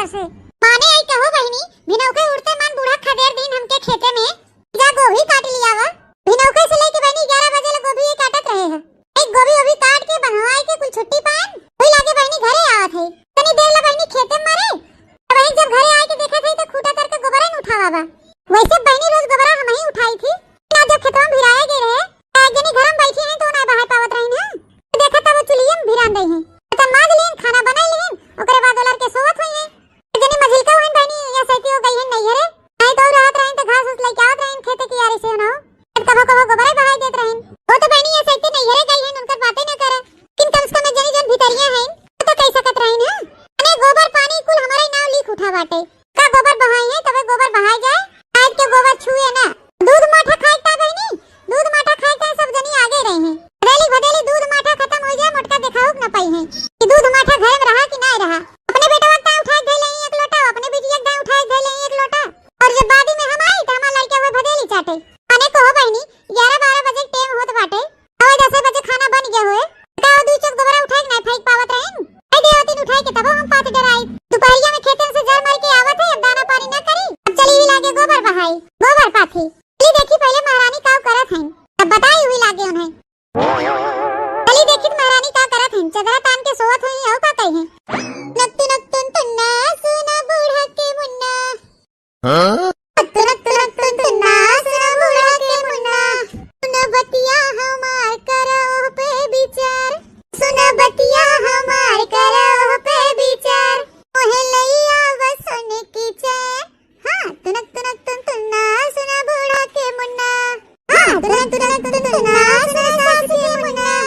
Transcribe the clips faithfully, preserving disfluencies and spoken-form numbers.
से। माने आई कहो बहिनी, भिनौके उठते मान बूढ़ा खदेर दिन हमके खेते में, "जा गोभी काट लियावा।" भिनौके से लेके बहिनी ग्यारह बजे ले गोभी काटत रहे हैं। एक गोभी ओभी काट के बंधवाई के कुल छुट्टी पाएन, वही लागे बहिनी घरे आवत है। तनी देर ला बहिनी खेते में मारे, तो बहिनी जब घरे आए के देखत है तो खूटा तर के गोबरा न उठावा बा। वैसे बहिनी रोज गोबरा हम ही उठाई थी। ना जब खेतवा में भिराए गए रहे, तो एक जनी घर में बैठी है तो ना बाहर पावत रही ना। तो देखा तब वो चुलिये में भिरान रही है। तो माज लीन, खाना बनाई लीन, ओकरे बाद ओलर के सोवत हुई है। एक जनी मझिलका हुई बहिनी, या सैती हो गई है नैहरे। नहीं तो रहत रही तो घास उस लेके आवत रही खेते की यारी से ना। कभो कभो गोबरे बहाई देत रहिन। वो तो बहिनी ये सैती नैहरे गई है, उनकर बातें न करे। किन कम से कम एक जनी जन भितरिया है, वो तो कह सकत रहिन है। अने गोबर पानी कुल हमारे नाव लिख उठा बाटे। का गोबर बहाई है, तबे गोबर बहाई जाए। आज के गोबर छुए ना। दूध माठा खाए का बहिनी, दूध माठा खाए का सब जनी आगे रही हैं। भदेली भदेली दूध माठा खत्म हो जाए, मोटका देखाऊ न पाई है कि दूध माठा घर में रहा कि ना रहा। अपने बेटवा का उठाए धै ले एक लोटा, अपने बिटिया का उठाए धै ले एक लोटा। और जब बाद में हम आई, तो हमार लड़का वो भदेली चाटे। अने कहो बहिनी, ग्यारह बारह बजे के टेम होत बाटे, हवा दस बजे खाना बन गया होए, का वो दुई चोक गोबरा उठाए के ना फेंक पावत रहिन? आई देवतिन उठाए के तबो हम पात डराई। दुपहरिया में खेतन से जर मार के आवत है, अब दाना पानी ना करी, अब चली ही लागे गोबर बहाई, गोबर पाथी। चली देखी पहले महारानी का करत हैं, तब बताई हुई लागे उन्हें। चली देखी तो महारानी का करत हैं, चदरा तान के सोवत हुई, हो का कही हैं? नक तुनक तुन तुन्ना, सुना बूढ़ा के मुन्ना। हाँ? तुरक तुरक तुन तुन्ना, सुना बूढ़ा के मुन्ना। सुना बतिया हमार, करा ओह पे विचार। सुना बतिया हमार, करा ओह पे विचार। मोहे लइया बस सुन की चैन। हाँ, तुनक तुनक तुन तुन्ना, सुना बूढ़ा के मुन्ना। हाँ, तुनक तुनक तुन तुन्ना, सुना सास के मुन्ना।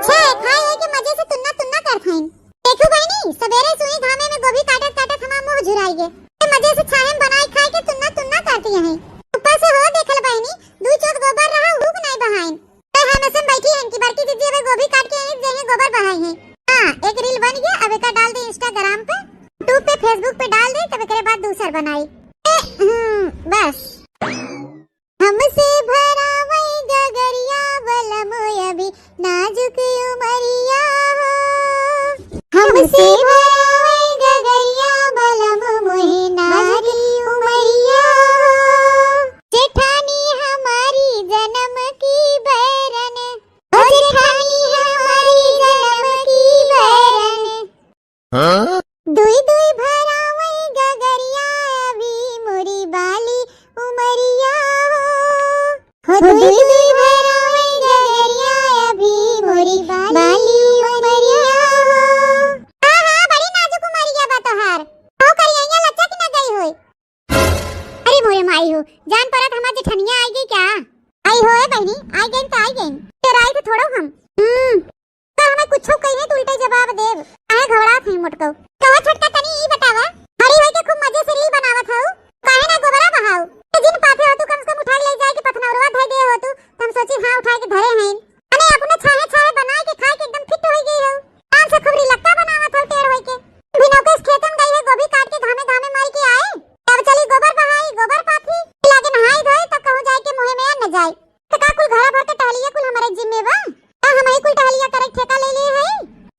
छे, खाए होए के मजे से तुन्ना तुन्ना करत हईन। देखू बहिनी, सबेरे सुई घामे में गोभी काटत काटत हमार मुंह झुराई गे। ए मजे से छाहे में बनाई खाए के तुन्ना तुन्ना करती हैं। ऊपर से हो देखल बहिनी, दू चोट गोबर रहा, हुक नाई बहाइन। तो हम ऐसे बैठी हैं कि बड़की दीदी अबे गोभी काट के आई, जइहे गोबर बहाई हैं। हाँ, एक reel बन गया, अब एका डाल दे Instagram पे, YouTube पे, Facebook पे डाल दे, तब एकरे बाद दूसर बनाई। ए, हम्म, बस। हमसे भरावै गगरिया बलम अभी नाजुक उमरिया हो। हमसे भरावै गगरिया बलम मोहे नाजुक उमरिया हो। जेठानी हमारी जनम की बैरन, ओ जेठानी हमारी जनम की बैरन। हाँ? दुई दुई भरावै गगरिया अभी मोरी बाली उमरिया हो। हो दुई दुई भरावै गगरिया अभी मोरी बाली उमरिया हो। हाँ, हाँ, बड़ी नाजुक उमरिया बा तोहार। हो करिया लच्चा की ना गई होई। अरे मोरे माई हो, जान परत हमार जेठनिया आई गई क्या? आई हो ए बहिनी, आई गई तो आई गई। तेरा आई थे थोड़ो हम। हम्म। का हमें कुछो कही है तो उल्टे जवाब देब। काहे घबरात है मोटको? कहो छोटका तनी ई बतावा, हरी होई के खूब मजे से reel बनावत हऊ, काहे ना गोबरा बहाऊ? तो जिन पाथे हो तू कम से कम उठा के ले जाए के पथनौरवा धई दे हो तू, तो हम सोची हाँ उठा के धरे हैं। अने अपने छाहे छाहे बनाए के खाए के एकदम fit होई गई हो। आम से खूब रिलक्का बनावत हो टेढ़ होई के। भिनौके से खेतन गई है गोभी काट के घामे घामे माई के आए। तब चली गोबर बहाई, गोबर पाथी। लागे नहाई धोई तब कहूँ जाए के मुँहे में अन्न जाए। तो का कुल घरा भर के टहलिया कुल हमारे जिम्मे बा? का हम ही कुल टहलिया करे ठेका ले लिए है?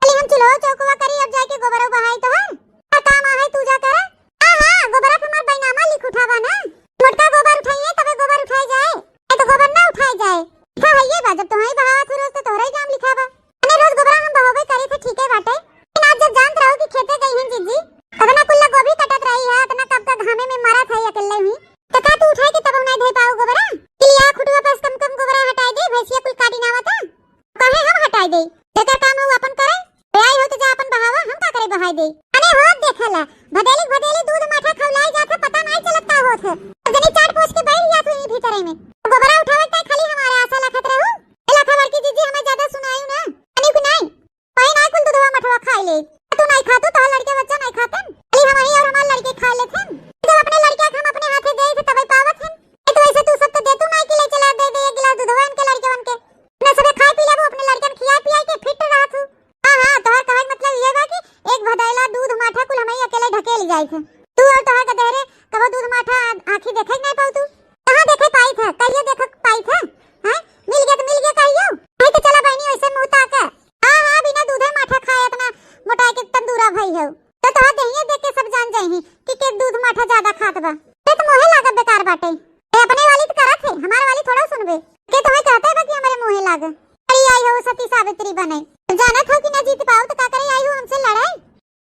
चली हम चूल्हो चौकवा करी, अब जाए के गोबरो बहाई तोहर। का काम आहे तू जा करे। हाँ, हाँ, गोबरा पे हमार बैनामा लिख उठावा ना। मोटका गोबर उठाइए तबे गोबर उठाए जाए, नहीं तो गोबर ना उठाए जाए। लिखा है ये बा, जब तोहई बहावत हो रोज तो तोहरा ही नाम लिखा बा। अने रोज गोबरा हम बहावे करी थे, ठीक है बाटे। लेकिन आज जब जानत रहो कि खेते गई हैं जीजी, तब ना कुल्ला गोभी कटत रही है, इतना कब तक घामे में मरत है अकेले हुई। तो का तू उठाए के तब नहीं धे पाओ गोबरा? कि लिया खुटवा पे से कम कम गोबरा हटाए दे, भैंसिया कुल काटी ना आवत है। काहे हम हटाए दे? जेकर काम हो अपन करे। ए आई हो तो जा अपन बहावा, हम का करे बहाए दे। अरे हो देखला, भदेली भदेली दूध माठा खौलाई जात है, पता नहीं चलत का होत है। अब जनी चाट पोछ के बैठ जात हुई भीतरे में। गोबरा उठावे के खाली हमारे आशा लखत रहू। ए लखा बड़की जीजी हमें ज्यादा सुनायू ना। अनिक नहीं, पाई ना कुल दूधवा मठवा खाई ले। तू नहीं खातू, तोहर लड़के बच्चा नहीं खातन। खाली हम ही और हमार लड़के खा लेत हन। जब अपने लड़के के हम अपने हाथे दे थे तबे पावत हन। ए तो ऐसे तू सब तो दे तू नहीं कि ले चला दे दे एक गिलास दूधवा इनके लड़के बन के। अपने सबे खाए पी लेबू, अपने लड़कन खियाए पियाए के fit रहत हूँ। हाँ, हाँ, तोहर कहे के मतलब ये बा कि एक भदैला दूध माठा कुल हमही अकेले ढकेल जाई थे। तू और तोहर गदेहरे कबो दूध माठा आँखी देखे के नहीं पाऊ तू। कहाँ देखे पाई थे, कहियो देखे पाई थे? हैं? मिल गया तो मिल गया कहियो। नहीं तो चला बहनी ऐसे मुँह ताके। हाँ, हाँ, बिना दूधे माठा खाए इतना मोटाए के तंदूरा भई हो। तो तोहर ये देख के सब जान जाइहीं कि के दूध माठा ज्यादा खात बा। ये तो मोहे लागत बेकार बाटे। ए, अपने वाली तो करत है, हमार वाली थोड़ा सुनबे। के तुम्हें कहते बा कि हमरे मोहे लाग। अरे आई हो सती सावित्री बने। जानत हो कि ना जीत पाओ तो का करे आई हो हमसे लड़ाई?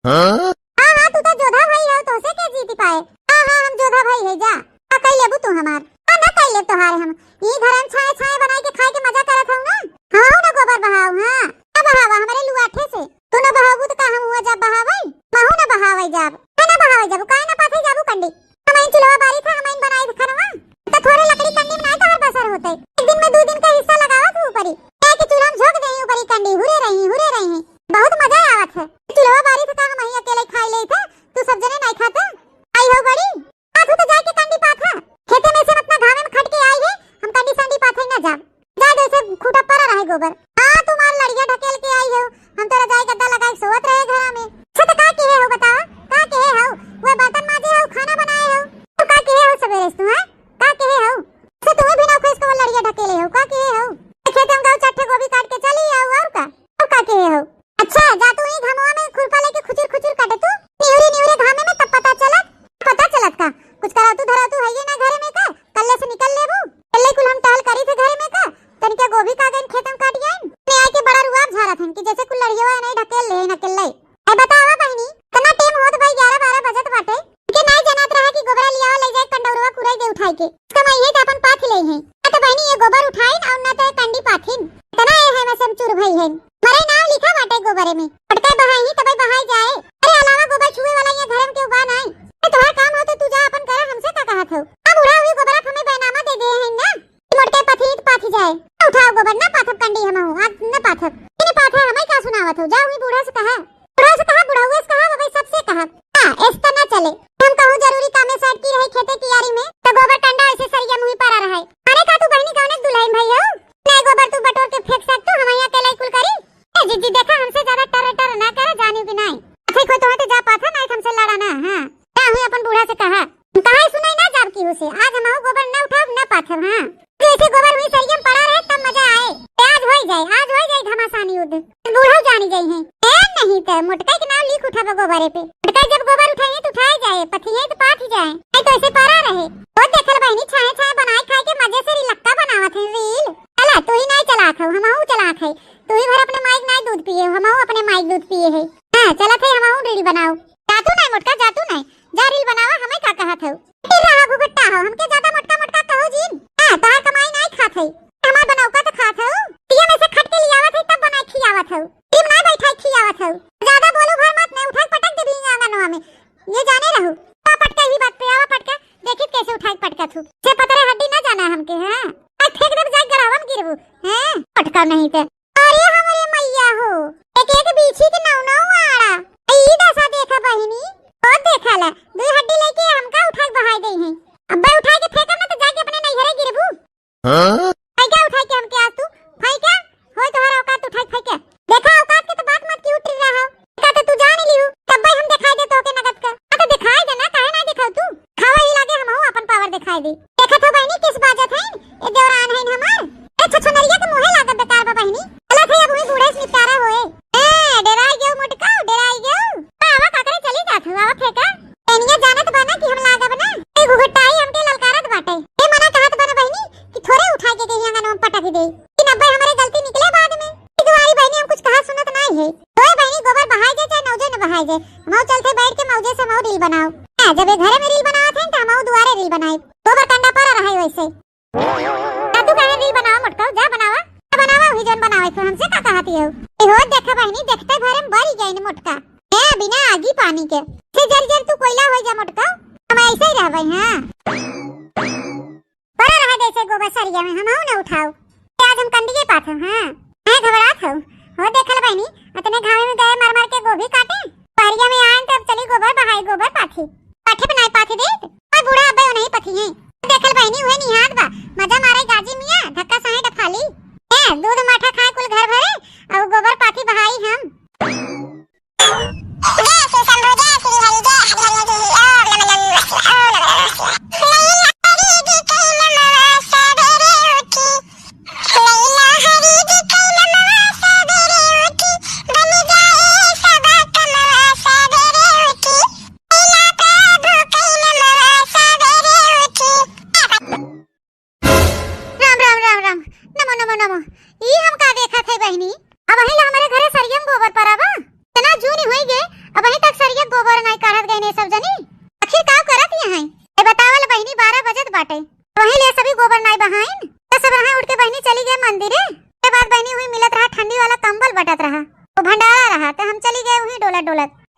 हाँ? हाँ, हाँ, तू तो जोधा भाई हो, तोसे के जीत पाए? हाँ, हाँ, हम जोधा भाई है, जा। का कई लेबू तू हमार? हाँ, ना कई लेब तोहार हम। ई घर हम छाए छाए बनाई के खाए के मजा करत हऊ ना। हाँ, ना गोबर बहाओ, हाँ। ना बहावा हमरे लुआठे से। तू ना बहाबू तो का हम हुआ जब बहावई? महू ना बहावई जाब। हाँ, ना बहावई जाबू, काहे ना पाथे जाबू कंडी? हम इन चुलवा बारी था, हम इन बनाई खनवा। तो थोड़े लकड़ी कंडी में नाई तोहर बसर होते। एक दिन में दू दिन का हिस्सा लगावत हूँ ऊपरी। क्या कि चूल्हा में झोंक देही ऊपरी कंडी, हुरे रही, हुरे रही। बहुत मजा आवत है। चुलवा बारी था का हम ही अकेले खाई लेई थे, तू सब जने नाई खाते? आई हो बड़ी, आ तू तो जाए के कंडी पाथा। खेते में से अपना घामे में खट के आई है, हम कंडी संडी पाथे ना जाब। जा जैसे खूटा परा रहे गोबर। हाँ, तुम्हार लड़िया ढकेल के आई हो, हम तो रजाई गद्दा लगाए सोवत रहे घरा में। अच्छा तो का किहे हो बतावा, का किहे हो? वह बर्तन माजे हो, खाना बनाए हो, तो का किहे हो सवेरे से तू, हैं? का किहे हो? से तुम्हें भी ना खुश को लड़िया ढकेले हो, का किहे हो? खेते हम गऊ चार ठे गोभी काट के चली आओ, और का? अब का किहे हो? अच्छा, जा तू ई घमवा में खुरपा लेके खुचुर खुचुर काटे तू, निहुरी निहुरी घामे में तब पता चलत, पता चलत का? कुछ करा तू धरा तू है ये ना घरे में का, कल्ले से निकल लेबू, कल्ले कुल हम टहल करी थे घरे में का, तनिका गोभी का गइन खेत में काट गइन, ने आके बड़ा रुआब झारत हन कि जैसे कुल लड़ियवा नहीं ढकेल ले न अकेले। ए बतावा बहिनी, तना टेम होत भाई ग्यारह बारह बजत बाटे, के नाई जनात रहा कि गोबरा लियावा ले जाए कंडौरवा कुराई दे उठाई के। कमाई है तो अपन पाथ ले हैं। ना तो बहिनी ये गोबर उठाइन और ना तो ये कंडी पाथिन। तना ये है में से हम चूर भई हैं। मरे नाम लिखा बाटे गोबरे में। पटका बहाई ही तबे बहाई जाए। अरे अलावा गोबर छुए वाला ये धर्म के उबा नाई। ए तोहार काम हो तो तू जा अपन करा, हमसे का कहत हो? अब बूढ़ा हुई गोबरा हमें बैनामा दे दे हैं ना। मोटके पथी तो पाथी जाए। उठाओ गोबर ना पाथब कंडी हम हो। आज न पाथब। इन पाथा हमें का सुनावत हो? जा हुई बूढ़ा से कहा। बूढ़ा से कहा, बुढ़ौए से कहा, बबे सबसे कहा। हाँ, ऐस तो ना चले। हम कहूँ जरूरी कामे से अटकी रहे खेते कियारी में, तो गोबर कंडा ऐसे सरिया मुँही परा रहे। अरे का तू बहिनी कौने दुल्हन भई हो? नहीं गोबर तू बटोर के फेंक सकतू, हम यहाँ अकेले कुल करी। ए जिज्जी देखा हमसे ज्यादा टर टर ना करा, जानी भी नहीं। अच्छा कोई तो हटे जा पाथा, नहीं हमसे लड़ा ना, हाँ। क्या हुई अपन बूढ़ा से कहा। कहा सुनाई ना जाब की उसे, आज हम गोबर ना उठाब ना पाथब, हाँ। जैसे गोबर हुई सरिया में पड़ा रहे तब मजा आए। ए, आज होई जाए, आज होई जाए घमासान युद्ध। बूढ़ा जानी गई है। ए, नहीं तो मोटका के नाम लिख उठाबो गोबरे पे। मोटका जब गोबर उठाइए तो उठाए जाए, पथिए तो पाथ ही जाए। नहीं तो ऐसे पड़ा रहे। वो देखल बहिनी छाए छाए बनाए खाए के मजे से रिलक्का बनावत है रील। चला, तू ही नहीं चलात हो, हमहू चलात है। तू ही भर अपने माइक नहीं दूध पिए हो, हमहू अपने माइक दूध पिए है। हाँ, चलत है हमहू रील बनाओ। जा तू नहीं मोटका, जा तू नहीं। जा रील बनावा, हमें का कहत हो? ए रहा घुघुट्टा हो, हमके ज्यादा मोटका मोटका कहो जिन। हाँ, तोहार कमाई नाई खात है, हमार बनौका तो खात हो। पिया में से खट के लियावत है तब बनाए खियावत हो। टीम नाई बैठाई खियावत हो। ज्यादा बोलू भर मत, ने उठाई पटक देबी आंगनवा में। ये जाने रहू। आ पटका ही बात पे आवा पटका, देखित कैसे उठाई पटका थू। से पतरे हड्डी ना जाना हमके, हाँ। आ फेंक देब जाए गरहवा में गिरबू, हैं? पटका नहीं ते। अरे हमरे मैया हो, एक एक बीछी के नौ नौ आड़ा। ई दशा देखा बहिनी, ओ देखा ला, दुई हड्डी लेके हमका उठा के बहाई दई है। अब्बे उठा के फेंकब ना तो जाके अपने नैहरे गिरबू। हाँ? फेंका उठा के हमके आज तू, फेंका, होय तोहरा औकात उठा के फेंका। देखा औकात के तो बात मत की उठ रहा हो, का तो तू जान लियो, तब भाई हम दिखाई दे तो के नगद का। आ तो दिखाई दे ना, काहे ना दिखाऊ तू? खावा ही लागे हमहू अपन पावर दिखाई दे। देखत हो बहिनी किस बाजत है, ए देवरान है हमार। ए छछनरिया के मुहे लागत बेकार बा बहिनी। चला थे अब हुई बूढ़े से निपटारा होए। ए डेराई गयो मोटका, डेराई गयो। आवा काकरे चली जात हो, आवा फेंका। एनिया जानत बा ना कि हम लागब ना। ए घुघटाई हमके ललकारत बाटे। ए मना कहत बा ना बहिनी कि थोड़े उठा के कहीं आंगन में पटक दे। कि नब्बे हमरे गलती निकले बाद में। ए दुआरी बहिनी हम कुछ कहा सुनत नाई है। ओए बहिनी गोबर बहाई जाए चाहे नौजे न बहाई जाए। हमहू चलते बैठ के मौजे से हमहू रील बनाओ। हाँ, जब ये घरे में रील बनावत हैं तो हमहू दुआरे रील बनाई। गोबर कंडा पड़ा रहे वैसे। का तू काहे रील बनावा मोटका, जा बनावा। जा बनावा, वही जौन बनावे तो हमसे का कहती हो? ए हो, देखा बहिनी, देखते भरे में बरी गई न मोटका। ए, बिना आगी पानी के। से जर जर तू कोयला हो जा मोटका, हम ऐसे ही रहबे, हाँ। पड़ा रहा जैसे गोबर सरिया में, हमहू न उठाओ। आज हम कंडिये पाथो, हाँ। काहे घबरात हो? हो देखल बहिनी, अतने घामे में गए मर मर के गोभी काटे। परिया में आए तब चली गोबर बहाई, गोबर पाथी। पाथे बनाए पाथे देत। और बूढ़ा अब्बे नहीं पथी है। देखल बहिनी उहे निहात बा। मजा मारे गाजी मिया, धक्का साहे डफाली। ए, दूध माठा खाए कुल घर भरे, और गोबर पाथी बहाई हम। जय श्री शंभू, जय श्री हरि, जय हरि हरि हरि, ओम नमः नमः शिवाय, ओम नमः नमः शिवाय।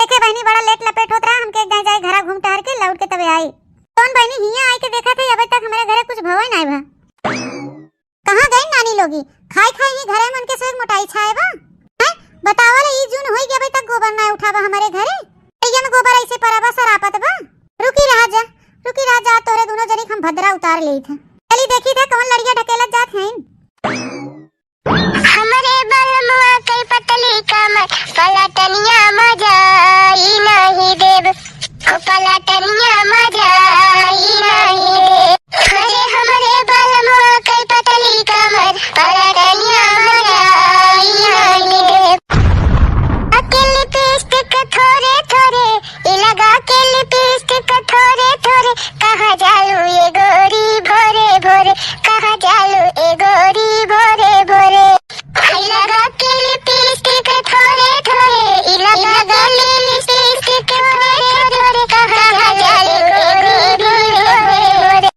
देखे बहिनी, बड़ा लेट लपेट होत रहा, हमके एक दाईं जाए घरा घूम टहर के लौट के तबे आई। कौन बहिनी हियाँ आई के देखा थे, अबे तक हमरे घरे कुछ भवे नाई भा। कहाँ गई नानी लोगी? खाई खाई ही घरे मन के सोए मोटाई छाए बा। हैं? बतावा ले, ई जून होई गया, अबे तक गोबर ना उठावा हमारे घरे। भैया में गोबर ऐसे परा बा, सरापत बा। रुकी रहा जा, रुकी रहा जा, तोरे दोनों जनी के हम भद्रा उतार लेई थे। चली देखी थे कौन लड़िया ढकेलत जात हैं। हमरे बलमुआ कई पतली कमर, पलटनिया मजा ई नहीं देब। ओ पलटनिया मजा ई नहीं देब। अरे हमरे बलमुआ कई पतली कमर, पलटनिया मजा ई नहीं देब। अके लिपस्टिक थोरे थोरे, ई लगा के लिपस्टिक थोरे थोरे, कहाँ जालू ए गोरी भोरे भोरे, कहाँ जालू ए गोरी भोरे भोरे। ई लगा के लिपस्टिक थोरे थोरे, ई लगा के लिपस्टिक थोरे थोरे, कहाँ जालू ए गोरी भोरे भोरे।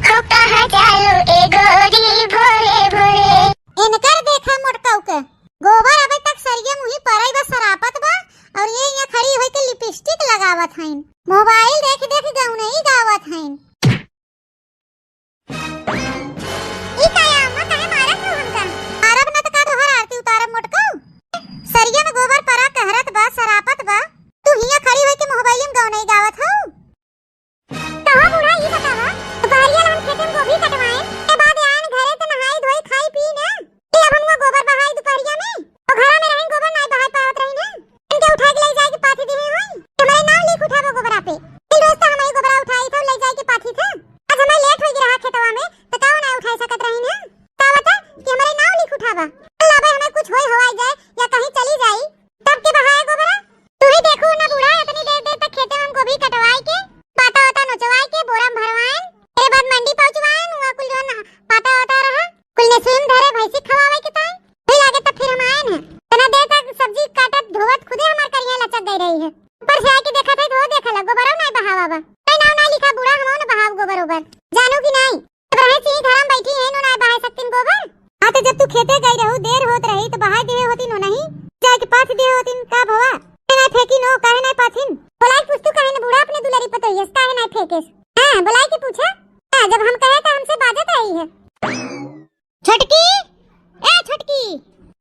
हो कहाँ जालू ए गोरी भोरे भोरे। इनकर देखा मोटकाऊ के, गोबर अबे तक सरिया मुही परई बा, सरापत बा, और ये यहाँ खड़ी होई के लिपस्टिक लगावत हईन, मोबाइल देख देख गौनई गावत हईन। ई का या अम्मा, काहे मारत हो हमका? मारब ना त का तोहर आरती उतारब मोटकाऊ? सरिया में गोबर परा कहरत बा, सरापत बा, तू हियाँ खड़ी होई के मोबाइल में गौनई गावत हो। कहो बूढ़ा, ई बतावा, दुपहरिया ला हम खेते में गोभी कटवाएन, के बाद आएन घरे त नहाई धोई खाई पी ना। कि अब हम गोबर बहाई दुपहरिया में? तो घरा में रहन गोबर नाई बहाई पावत रही ना। इनके उठाई के ले जाए के पाथी दिहे होई। हमरे नाव लिख उठावा गोबरा पे। फिर रोज तो हमही गोबरा उठाई था, ले जाए के पाथी था। आज हमरे लेट होई रहा खेतवा में, तो काहो नाई उठाई सकत रही ना? का बता कि हमरे नाव लिख उठावा। अल्लाह भाई, हमें कुछ होई हवाई जाए या कहीं चली जाई, तब के बहाए गोबरा? तू ही देखू ना बूढ़ा, इतनी देर देर तक खेते में गोभी कटवाए के, पाता वाता नोचवाए के, बोरा में भरवाएन, तेरे बाद मंडी पहुंचवाएन, वहाँ कुल जौन पाता वाता रहा, कुल नेसुई में धरे भैंसी खवावे के ताई। फिर आगे तब फिर हम आएन है। इतना देर तक सब्जी काटत धोवत खुदे हमार करिया लचक गई रही है। ऊपर से आके देखा था तो वो देखा ला, गोबरा नाई बहावा बा। नाई नाव नाई लिखा बूढ़ा, हम ना बहाव गोबर ओबर। जानू कि नाई? अब रहे सिंह घर में बैठी है, नो ना बहाए सकतीन गोबर। हाँ, तो जब तू खेते गई रहू, देर होत रही, तो बहाए दिहे होतीन, नो नहीं? जाए के पाथ दिहे होतीन, का भवा? काहे नाई फेंकी नो, काहे नाई पाथिन? बोलाई पूछ तू, काहे ना बूढ़ा अपने दुलारी पतोहियस, काहे नाई फेंकेस? हाँ, बोलाई के पूछा। हाँ, जब हम कहे तो हमसे बाजत रही है। छोटकी, ए छोटकी,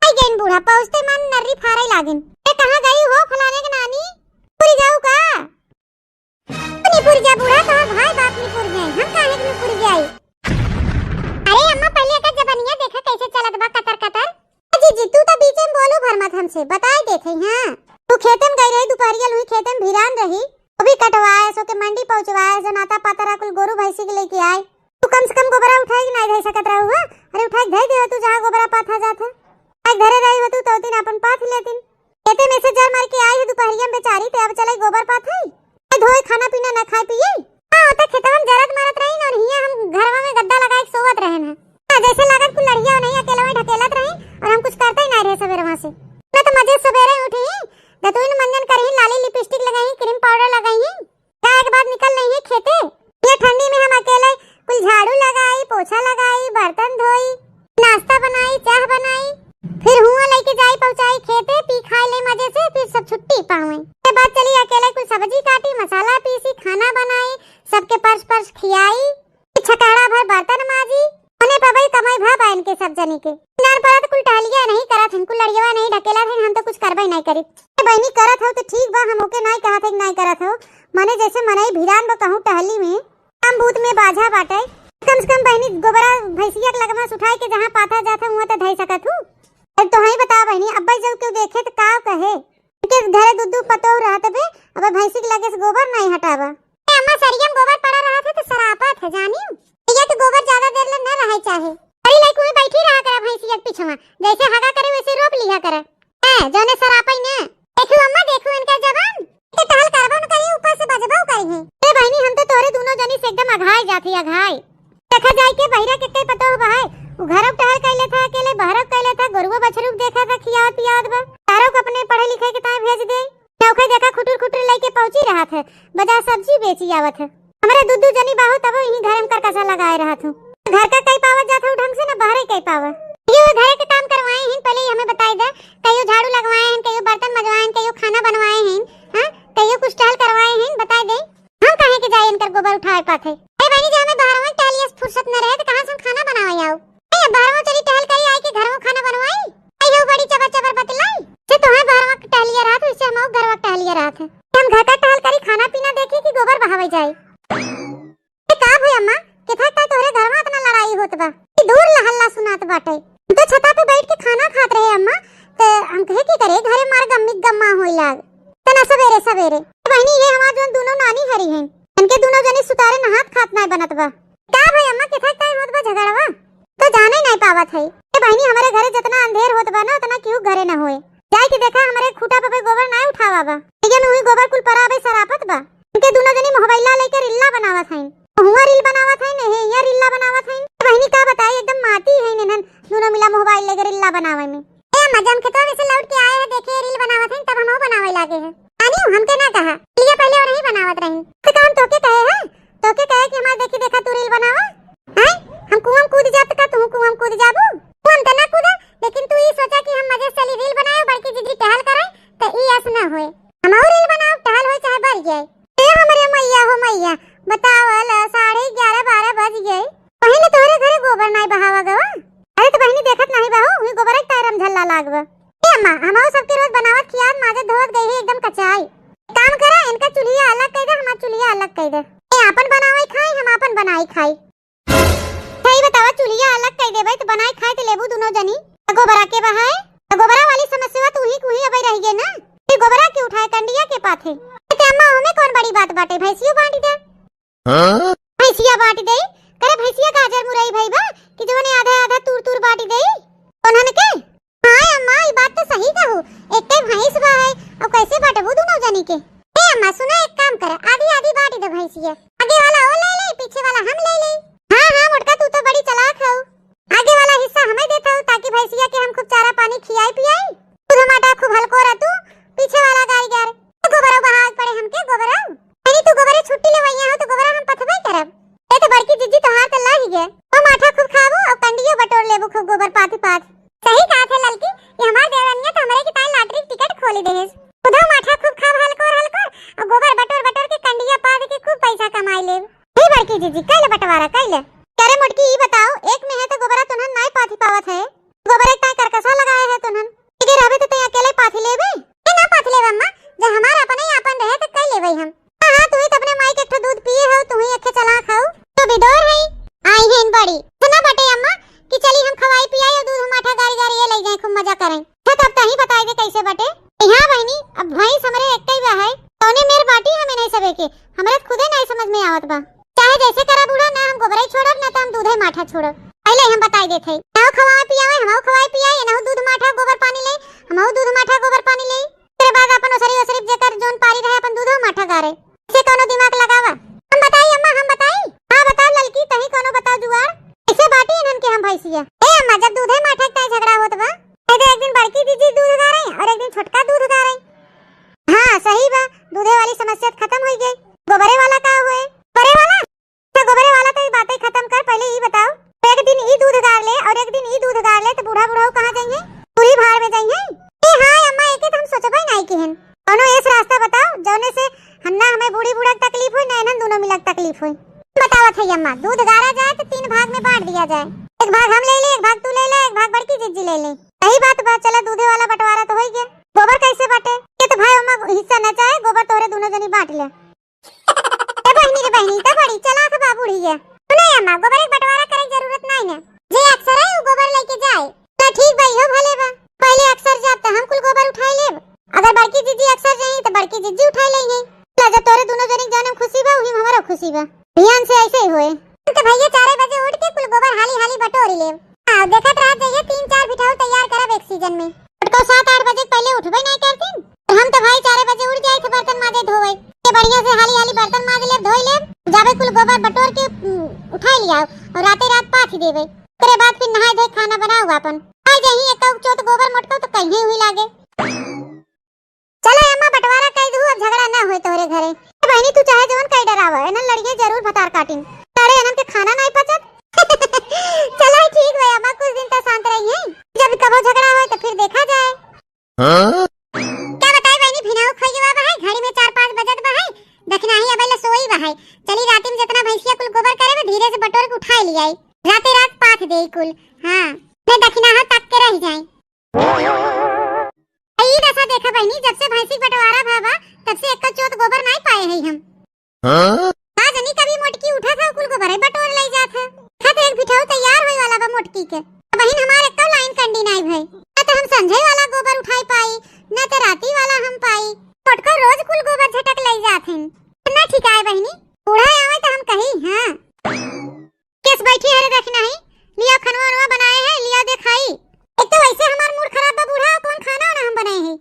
आई गईन बूढ़ा, पहुँचते मन नर्री फारे लागिन। ए, कहाँ गई हो फलाने के नानी? पूरी जाऊ का? निपुर जा बूढ़ा, तोहार भाई बाप निपुर जाए, हम काहे के निपुर जाई? अरे अम्मा, पहले एकर जबनिया देखा कैसे चलत बा, कतर कतर। ए जीजी, तू तो बीचे में बोलू भर मत हमसे, बताई देत हई, हाँ। तू खेते में गई रही, दुपहरिया लुही खेते में भिरान रही, वो भी कटवाए, सो के मंडी पहुँचवाए, जो नाता पाता रहा कुल गोरू भैंसी के लेके आए। तू कम से कम गोबरा उठाई के नाई धई सकत रहू, हाँ? अरे उठाई के धई देवा तू जहाँ गोबरा पाथा जात है। आज घरे रही होतू तो दिन अपन पाथ लेतिन। खेते में से जर मार के आई है दुपहरिया में बेचारी, ते अब चले गोबर पाथई। ए धोए खाना पीना ना खाए पिए। हाँ, तो खेतवा में जरत मरत रही ना, हियाँ हम घरवा में गद्दा लगाए के सोवत रहन है। हाँ, जैसे लागत कुल लड़िया नहीं अकेलवे ढकेलत रही और हम कुछ करते ही नहीं रहे सवेरवा से। मैं तो मजे सवेरे उठी, दतुइन मंजन करही, लाली लिपस्टिक लगाई, क्रीम पाउडर लगाई, जाए के बाद निकल रही है खेते। ये ठंडी में हम अकेले कुल झाड़ू लगाई, पोछा लगाई, बर्तन धोई, नाश्ता बनाई, चाह बनाई, फिर हुआ लेके जाई पहुँचाई खेते, पी खाई ले मजे से, फिर सब छुट्टी पावे। के बाद चली अकेले कुल सब्जी काटी, मसाला पीसी, खाना बनाई, सबके परस परस खियाई, छकाड़ा भर बर्तन माजी। ओने पबई कमाई भा बा इनके सब जनी के। नार परत कुल टहलिया नहीं करत हन, कुल लड़ियवा नहीं ढकेलत हन, हम तो कुछ करबे नहीं करी। ए बहिनी, करत हो तो ठीक बा, हम ओके नाई कहत है कि नाई करत हो। मने जैसे मनई भिरान बा कहूँ टहली में, काम बूत में बाझा बाटे। कम से कम बहिनी गोबरा भैंसिया के लगमा से उठाए के जहाँ पाथा जात है, वहाँ तो धई सकत हूँ। अब तो हई बता बहिनी, अब्बा जब केहू देखे तो का कहे? इनके घरे दू दू पतोह रहत बे, अब भैंसी के लगे से गोबर नाई हटावा। ए अम्मा, सरिया में गोबर पड़ा रहत है तो सरापत है, जानी? भैया तो गोबर ज्यादा देर ले न रहे चाहे। अरे लइकू में बैठी रहा करा भैंसिया के पिछवा, जैसे हगा करे वैसे रोप लिया करा। हैं, जौने सरापई ने। देखू अम्मा, देखू इनकर जबान। ते टहल करबो न करी, ऊपर से बजबो करी है। ए बहिनी, हम तो तोरे दोनों जनी से एकदम अघाय जात ही, अघाय। देखा जाए के बहिरा के कई पतोह बहाए। उ घरक टहल कैले था अकेले, बहरक कैले था, गोरुआ बछरू के देखा था, खियावत पियावत बा। तारो को अपने पढ़े लिखे के ताए भेज दे। नौखे देखा खुटुर खुटुर लइके पहुंची रहत है, बाजार सब्जी बेची आवत है। हमरे दू दू जनी बाहु तबो यहीं घर में करकसा लगाए रहत हूँ। घर का कई पावत जात हूँ ढंग से, न बहरे कई पावा। यो घरे के काम करवाए हैं, पहले ही हमें बताई दे। कहियो झाड़ू लगवाए हैं, कहियो बर्तन मजवाए हैं, कहियो खाना बनवाए हैं, हाँ, कहियो कुछ टहल करवाए हैं, बताई दे। हम काहे के जाए इनकर गोबर उठावे पाथे? अरे बहनी, जब हमें बहरवा टहलिया से फुर्सत न रहे, तो कहाँ से हम खाना बनावे आओ? ए, अब बहरवा चली टहल करी, आई के घरवा खाना बनवाई। आई हो बड़ी चबर चबर बतलाई। से तोहे बहरवा के टहलिया रहत, वैसे हम घरवा के टहलिया रहत है। हम घर का टहल करी, खाना पीना देखी कि गोबर बहावे जाए। ए, का भई अम्मा, किथा का तोहरे घरवा इतना लड़ाई होत बा? ई दूर ला हल्ला सुनात बाटे। हम तो छता पे बैठ के खाना खात रहे अम्मा, त हम कहे की करे घरे मार गम्मी गम्मा होई लाग। तना सवेरे सवेरे। ए बहनी, ये हमार जोन दोनों नानी हरी हैं, इनके दोनों जनी सुतारे नहात खात नाय बनत बा। का भई अम्मा, किथा का होत बा झगड़वा? तो जाने नाय पावत है। ए बहनी, हमरे घरे जितना अंधेर होत बा ना, उतना केहू घरे ना होए। जाए के देखा, हमरे खूटा पे कोई गोबर नाय उठावा बा। ये में हुई गोबर कुल परा बे सरापत बा। इनके दोनों जनी मोबाइल लेके रिल्ला बनावत हैं। हुआ रील बनावत हैं, नहीं, ये रिल्ला बनावत हैं। ए बहनी, का बताई, एकदम माटी है इन्हन दोनों मिला मोबाइल लेके रिल्ला बनावे में। ए अम्मा, जब खेतवा में से लौट के आए हैं, देखे रील बनावत हैं, तब हमहू बनावे लागे हैं। आनी हमके ना कहा, ये पहले और ही बनावत रही। तो काम तोके कहे है, तोके कहे कि हमार देखी देखा तू रील बनावा? हैं? हम कुआं में कूद जात का तू कुआं में कूद जाबू? कुआं में त ना कूदा, लेकिन तू ई सोचा कि हम मजे से चली रील बनाए, बड़की जीजी टहल करे, त ई अस ना होए। हमहू रील बनाओ, टहल होए चाहे बर जाए। ए हमरे मैया हो मैया, बतावल साढ़े ग्यारह बारह बज गए, पहले तोहरे घरे गोबर नाय बहावा गवा। अरे तो बहनी देखत नाही बहू, हुई गोबर एक टायर झल्ला लागबा। ए अम्मा, हमहू सबके रोज बनावत खियात माजत धोवत गई है एकदम कचाई। काम करा, इनका चुलिया अलग कई दे, हमार चुलिया अलग कई दे। ए आपन बनावे खाई, हम आपन बनाई खाई। सही बतावा, चुलिया अलग कई देबे तो बनाई खाई तो लेबू दोनों जनी। तो गोबरा के बहाए, तो गोबरा वाली समस्या तू ही कुही अबे रह गए ना। फिर गोबरा के उठाए कंडिया के पाथे। ए ते अम्मा, ओमे कौन बड़ी बात बाटे, भैंसियो बांट दे। हाँ? भैंसिया बांट दे, करे भैंसिया गाजर मुरई भई बा कि जवने आधा आधा तूर तूर बांट दे। उन्हन के? हाँ अम्मा, ई बात तो सही कहू, एक भैंस बा है, और कैसे बांटबू दोनों जनी के? ए अम्मा सुना, एक काम कर, आधी आधी बांट दे भैंसिया, आगे वाला वो ले ले, पीछे वाला हम ले ले। हाँ हाँ मोटका, तू तो बड़ी चालाक हऊ, आगे वाला हिस्सा हमें देत हऊ ताकि भैंसिया के हम खूब चारा पानी खियाई पियाई, दूध माठा खूब हलको रह तू, पीछे वाला गारी गार। तो गोबरा बहावे पड़े हमके, गोबरा। यानी तू गोबरे छुट्टी लेवइया हो तो गोबरा हम पथबे करब। ए तो बड़की जिज्जी तोहार तो लाही गे। ओ माठा खूब खाबू और कंडियो बटोर लेबू खूब गोबर पाथी पाथ। सही कहा थे ललकी, ये हमार देवरनिया तो हमरे के ताई लॉटरी टिकट खोली देहेस। खुदो माठा खूब खाब हलकोर हलकोर और गोबर बटोर बटोर के कंडिया पाथ के खूब पैसा कमाई लेब। हे बड़की जिज्जी, कैले बंटवारा कैले? करे मोटकी ई बताओ, एक में है तो गोबरा तुनहन नाई पाथी पावत है, गोबरे ताई करकसा लगाए है तुनहन। के रहबे तो तैं अकेले पाथी लेबे? ए ना पाथी लेब अम्मा, जब हमार अपने ही आपन रहे तो कई लेबे हम। हाँ हाँ, तू ही तो अपने माई के एक ठो दूध पिए हो, तू ही एक ठो चालाक हो। तो बिडोर है, आई है इन बड़ी। सुना बटे अम्मा कि चली हम खवाई पियाई और दूध माठा गारी गारी ये ले जाए, खूब मजा करें। अच्छा तब तही बताई दे कैसे बटे। ए हाँ बहनी, अब भैंस हमरे एक ही बा है, कौने मेर बाटी हमें नहीं सबे के, हमरे तो खुदे नहीं समझ में आवत बा। चाहे जैसे करा बूढ़ा, ना हम गोबरे छोड़ब, ना तो हम दूधे माठा छोड़ब। पहले हम बताई देत हई, नाऊ खवाए पियावे, हमहू खवाए पियाए, एनहू दूध माठा गोबर पानी ले, हमहू दूध माठा गोबर पानी ले। तेरे बाद अपन ओसरी ओसरी जेकर जोन पारी रहे, अपन दूधो माठा गारे। इसे कौनो दिमाग लगावा। हम बताई अम्मा, हम बताई। हाँ बताओ ललकी, तही कौनो बताओ जुआर। कैसे बाटी इन्हन के हम भैंसिया? ए अम्मा, जब दूधे माठा के ताई झगड़ा होत बा, कह दे एक दिन बड़की दीदी दूध गारे और एक दिन छोटका दूध गारे। हाँ सही बा, दूधे वाली समस्या खत्म हो गई। गोबरे वाला का हुए? गोबरे वाला तो गोबरे वाला तो ई बातें खत्म कर, पहले ई बताओ, एक दिन ई दूध गार ले और एक दिन ई दूध गार ले, तो बूढ़ा बूढ़ा कहाँ जाइए? पूरी भाड़ में जाइए। ए हाँ अम्मा, एके तो हम सोचबे नहीं किहन। कौनो ऐस रास्ता बताओ, जौने से हम ना हमें बूढ़ी बूढ़ा के तकलीफ होई, ना इन्हन दोनों मिला के तकलीफ होई। बतावत है अम्मा, दूध गारा जाए तो तीन भाग में बांट दिया जाए, एक भाग हम ले ले, एक भाग तू ले ले, एक भाग बड़की जिज्जी ले ले। सही बात बा, चला दूधे वाला बंटवारा तो हो गया। गोबर कैसे बाटे? ये तो भाई अम्मा हिस्सा न चाहे, गोबर तोहरे दोनों जनी बांट ले। ए बहिनी रे बहिनी, त बड़ी चालाक बा बूढ़ी है। सुने अम्मा, गोबर एक बंटवारा करे के जरूरत नहीं ने। जे अक्सर है, उ गोबर लेके जाए। त ठीक बा, इहो भले बा। पहले अक्सर जाब, त हम कुल गोबर उठाई लेब। अगर बड़की जिज्जी अक्सर जाई, त बड़की जिज्जी उठाई लेई है। ला, जब तोरे दोनों जनी के जौन में खुशी बा, उही में हमरो खुशी बा। ध्यान से ऐसे ही होए। हम त भैया चारे बजे उठ के कुल गोबर हाली हाली बटोरी लेब। हाँ, देखत रह जाइए, तीन चार बिठाऊ तैयार करब एक सीजन में। छोटको सात आठ बजे के पहले उठबे नहीं करतीन। हम तो भाई चारे बजे उठ जाए थे बर्तन माजे धोवे। ये बढ़िया से हाली हाली बर्तन माज लेब, धोई लेब, जाबे कुल गोबर बटोर के, उम, उठाई लियाओ और राते रात पाथी देबे। तेरे बाद फिर नहाए धोए खाना बनाओ अपन। आ जाही एक चोत गोबर मोटको तो कहीं हुई लागे। चला अम्मा बंटवारा कई दू, अब झगड़ा ना होए तोहरे घरे। ए बहिनी तू चाहे जवन कई डरावा, एनन लड़िए जरूर भतार काटिन। अरे एनन के खाना नहीं पचत। चला ठीक बा अम्मा, कुछ दिन तक शांत रहिए। जाई। राते रात पाथ देई कुल। हाँ, ने दखिनहा तक के रह जाई। ई दसा देखा बहिनी, जब से भैंसी बंटवारा भा बा, तब से एक्का चोत गोबर नाई पाए हई हम। हाँ? का जनी कभी मोटकी उठा था, कुल गोबरई बटोर लई जात है। खत एक बिठाऊ तैयार होए वाला बा मोटकी के। बहिन हमार एक्का लाइन कंडी नाई भई। ना तो हम संझे वाला गोबर उठाई पाई, ना तो राती वाला हम पाई। मोटका रोज कुल गोबर झटक लई जात हैं। ना ठिकाए बहिनी, बूढ़ा आवे तो हम कही, हाँ। केस बैठी है रे, देखी नहीं, लिया खनवा वनवा बनाए है, लिया दे खाई। एक तो वैसे हमार मूड खराब बा बूढ़ा, कौन खाना वाना हम बनाए है?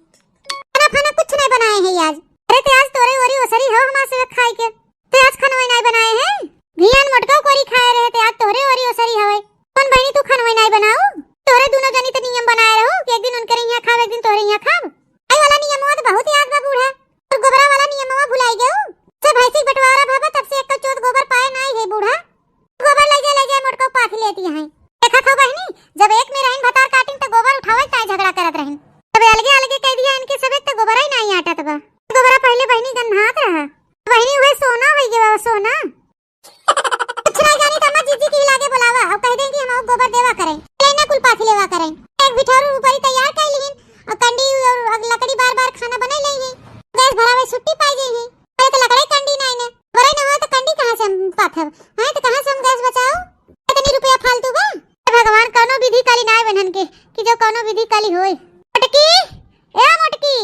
खाना फाना कुछ नहीं बनाए है आज। अरे ते आज तोरे ओरी ओसरी हो हमार सेवक खाए के। ते आज खनवा नहीं बनाए है? भियान मोटका कोरी खाए रहे, ते आज तोरे ओरी ओसरी हवे। कौन बहिनी तू खनवा नहीं बनाऊ? तोरे दोनों जनी ते नियम बनाए रहो कि एक दिन उनके यहाँ खाब, एक दिन तोरे यहाँ खाब। आई वाला नियमवा तो बहुत याद बा बूढ़ा। और गोबरा वाला नियमवा भुलाई गऊ। जब भैंसी बंटवारा भा बा, तब से एक्का चोत गोबर पाए नाई है बूढ़ा। गोबर ले जाए, ले जाए, मोटका पाथी लेती हैं। देखत हो बहिनी, जब एक में रहिन भतार काटिन, त गोबर उठावे ताई झगड़ा करत रहिन। तब अलगे अलगे कह दिया इनके सबे, त गोबरा ही नाई आटत बा। गोबरा पहले बहिनी गन्हात रहा। बहिनी वह सोना हो गया, सोना। कुछ ना जानी त अम्मा जीजी की लागे बुलावा और कह दें कि हम गोबर देवा करें, लेना कुल पाथी लेवा करें। एक बिठौर ऊपरी तैयार कर लीन और कंडी और लकड़ी बार बार खाना बना ले हैं। गैस भरावे छुट्टी पाई गई है। अरे तो लकड़ी कंडी नहीं ने, बड़े न हो तो कंडी कहाँ से हम पाथब? हैं तो कहाँ से हम गैस बचाओ? इतनी रुपया फालतू बा। हे भगवान, कौनो विधि काली नाय बनन के कि जो कौनो विधि काली होए। मोटकी, ए मोटकी।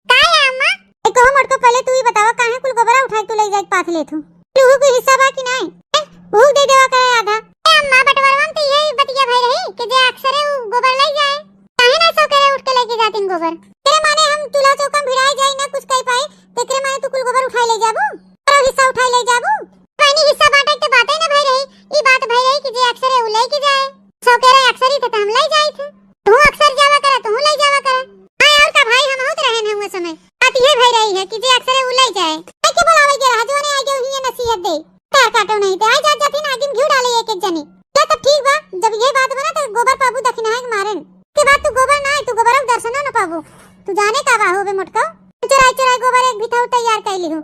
का है अम्मा? ए कहो मोटको, पहले तू ही बतावा, काहे कुल गोबरा उठा के तू ले जाए पाथ लेत हूँ? तू के हिस्सा बा कि नाय? हैं? ऊ दे देवा करे आधा। ए अम्मा, बंटवारवा में तो यही बतिया भई रही कि जे अक्सरे ऊ गोबर ले जाए। काहे ना सौकेरे उठ के लेके जातिन गोबर? तेरे माने हम चूल्हा चौका में भिड़ाए जाई ना कुछ कह पाए, तेकरे माने तू कुल गोबर उठाए ले जाबू? और हिस्सा उठाए ले जाबू? बहिनी हिस्सा बांटे के बातें ना भई रही, ई बात भई रही कि जे अक्सरे उ लेके जाए। सौकेरे अक्सरी थे तो हम ले जाई थे। तू अक्सर जावा करे, तू ले जावा करे। हाँ और का भाई, हम होत रहे हैं वो समय। बात ये भई रही है कि जे अक्सरे उ ले जाए। आई के बुलावे के रहा, जो ने आई के उही नसीहत दे। तार काटो नहीं ते आई जात जाती ना, आगे में घी डाले एक एक जनी। ले तब ठीक बा, जब ये बात बना तो गोबर पाबू दखिनहा के मारेन। के बाद तू गोबर ना आए, तू गोबर दर्शनो न पाबू। तू जाने का बा हो बे मोटका? चुराई चुराई गोबर एक भिथाऊ तैयार कर ली हूँ।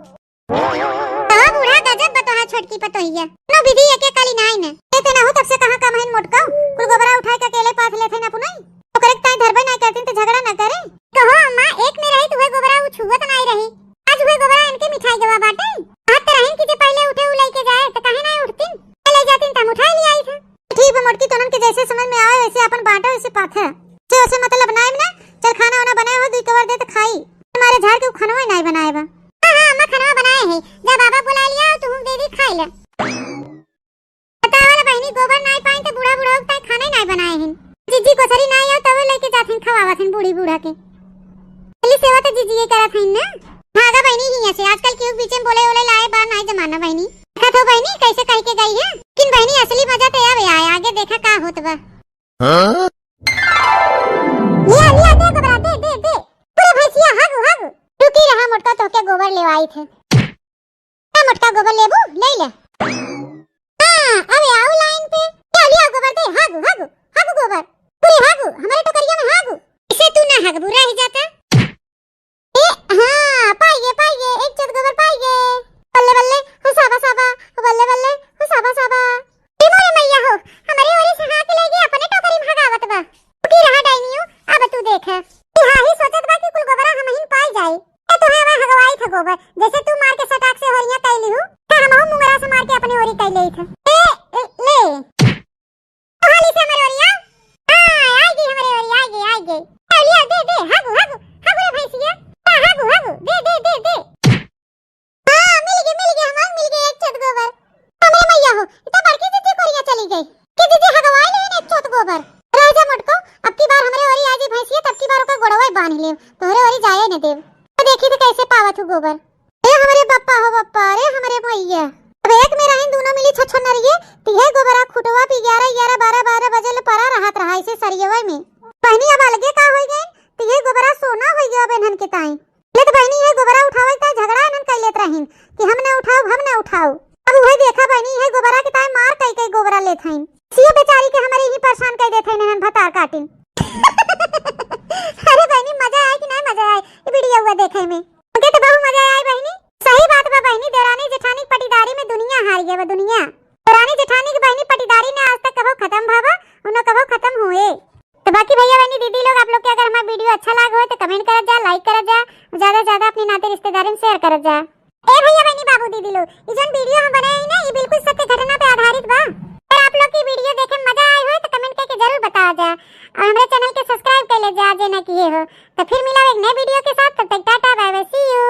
तो बूढ़ा गजब बतोहा छोटकी पतोहिया। नो विधि एके काली नाई ने। ए ते ना हो तब से कहाँ कम हइन मोटका। कुल गोबरा उठाए के अकेले पाथ लेथे ना पुनाई। ओकरे के ताई धरबे नाई करतीन तो झगड़ा ना करे। कहो अम्मा, एक में रही तुहे गोबरा उ छुअत नाई रही। आज हुए गोबरा इनके मिठाई देवा बाटे। कहत त रहिन कि जे पहले उठे उ लेके जाए, त काहे ना उठतिन? ले जातिन त हम उठाए ले आई थे। ठीक बा मोटकी, तोनन के जैसे समझ में आवे वैसे अपन बांटो, वैसे पाथे। से वैसे मतलब नाई ना, चल खाना वाना बनाए हो, दुई कवर दे त खाई। हमारे झाड़ के उ खानवा ही नाई बनाए बा। हाँ, हाँ, अम्मा खानवा बनाए है। जा बाबा बुला लिया, तू दे दी खाई ले। बतावा ला बहिनी, गोबर नाई पाइन त बूढ़ा बूढ़ा उगता है, खाना ही नाई बनाए हैं। जिज्जी कोसरी नाई आओ तब लेके जात हैं, खवावत हैं बूढ़ी बूढ़ा के। पहली सेवा तो जिज्जी ये करत हैं ना। भागा बहिनी हियां से, आजकल केहू बीचे में बोले ओले लाए बा नाई जमाना बहिनी। देखत हो बहिनी कैसे कह के गई है, लेकिन बहिनी असली मजा तो अब आए, आगे देखा का होत बा। हाँ? लिया, लिया, दे गोबरा, दे, दे, दे। पूरा भैंसिया हग, हग। रुकी रहा मोटका, तोहके गोबर लेवाई थे। ए मोटका गोबर लेबू? ले ले। हाँ, अबे आओ लाइन पे। ले, ले आओ गोबर दे, हागू, हागू, हागू गोबर। पूरे हागू, हमारे टोकरिया में हागू। इसे तू ना हागबू, रह जाता। ए, हाँ, पाइए, पाइए, एक चोत गोबर पाइए। बल्ले, बल्ले, हो साबा, साबा, बल्ले, बल्ले, हो साबा, साबा। ए मोरे मैया हो, हमारे ओरी से हाथ ले गई, अपने टोकरी में हगावत बा। रुकी रहा डाइनियो, अब तू देख। तू हा ही सोचत बा कि कुल गोबरा हमहिन पाई जाई। ए, तोहे हमें हगवाई थे गोबर, जैसे तू मार के सटाक से होरिया कई लिहू, त हमहू मुंगरा से मार के अपने ओरी कई लेई थे। ए, ए, ले। तो हाली से हमरे ओरी आओ। हाँ, आई गई हमरे ओरी, आई गई, आई गई। ए, लिया, दे, दे, हागू, हागू, हागू रे भैंसिया। हाँ, हागू, हागू, दे, दे, दे, दे। हाँ, मिल गए, मिल गए, हमार मिल गए एक चोत गोबर। हमरे मैया हो, इतना बड़की दीदी कोरिया चली गई। कि दीदी हगवाई लेन एक चोत गोबर। रह जा मोटको, अब की बार हमरे ओरी आ जाई भैंसिया, तब की बार ओकर गोड़वा बांध लेब, तोहरे ओरी जाए न देब। तो देखी तो कैसे पावत हूँ गोबर। ए हमरे बप्पा हो बप्पा, रे हमरे मैया। अब एक में रहिन दोनों मिली छछनरिये, तिहे गोबरा खुटवा पी ग्यारह, ग्यारह, बारह, बारह बजे ले परा रहत रहा ऐसे सरियवे में। बहिनी अब अलगे का होई गई, तिहे गोबरा सोना होई गया बेनहन के ताई। ले तो बहिनी, ये गोबरा उठावे त झगड़ा एनन कई लेत रहिन कि हम ना उठाऊ, हम ना उठाऊ। अब उहे देखा बहिनी, ये गोबरा के ताई मार कई कई गोबरा लेत हईन। सियो बेचारी के हमरे ही परेशान कई देत हईन एनन भतार काटिन। अरे बहिनी, मजा आए कि ना मजा आए ये वीडियो हुआ देखे में? हमके तो बहुत मजा आए बहिनी। सही बात बा बहिनी, देवरानी जेठानी पटीदारी में दुनिया हार गया बा, दुनिया। देवरानी जेठानी के बहिनी पटीदारी ना आज तक कबो खतम भवा, उन्हों कबो खतम हुए। तो बाकी भैया बहिनी दीदी लोग, आप लोग के अगर हमारा वीडियो अच्छा लाग होए तो कमेंट करत जा, लाइक करत जा, ज्यादा से ज्यादा अपने नाते रिश्तेदारन में शेयर करत जा। ए भैया बहिनी बाबू दीदी लोग, ई जौन वीडियो हम बनाए हई ना, ई बिल्कुल सत्य घटना पे आधारित बा। अगर आप लोग की वीडियो देखे में मजा आए होए तो कमेंट करके जरूर बतावा जा, और हमारे चैनल के सब्सक्राइब कर ले जा जे ना किए हो। तो फिर मिला एक नए वीडियो के साथ, तब तक टाटा बाय बाय, सी यू।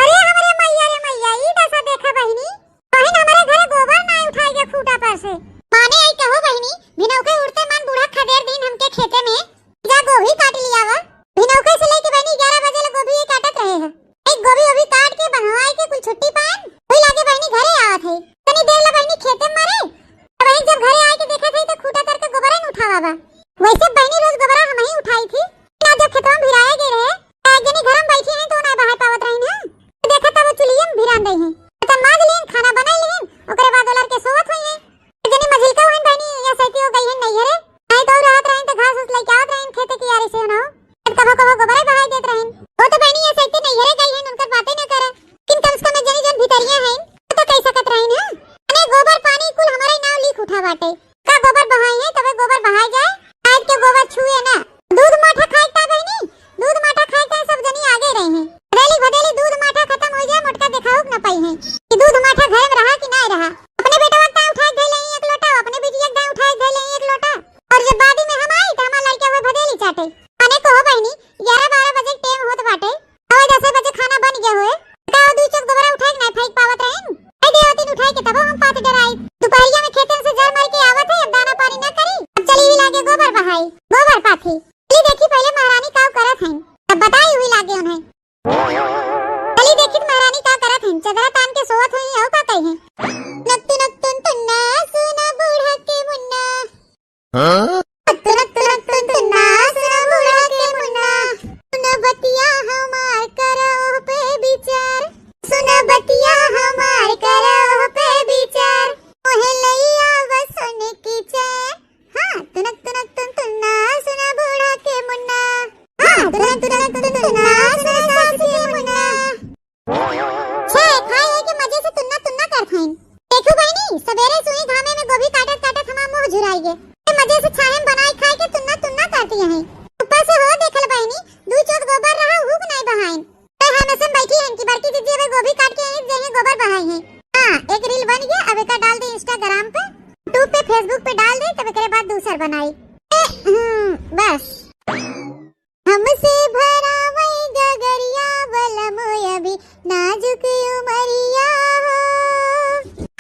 अरे हमरे मइया रे मइया, ई दशा देखा बहिनी। बहिन हमरे घरे गोबर नाई उठाई के खूटा पर से। माने आई कहो बहिनी, भिनौके उठते मन बूढ़ा खदेर दिन हमके खेते में, जा गोभी काट लियावा। भिनौके से लेके बहिनी ग्यारह बजे ले गोभी काटत रहे हैं। एक गोभी ओभी काट के बंधवाई के कुल छुट्टी पाएन, वही लागे बहिनी घरे आवत है। तनी देर ले बहिनी खेते में मारे, अब बहिन जब घरे आए के देखत है तो खूटा तर के गोबरा न उठावा बा। वैसे बहिनी रोज गोबरा हम ही उठाई थी, ना जब खेतवा में भिराए गए रहे, तो एक जनी घर में बैठी है तो ना बहाए पावत रही ना। देखा तब चुलिये में भिरान दई है। बर्तन माज लीन, खाना बनाई लीन, ओकरे बाद ओलर के सोवत हुई है। जनी मझिलका हुइन बहिनी, या सैती हो गई है नैहरे। नहीं तो रहत रहिन तो घास उस लेके आवत रहिन खेते की यारी से ना। कभो कभो गोबरे बहाई देत रहिन। वो तो बहिनी या सैती नैहरे गई है, उनकर बातें ना करे। किन कम से कम जनी जन भितरिया है, वो तो कह सकत रहिन है। अने गोबर पानी कुल हमारे नाव लिख उठा बाटे। का गोबर बहाई है, तबे गोबर बहाई जाए। आज के गोबर छुए ना। दूध माठा खाए का बहिनी, दूध माठा खाए का सब जनी आगे रही हैं। भदेली भदेली दूध माठा खतम हो जाए, मोटका देखाउक न पाई हैं कि दूध माठा घर में रहा कि ना रहा। अपने बेटवा का उठाए धइले एक लोटा, अपने बिटिया का उठाए धइले एक लोटा, और जब बादी में हम आई तो हमार लड़का वो भदेली चाटे। अने कहो बहिनी, ग्यारह बारह बजे के टेम होत बाटे, अबे दस बजे खाना बन गया होए, का वो दुई चोक गोबरा उठाए के ना फेंक पावत रहिन? आई दे होतिन उठाए के तबो हम पात डराई। दुपहरिया में खेतन से जर मार के आवत है, अब दाना पानी ना करी, अब चली ही लागे गोबर बहाई, गोबर पाथी। चली देखी पहले महारानी का करत हैं, तब बताई हुई लागे उन्हें। चली देखी महारानी का करत हैं, चदरा तान के सोवत हुई, अउ का कही हैं? नक तुनक तुन तुन्ना, सुना बूढ़ा के मुन्ना। हाँ? नक तुनक तुनक तुन तुन्ना, सुना बूढ़ा के मुन्ना। सुना बतिया हमार, करो पे विचार। सुना बतिया हमार, करो पे विचार। मोहे लइया बस सुन की चैन। हाँ, तुनक तुनक तुन तुन्ना, सुना बूढ़ा के मुन्ना। हाँ, तुनक तुनक तुन तुन्ना, सुना सास के मुन्ना। छे, खाए है के मजे से तुन्ना तुन्ना करत हईन। देखू बहिनी, सबेरे सुई घामे में गोभी काटत काटत हमार मुंह झुराई गे। ए मजे से छाहे में बनाई खाए के तुन्ना तुन्ना करती हैं। ऊपर से हो देखल बहिनी, दू चोक गोबर रहा, हुक नहीं बहाइन। तो हम ऐसे बैठी हैं कि बड़की दीदी अबे गोभी काट के आई, जइहे गोबर बहाई हैं। हाँ, एक रील बन गया, अब एका डाल दे Instagram पे, YouTube पे, Facebook पे डाल दे, तब एकरे बाद दूसर बनाई। ए, हम्म, बस। हमसे भरावै गगरिया बलम अभी नाजुक उमरिया हो।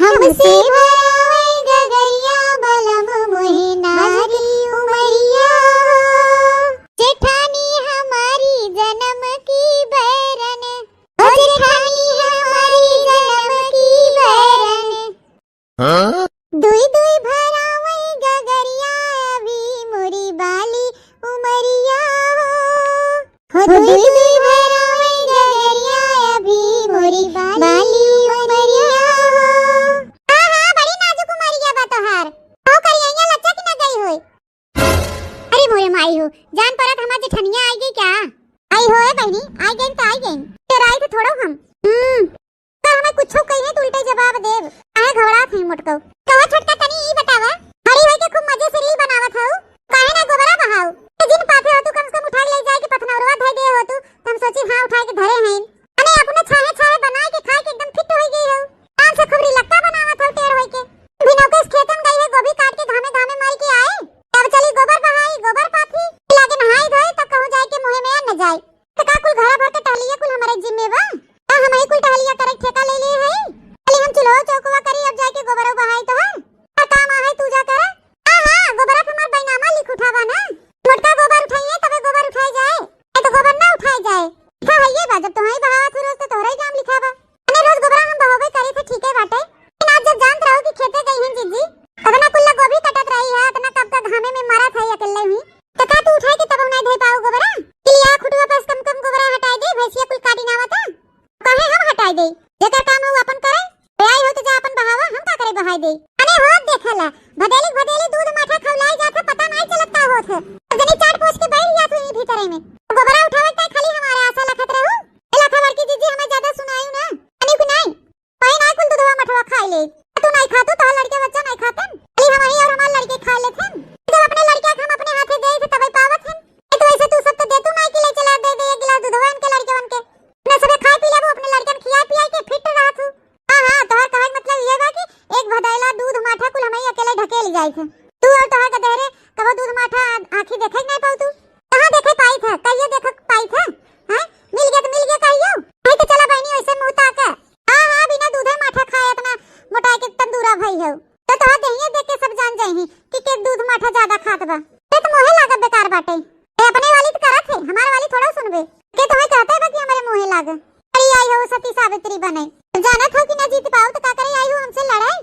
हमसे भरावै गगरिया बलम मोहे नाजुक उमरिया हो। जेठानी हमारी जनम की बैरन, ओ जेठानी हमारी जनम की बैरन। हाँ? दुई दुई भरावै गगरिया अभी मोरी बाली उमरिया हो। हो दुई दुई भरावै गगरिया अभी मोरी बाली उमरिया हो। हाँ, हाँ, बड़ी नाजुक उमरिया बा तोहार। हो करिया लच्चा की ना गई होई। अरे मोरे माई हो, जान परत हमार जेठनिया आई गई क्या? आई हो ए बहिनी, आई गई तो आई गई। तेरा आई थे थोड़ो हम। हम्म। तो हमें कुछो कहिए तो उल्टे जवाब देब। काहे घबरात है मोटको? कहो छोटका तनी ई बतावा, खड़ी होई के खूब मजे से रील बनावत हऊ, काहे ना गोबरा बहाऊ? ए जिन पाथे हो तू कम से कम उठा के ले जाए के पथनौरवा धई दे हो तू, तो हम सोची हाँ उठा के धरे हैं। अने अपने छाहे छाहे बनाए के खाए के एकदम फिट होई गई हो। आम से खूब रिलक्का बनावत हो टेढ़ होई के। भिनौके से खेतन गई है गोभी काट के घामे घामे माई के आए। तब चली गोबर बहाई, गोबर पाथी, लागे नहाई धोई, तब कहूँ जाए के मुँहे में अन्न जाए। तो का कुल घरा भर के टहलिया कुल हमारे जिम्मे बा? का हम ही कुल टहलिया करे के ठेका ले लिए हई? चली हम चूल्हो चौकवा करी, अब जाए के गोबरो बहाई तोहर। का काम आहे तू जा करे? हाँ, हाँ, खाइ दे। अने होत देखला, भदेली भदेली दूध माठा खौलाइ जात है, पता नाहीं चलत का होत है। अब जनी चाट पोछ के बैठ जात हुई भीतरे में। गोबरा उठावे ताई खाली हमारे आशा लखत रहू। ए लाखा बड़की जीजी, हमें ज्यादा सुनायू ना। अने कि नाहीं? कहीं ना कुल दूधवा मठवा खाइ ले। तू नाहीं खातू, तोहार लड़के बच्चा नाहीं खातन। खाली हमही और हमार लड़के खाइ लेथन। जब अपने लड़के के हम अपने हाथे देइ थे तबे पावत हन। ए तो ऐसे तू सब तो देतू नाहीं कि ले चला दे दे एक गिलास दूधवा इनके लड़के बन के। अपने सबे खाइ पी लेबू, अपने लड़कन खियाइ पियाइ के फिट रहत हू। हाँ, हाँ, तोहार कहे के मतलब ये बा कि एक भदैला दूध माठा कुल हमही अकेले ढकेल जाइत है। तू और तोहार गदेहरे कबो दूध माठा आ-, आँखी देखे के नाहीं पाऊ तू। कहाँ देखे पाइत है? कहियो देखे पाइत है? हैं? मिल गया तो मिल गया कहियो? नहीं तो चला बहिनी, ऐसे मुँह ताक। हाँ, हाँ, बिना दूधे माठा खाए इतना मोटाइ के तंदूरा भई हो। तो तोहार देहिए देख के सब जान जाइहीं कि के दूध माठा ज्यादा खात बा। ते तो मोहे लागत बेकार बाटे। ए, अपने वाली तो करत है, हमार वाली थोड़ा सुनबे। के तोहे कहते बा कि हमरे मोहे लाग। अरे आई हो सती सावित्री बने। जानत हो कि ना जीत पाऊ तो का करे आई हो हमसे लड़ाई?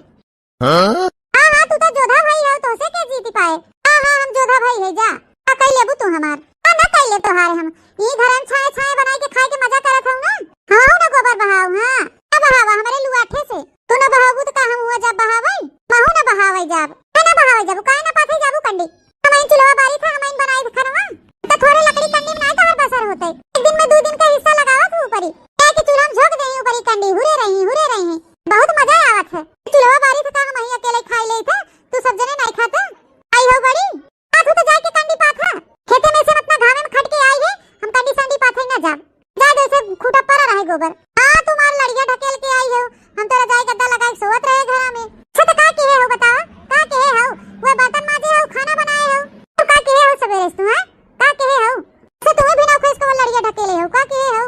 हाँ? हाँ, हाँ, तू तो जोधा भाई हो, तोसे के जीत पाए? हाँ, हाँ, हम जोधा भाई है, जा। का कइ लेबू तू हमार? हाँ, ना कइ ले तोहार हम। ई घर हम छाए छाए बनाइ के खाए के मजा करत हऊ ना। हाँ, ना गोबर बहाऊ, हाँ। ना बहावा हमरे लुआठे से। तू ना बहावबू तो का हम हुआ जाब बहावै? महू ना बहावै जाब। है ना बहावै जाबू, काहे ना पाथे जाबू कंडी? हम इन चुलवा बारी था, हम इन बनाई था खनवा। तो थोड़े लकड़ी कंडी में नाहीं तोहर बसर होते। एक दिन में दू दिन का हिस्सा लगावत हूँ ऊपरी। क्या कि चूल्हा में झोंक देही ऊपरी कंडी, हुरे रही, हुरे रही। बहुत मजा आवत है। चुलवा बारी था का हम ही अकेले खाई ले था, तू सब जने नाहीं खाते? आई हो बड़ी, आ तू तो जाए के कंडी पाथा। खेते में से अपना घामे में खट के आई है, हम कंडी संडी पाथे ना जाब। जा जैसे खूटा परा रहे गोबर। हाँ, तू मार लड़िया ढकेल के आई हो, हम तोरा जाए गद्दा लगाए सोवत रहे घरा में। अच्छा तो का किहे हो बतावा, का किहे हो? वह बर्तन माजे हो, खाना बनाए हो, तो का किहे हो सवेरे से तू, हैं? का किहे हो? से तुम्हें भी ना खुश को लड़िया ढकेले हो, का किहे हो?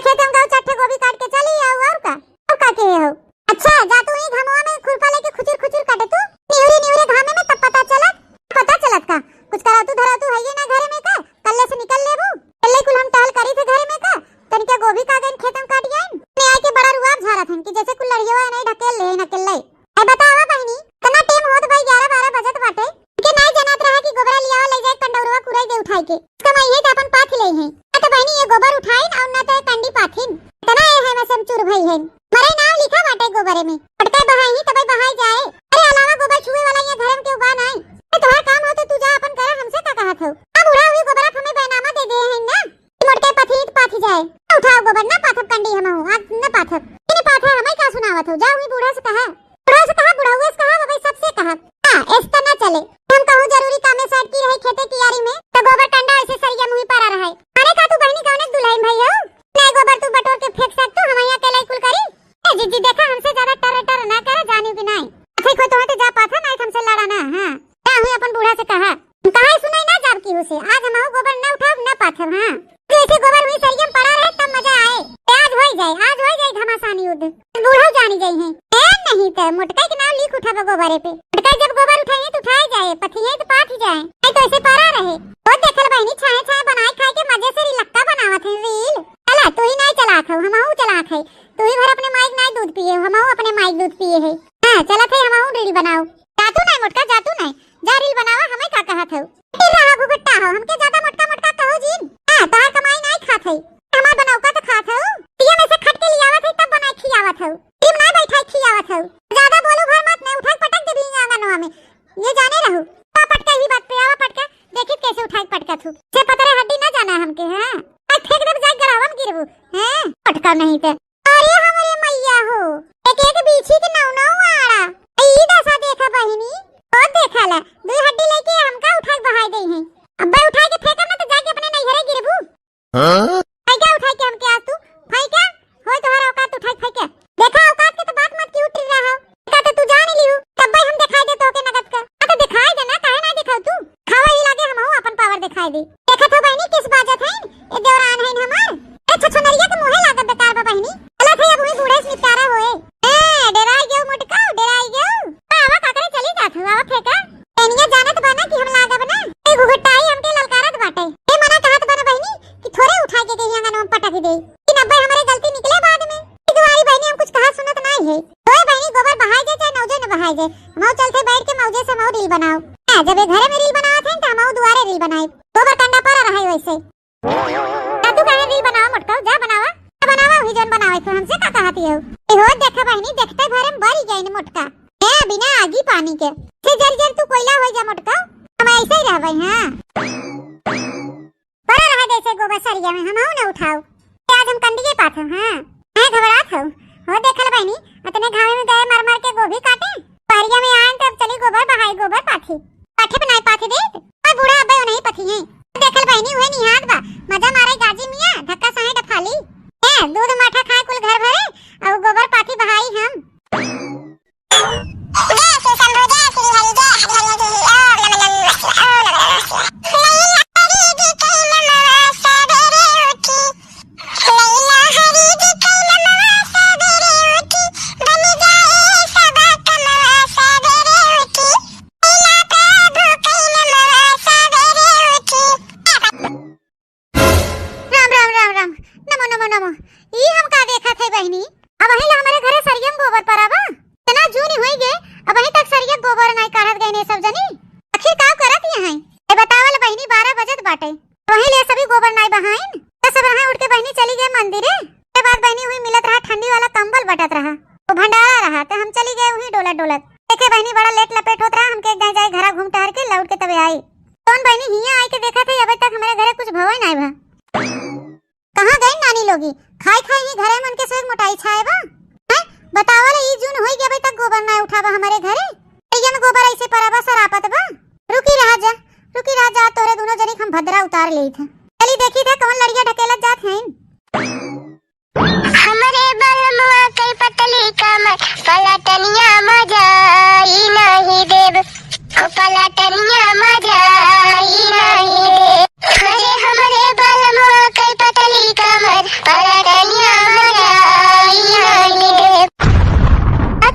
खेते में गऊ चार ठे गोभी काट के चली आओ, और का? और का किहे हो? अच्छा, जा तू ही घमवा में खुरपा लेके खुचुर खुचुर काटे तू, निहुरे निहुरे घामे में तब पता चलत, पता चलत का? कुछ करा तू धरा तू है ये ना घरे में का, कल्ले से निकल लेबू, कल्ले कुल हम टहल करी थे घरे में का, तनिका गोभी का गइन खेत में काट गइन, ने आए के बड़ा रुआब झारत हन कि जैसे कुल लड़ियवा नहीं ढकेल ले, ढकेल ले। ए बतावा बहिनी, इतना टेम होत भाई ग्यारह बारह बजत बाटे, के नाई जानत रहा कि गोबरा लियावा ले जाए कंडौरवा कुराई दे उठाई के। इसका मैं ये तो अपन पाथ ले हैं। ना तो बहिनी ये गोबर उठाइन और ना तो ये कंडी पाथिन। इतना ये है मैं चूर भई है। मरे नाम लिखा बाटे गोबरे में। पटका बहाई ही तबे बहाई जाए। अरे अलावा गोबर छुए वाला ये धर्म के उबा नाई। अरे तोहार काम हो तो तू जा अपन करे, हमसे का कहत हो? अब बूढ़ा हुई गोबरा हमें बैनामा दे दे हैं ना। मोटके पथीत पाथी जाए। उठाओ गोबर ना पाथब कंडी हमहू, आज न पाथब। इने पाथा हमें का सुनावत हो? जाओ ही बूढ़ा से कहा। बूढ़ा से कहा, बुढ़ाऊ से कहा, बाबा सबसे कहा। हाँ, ऐसा ना चले। हम कहूँ जरूरी कामे साइड की रहे खेते कियारी में, तो गोबर कंडा ऐसे सरिया मुँही परा रहे। अरे का तू बहिनी कौने दुल्हन भई हो? नहीं गोबर तू बटोर के फेंक सकतू, हम यहाँ अकेले कुल करी। ए जीजी देखा हमसे ज्यादा टर टर ना करा, जानी कि नहीं। अच्छा कोई तो हटे जा पाथा, नहीं हमसे लड़ा ना, हाँ। का हुई अपन बूढ़ा से कहा। कहा सुनाई ना जाब की हो से, आज हम गोबर ना उठाब ना पाथब, हाँ। जैसे गोबर हुई सरिया में पड़ा रहे तब मजा आए। ए, आज होई जाए, आज होई जाए घमासान युद्ध। बूढ़ा जानी जाई है। ए, नहीं तो मोटका के नाम लिख उठाबा गोबरे पे। मोटका जब गोबर उठाइए तो उठाए जाए, पथिए तो पाथ जाए। नहीं तो ऐसे पड़ा रहे। तो देखल बहिनी छाए छाए बनाए खाए के मजे से रिलक्का बनावत है रील। चला, तू ही नहीं चलात हो, हमहू चलात है। तू ही भर अपने माइक नहीं दूध पिए हो, हमहू अपने माइक दूध पिए है। हाँ, चलत है हमहू रील बनाओ। जा तू नहीं मोटका, जा तू नहीं। जा रील बनावा, हमें का कहत हो? फिर रहा घुघुट्टा हो, हमके ज्यादा मोटका मोटका कहो जीन। हाँ, तोहार कमाई नाई खात है, हमार बनौका तो खात हो। पिया में से खट के लियावत है तब बनाए खियावत हो, टीम ना बैठाए खियावत हो। ज्यादा बोलू भर मत, नहीं उठाए पटक देबी आंगनवा में, ये जाने रहू। आ पटका ही बात पे, आवा पटका, देखी कैसे उठाए पटका थू। से पतरे हड्डी ना जाना हमके, हाँ। आज फेंक देब जाए गढ़ावा में गिरबू, हैं? पटका नहीं ते। अरे हमरे मैया हो, एक एक बीछी के नौ नौ आड़ा। ई दशा देखा बहिनी, ओ देखा ला, दुई हड्डी लेके हमका उठा के बहाई दई है। अब्बे उठा के फेंकब ना तो जाके अपने नैहरे गिरबू। हाँ? फेंका उठा के हमके आज तू, फेंका, होय तोहरा औकात उठा के फेंके। देखा औकात के तो बात मत की उठ रहा हो। का तो तू जान ही लिहू, तब्बे हम दिखाई दे तोहके नगद का। आ तो दिखाई दे ना, काहे ना दिखाऊ तू? खावा ही लागे हमहू अपन पावर दिखाई दे। देखत हो बहिनी किस बाजत है, ए देवरान है हमार। ए छछनरिया के मुहे लागत बेकार बा बहिनी। चलत है अब हुई बूढ़े से निपटारा होए। ए डेराई गयो मोटका, डेराई गयो। आवा काकरे चली जात हो, आवा फेंका। एनिया जानत बा ना कि हम लागब ना। ए घुघुटाई हमके ललकारत बाटे। ए मना कहत बा ना बहिनी कि थोड़े उठा के कहीं आंगन में पटक दे। कि नब्बे हमरे गलती निकले बाद में। ए दुआरी बहिनी हम कुछ कहा सुनत नाई है। ओए बहिनी, गोबर बहाय जाए चाहे नौजे न बहाय जाए, हमहू चलते बैठ के मौजे से हमहू रील बनाओ। हाँ, जब ये घरे में रील बनावत हैं, तो हमहू दुआरे रील बनाई। गोबर कंडा पड़ा रहे वैसे। का तू कहे रील बनावा मोटका, जा बनावा। जा बनावा, वही जौन बनावे तो हमसे का कहती हो? ए हो, देखा बहिनी, देखते भरे में बरी गई न मोटका। ए, बिना आगी पानी के। से जर जर तू कोयला होइ जा मोटका, हम ऐसे ही रहबै, हाँ। पड़ा रहा जैसे गोबर सरिया में, हमहू न उठाओ। आज हम कंडिये पाथब, हाँ। हैं घबरात हो? हो देखल बहिनी, अतने घामे में गए मर मर के गोभी काटे। पहरिया में आएन तब चली गोबर बहाई, गोबर पाथी। पाथे बनाए पाथे देत। और बूढ़ा अब्बे नहीं पथी हैं। देखल बहिनी उहे निहात बा। मजा मारे गाजी मियाँ, धक्का साहे डफाली। ए, दूध माठा खाए कुल घर भरे, और गोबर पाथी बहाई हम। जय श्री शंभू, जय श्री हरि, जय हरि हरि जी, ओम नमः नमः शिवाय, ओम नमः नमः शिवाय। लैला हरि जी के नमः सबेरे उठी, लैला हरि जी के नमः सबेरे उठी, बन जाए सब कमवा सबेरे उठी, लैला प्रभु के नमः सबेरे उठी। राम, राम, राम, राम। नमो, नमो, नमो। ई हम का देखत है बहिनी? अबहीं ले हमरे घरे सरियम गोबर परा बा। इतना जून होई गे, अबहीं तक सरिया गोबर नाई काढ़त गइने सब जनी। आखिर का करत यहाँ? ए बतावल बहिनी, बारह बजत बाटे। अबहीं ले सभी गोबर नाई बहाइन। त सब रहा उठ के बहिनी चली गए मंदिरे। के बाद बहिनी हुई मिलत रहा, ठंडी वाला कंबल बटत रहा। वो भंडारा रहा, त हम चली गए वहीं डोलत डोलत। देखे बहिनी बड़ा लेट लपेट होत रहा, हमके एक दाई जाए घरा घूम टहर के लौट के तबे आई। कौन बहिनी हियाँ आए के देखत है, अबे तक हमरे घरे कुछ भवे नाई बा। कहाँ गई नानी लोगी? खाई खाई ही घरे मन के सोच मोटाई छाए बा। हैं? बतावल ई जून होई गया, अबे तक गोबर नाई उठावा हमरे घरे। कहिया में गोबर ऐसे परा बा, सरापत बा। रुकी रहा जा, रुकी रहा जा, तोरे दोनों जनी के हम भद्रा उतार लेई थे। चली देखी थे कौन लड़िया ढकेलत जात हैं। हमरे बलमुआ के पतली कमर, पलटनिया मजा आई नाही देब। हो पलटनिया मजा आई नाही देब। अरे हमरे बलमुआ के पतली कमर, पलटनिया मजा आई नाही देब।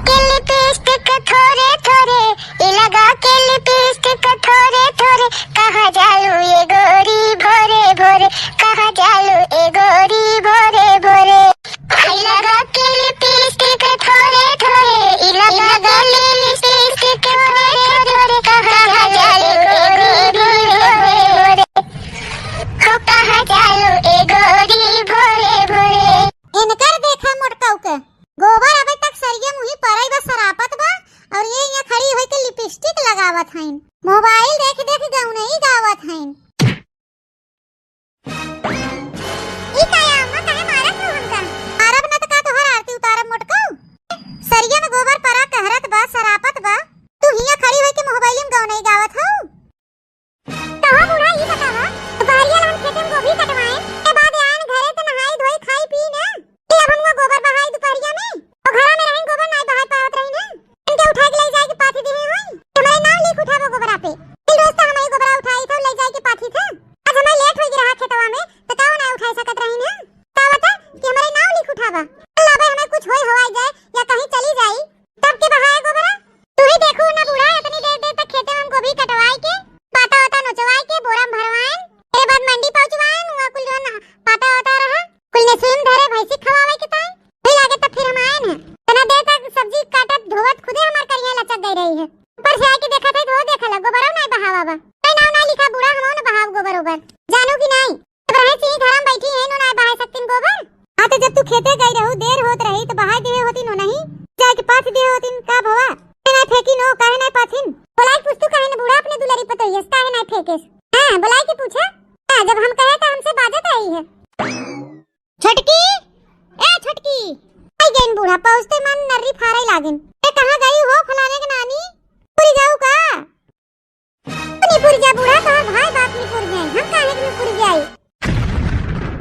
के लिपस्टिक थोरे थोरे, ई लगा के लिपस्टिक थोरे थोरे, कहाँ जालू ए गोरी भोरे भोरे, कहाँ जालू ए गोरी भोरे भोरे। ई लगा के लिपस्टिक थोरे थोरे, ई लगा के लिपस्टिक थोरे थोरे, कहाँ जालू ए गोरी भोरे भोरे। हो कहाँ जालू ए गोरी भोरे भोरे। इनकर देखा मोटकाऊ के। गोबर अबे तक सरिया मुही परई बा, सरापत बा, और ये यहाँ खड़ी होई के लिपस्टिक लगावत हईन, मोबाइल देख देख गौनई गावत हईन। ई का या अम्मा, काहे मारत हो हमका? मारब न त का तोहर आरती उतारब मोटकऊ? सरिया में गोबर परा कहरत बा, सरापत बा, तू हियाँ खड़ी होई के मोबाइल में गौनई गावत हऊ। कहो बूढ़ा, ई बतावा, दुपहरिया ला हम खेते में गोभी कटवाएन, के बाद आएन घरे त नहाई धोई खाई पी ना। ए अभनुआ गोबर बहाई दुपहरिया में, तो घरा में रहन गोबर नाई बहाई पावत रही ना। इनके उठाए के ले जाए के पाथी दिहे होई, हमरे नाव लिख उठाबो गोबरा पे। कल रोज तो हमरे गोबरा उठाई था, ले जाए के पाथी था। आज हमें लेट होई रहा खेतवा में, तो काव नाई उठाई सकत रही ना। का बता कि हमरे नाव लिख उठाबा। अल्लाह भाई हमें कुछ होई हवाई जाए या कहीं चली जाई, तब के बहाए गोबरा? तू ही देखू ना बूढ़ा, इतनी देर देर तक खेते में हम गोभी कटवाई के, पाता वाता नोचवाई के, बोरा में भरवाएन, तेरे बाद मंडी पहुंचवाएन, वहाँ कुल जौन पाता वाता रहा, कुल नेसुई में धरे भैंसी खवावे के ताई। भी लागे तब फिर हम आएन है। इतना देर तक सब्जी काटत धोवत खुदे हमार करिया लचक गई रही है। ऊपर से आके देखा था तो वो देखा ला, गोबरो नाई बहावा बा। मैं नाव ना लिखा बूढ़ा, हम ना बहाव गोबर ओबर। जानू कि नाई? अब रहे सी घरा में बैठी है, नो ना बहाए सकतीन गोबर। हाँ, तो जब तू खेते गई रहू, देर होत रही, तो बहाए दिहे होतीन नो नहीं, जाए के पाथ दिहे होतीन, का भवा? काहे ना फेंकी नो, काहे ना पाथिन? बोलाई पूछ तू काहे ना बूढ़ा अपने दुलारी पतोहियस, काहे ना फेंकेस? हाँ, बोलाई के पूछा। हाँ, जब हम कहे तो हमसे बाजत आई है। छोटकी, ए छोटकी, आई गईन बूढ़ा, पहुँचते मन नर्री फारे लागिन। ए, कहाँ गई हो फलाने के नानी? पूरी जाऊ का? निपुर जा बूढ़ा, तोहार भाई बाप निपुर जाए, हम काहे के निपुर जाई?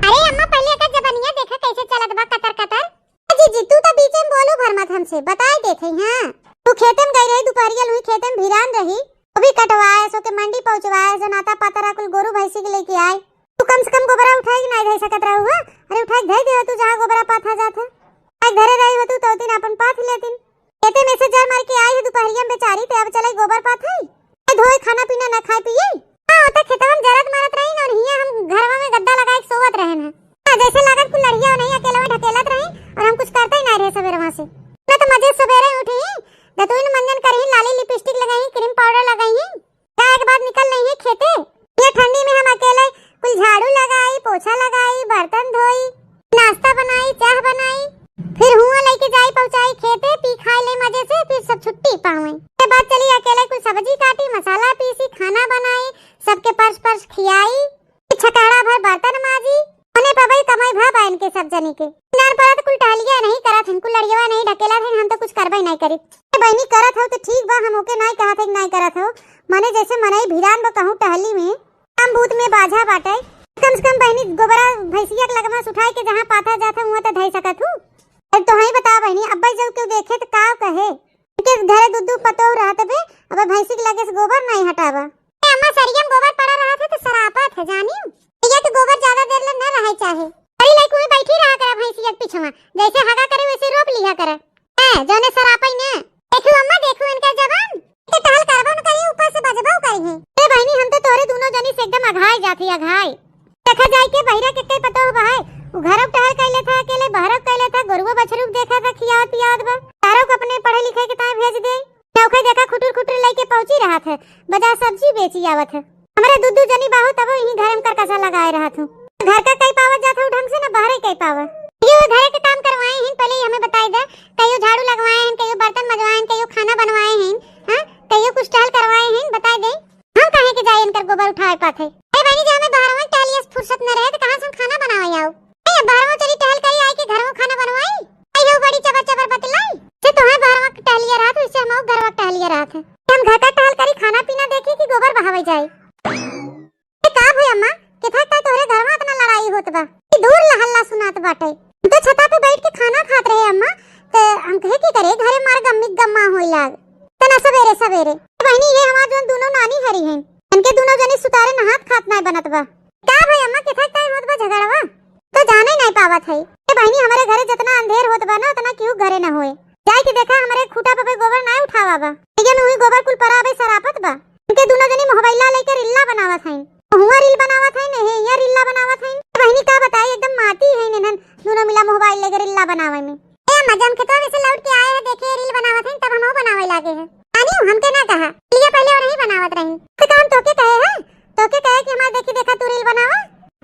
अरे अम्मा, पहले एकर जबनिया देखा कैसे चलत बा, कतर कतर। ए जीजी, तू तो बीचे में बोलू भर मत हमसे, बताए देत हई, हाँ। तू खेते में गई रही, दुपहरिया लुई खेते में भिरान रही, वो भी कटवाए, सो के मंडी पहुँचवाए, सो नाता पातरा कुल गोरू भैंसी के लेके आए। तू कम से कम गोबरा उठाए के नाई धई सकत रहू, हाँ? अरे उठाए के धई दे तू, जहाँ गोबरा पाथा जात है। आज घरे रही हो तू, तो दिन अपन पाथ लेतिन। खेते में से जर मार के आई है दुपहरिया में बेचारी, ते अब चले गोबर पाथई? ए धोए, खाना पीना ना खाए पिए? हाँ, ओते खेतवा में जरत मारत रही ना, और हियां हम घरवा में गद्दा लगाए के सोवत रहन है। हाँ, जैसे लागत कुल लड़िया नहीं, अकेलवे ढकेलत रही, और हम कुछ करते ही ना रहे सवेरवा से। मैं तो मजे सवेरे उठी, दतुइन मंजन करही, लाली लिपस्टिक लगाई, क्रीम पाउडर लगाई, जाए के बाद निकल नहीं है खेते। ये ठंडी में हम अकेले कुल झाड़ू लगाई, पोछा लगाई, बर्तन धोई, नाश्ता बनाई, चाह बनाई, फिर हुआ लेके जाई पहुंचाई खेते, पी खाई ले मजे से, फिर सब छुट्टी पावे। के बाद चली अकेले कुल सब्जी काटी, मसाला पीसी, खाना बनाई, सबके परस परस खियाई, छकड़ा भर बर्तन माजी। ओने पबई कमाई भा बहन के सब जनी के। नार परत कुल टहलिया नहीं करत हन, कुल लड़ियवा नहीं ढकेलत हन, हम तो कुछ करबे नहीं करी। ए बहनी करत हो तो ठीक बा, हम ओके नहीं कहत है कि नहीं करत हो। माने जैसे मनई भिरान बा कहूँ टहली में, काम भूत में बाझा बाटे। कम से कम बहनी गोबरा भैंसिया के लगमा से उठाए के जहाँ पाथा जात है वहाँ तो धई सकत हूँ। अब तो हई बता बहनी, अब्बे जब केहू देखे तो का कहे? के घरे दू दू पतोह रहत बे, अब भैंसी के लगे से गोबर नहीं हटावा। ए अम्मा, सरिया में गोबर पड़ा रहत है तो सरापत है, जानी? भैया के गोबर ज्यादा देर ले न रहे चाहे। अरे लाई कुएं बैठी रहा करा भैंसिया के पिछवा, जैसे हगा करे वैसे रोप लिया करा। ए, जौने सरापई ने। देखू अम्मा, देखू इनका जबान। के टहल करबो न करी, ऊपर से बजबो करी है। ए बहनी, हम तो तोरे दोनों जनी से एकदम अघाय जात ही, अघाय। देखा जाए के बहिरा के कई पतोह बहाए, उ घरक टहल कैले था अकेले, बहरक कैले था, गोरुआ बछरू देखा था, खियावत पियावत बा। तारो को अपने पढ़े लिखे के ताए भेज दे। नौखे देखा खुटुर खुटुर लेके पहुंची रहत है, बाजार सब्जी बेची आवत है। हमरे दू दू जनी बाहु तबो यही घर में करकसा लगाए रहत हूँ। घर का कई पावत जात हूँ ढंग से, न बहरे कई पावा। ये वो घरे के काम करवाए हैं, पहले ही हमें बताई दे। कहियो झाड़ू लगवाए हैं, कहियो बर्तन मजवाए हैं, कहियो खाना बनवाए हैं, हाँ, कहियो कुछ टहल करवाए हैं, बताई दे। हम काहे के जाए इनकर गोबर उठावे पाथे? ए बहनी, जे हमें बहरवा टहलिया से फुर्सत न रहे, तो कहाँ से हम खाना बनावे आऊ? ए, बहरवा चली टहल करी, आई के घरवा खाना बनवाई। आई हो बड़ी चबर चबर बतलाई। से तोहे बहरवा के टहलिया रहत, वैसे हम घरवा के टहलिया रहत है। हम घर का टहल करी, खाना पीना देखी कि गोबर बहावे जाए। ए, का भई अम्मा, किथा का तोहरे घरवा इतना लड़ाई होत बा? ई दूर ला हल्ला सुनात बाटे। हम तो छता पे बैठ के खाना खात रहे अम्मा, ते हम कहे की करे घरे मार गम्मी गम्मा होई लाग। तना सवेरे सवेरे। बहनी, ये हमार जोन दोनों नानी हरी हैं, इनके दोनों जने सुतारे नहात खात नाय बनत बा। का भई अम्मा, किथा का होत बा झगड़वा? तो जाने नाय पावत है। ए बहनी, हमारे घरे जितना अंधेर होत बा ना, उतना केहू घरे न होए। जाए के देखा, हमारे खूटा पे कोई गोबर नाय उठावा बा। भैया में हुई गोबर कुल परा बे सरापत बा। इनके दोनों जनी मोबाइल लेके रीला बनावत हैं। हुआ रील बनावत हैं, नहीं, यहाँ रीला बनावत हैं। बहनी का बताई, एकदम माटी है इन्हन दोनों मिला मोबाइल लेके रीला बनावे में। ए अम्मा, जब हम खेतवा में से लौट के आए हैं, देखे रील बनावत हैं, तब हम वो बनावे लागे हैं। आनी हमके ना कहा, ठीक है, पहले और ही बनावत रही। तो काम तोके कहे है, तोके कहे कि हमार देखी देखा तू रील बनावा।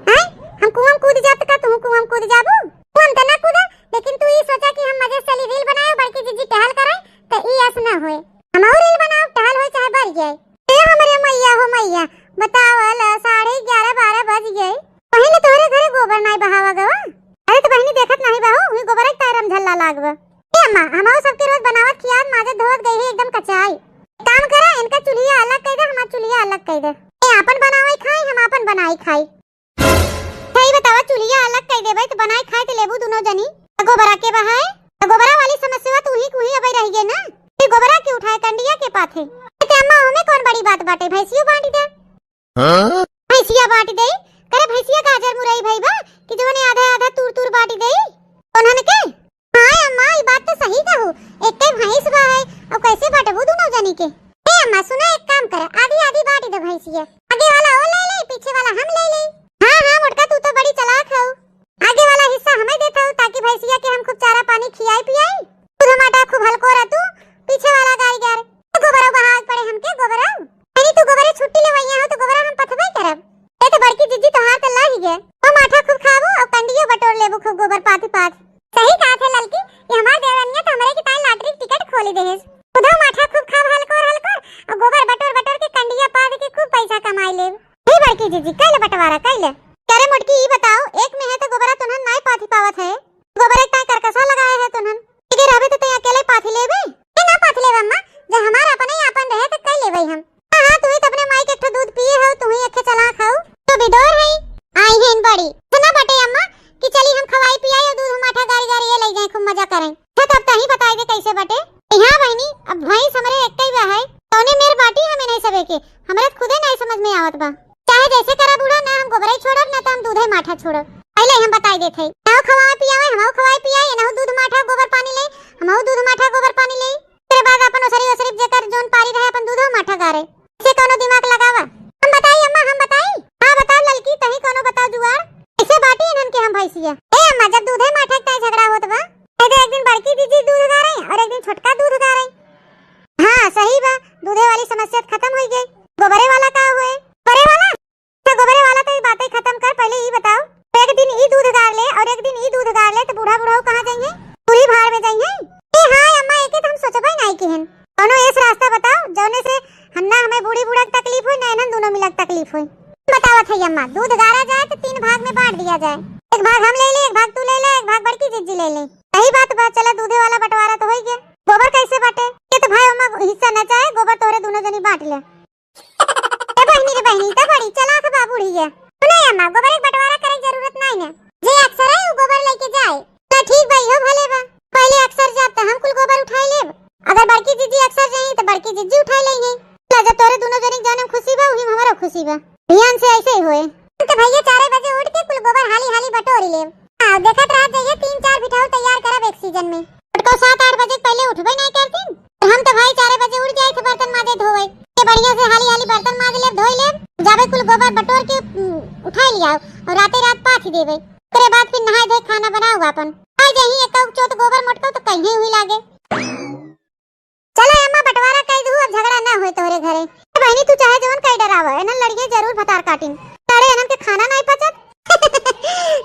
हैं? हम कुआं में कूद जात का तू कुआं में कूद जाबू? कुआं में त ना कूदा, लेकिन तू ई सोचा कि हम मजे से चली रील बनाए, बड़की जीजी टहल करे, तो ई अस ना होए। हम और रील बनाओ, टहल होए चाहे बर जाए। ए हमरे मैया हो मैया, बतावल साढ़े ग्यारह बारह बज गए, पहले तोहरे घरे गोबर नाय बहावा गवा। अरे तो बहनी देखत नहीं बहू, हुई गोबर एक तारम झल्ला लागबा। ए अम्मा, हम सबके रोज बनावत खियात माजत धोवत गई है एकदम कचाई। काम करा, इनका चुल्हिया अलग कर दे, हमार चुल्हिया अलग कर दे। ए आपन बनावे खाई, हम आपन बनाई खाई। सही बतावा, चुल्हिया अलग कर देबे तो बनाए खाए तो लेबू दोनों जनी। तो गोबरा के बहाए, तो गोबरा वाली समस्या तू ही कुही अबे रह गए ना। फिर गोबरा के उठाए कंडिया के पाथे। ए ते अम्मा, ओमे कौन बड़ी बात बाटे, भैंसियो बांट दे। हाँ? भैंसिया बांट दे, करे भैंसिया गाजर मुरई भई बा कि जवने आधा आधा तूर तूर बांट दे। उन्हन के? हाँ अम्मा, ई बात तो सही कहू। एक के भैंस बा है, अब कैसे बटबू दोनों जनी के? ए अम्मा, सुना, एक काम कर, आधी आधी बांट दे भैंसिया। आगे वाला वो ले ले, पीछे वाला हम ले ले। हाँ हाँ मोटका, तू तो बड़ी चालाक हऊ। आगे वाला हिस्सा हमें देत हऊ, ताकि भैंसिया के हम खूब चारा पानी खियाई पियाई। दूध माठा खूब हलको रह तू, पीछे वाला गारी गार। गोबरो बहावे पड़े हमके, गोबरो। अरे तू गोबरे छुट्टी लेवैया हो तो गोबरा हम पथबे करब। ए तो बड़की जिज्जी तोहार त लाही गे। ओ माठा खूब खाबू और कंडियो बटोर लेबू खूब गोबर पाथी पाथ। सही कहा थे ललकी, ये हमार देवरनिया तो हमरे की ताई लॉटरी टिकट खोली देहेस। खुदो माठा खूब खाब हलकोर हलकोर और गोबर बटोर बटोर के कंडिया पाद के खूब पैसा कमाई लेब। हे बड़की जिज्जी, कैले बंटवारा कैले? करे मोटकी, ई बताओ, एक में है तो गोबरा तुनहन नाय पाथी पावत है, गोबर एक ताई करकसा लगाए है तुनहन। ठीक है, रहबे तो तैं अकेले पाथी लेबे? ए ना पाथी लेबे अम्मा, जब हमार अपने ही आपन रहे तो कई लेबे हम। हाँ, हाँ, तू ही तो अपने माई के एक ठो दूध पिए हो, तू ही एक ठो चालाक हो। तो बिडोर है, आई है इन बड़ी। सुना बटे अम्मा कि चली हम खवाई पियाई और दूध माठा गारी गारी ये ले जाए, खूब मजा करें। अच्छा, तब तही बताई दे कैसे बटे। यहाँ बहनी, अब भैंस हमरे एक ही बा है, तौने मेर बाटी हमें नहीं सबे के, हमरे तो खुदे नहीं समझ में आवत बा। चाहे जैसे करा बूढ़ा, ना हम गोबरे छोड़ब, ना तो हम दूधे माठा छोड़ब। पहले हम बताई देत हई, नाऊ खवाए पियावे, हमहू खवाए पियाए, एनहू दूध माठा गोबर पानी ले, हमहू दूध माठा गोबर पानी ले। तेरे बाद अपन ओसरी ओसरी जेकर जोन पारी रहे, अपन दूधो माठा गारे। इसे कौनो दिमाग लगावा। हम बताई अम्मा, हम बताई। हाँ बताओ ललकी, तही कौनो बताओ जुगाड़। कैसे बाटी इन्हन के हम भैंसिया? ए अम्मा, जब दूधे माठा के ताई झगड़ा होत बा, तो एक दिन बड़की दीदी दूध गारे और एक दिन छोटका दूध गारे। हाँ सही बा, दूधे वाली समस्या खत्म हो गई। गोबरे वाला का हुए? गोबरे वाला? अच्छा, गोबरे वाला तो ई बातें खत्म कर, पहले ई बताओ, एक दिन ई दूध गार ले और एक दिन ई दूध गार ले, तो बूढ़ा बूढ़ा कहाँ जाइए? पूरी भाड़ में जाइए। ए हाँ अम्मा, एके तो हम सोचबे नहीं किहन। कौनो ऐस रास्ता बताओ, जौने से हम ना हमें बूढ़ी बूढ़ा के तकलीफ होई, ना इन्हन दोनों मिला के तकलीफ होई। बतावत है अम्मा, दूध गारा जाए तो तीन भाग में बांट दिया जाए, एक भाग हम ले ले, एक भाग तू ले ले, एक भाग बड़की जिज्जी ले ले। सही बात बा, चला दूधे वाला बंटवारा तो होई गया। गोबर कैसे बाटे? ये तो भाई अम्मा हिस्सा ना चाहे, गोबर तोहरे दोनों जनी बांट ले। ए बहिनी रे बहिनी, त बड़ी चालाक बा बुढ़िया। सुने अम्मा, गोबर एक बंटवारा करे के जरूरत नाई ना। जे अक्सर है, उ गोबर लेके जाए। त ठीक बा, इहो भले बा। पहले अक्सर जाब, त हम कुल गोबर उठाई लेब। अगर बड़की जिज्जी अक्सर जाई, त बड़की जिज्जी उठाई लेई है। ला, जब तोरे दोनों जनी के जौन में खुशी बा, उही में हमरो खुशी बा। ध्यान से ऐसे ही होए। त भैया, चारे बजे उठ के कुल गोबर हाली हाली बटोरी लेब। हाँ, देखत रह जइहे, तीन चार बिठाऊ तैयार करब एक सीजन में। मोटको सात आठ बजे के पहले उठबे नहीं करतीन। हम तो भाई चारे बजे उठ जाए थे बर्तन माजे धोवे। के बढ़िया से हाली हाली बर्तन माज लेब, धोई लेब, जाबे कुल गोबर बटोर के, उम, उठाई लियाओ और राते रात पाथ देबे। ओकरे बाद फिर नहाए धोए खाना बनाओ आपन। आ जही एक चोत गोबर मोटको तो कहीं हुई लागे। चला अम्मा, बंटवारा कई दू, अब झगड़ा ना होए तोहरे घरे। ए बहिनी, तू चाहे जवन कई डरावा, एनन लड़िए जरूर भतार काटिन। अरे एनन के खाना नाई पचत।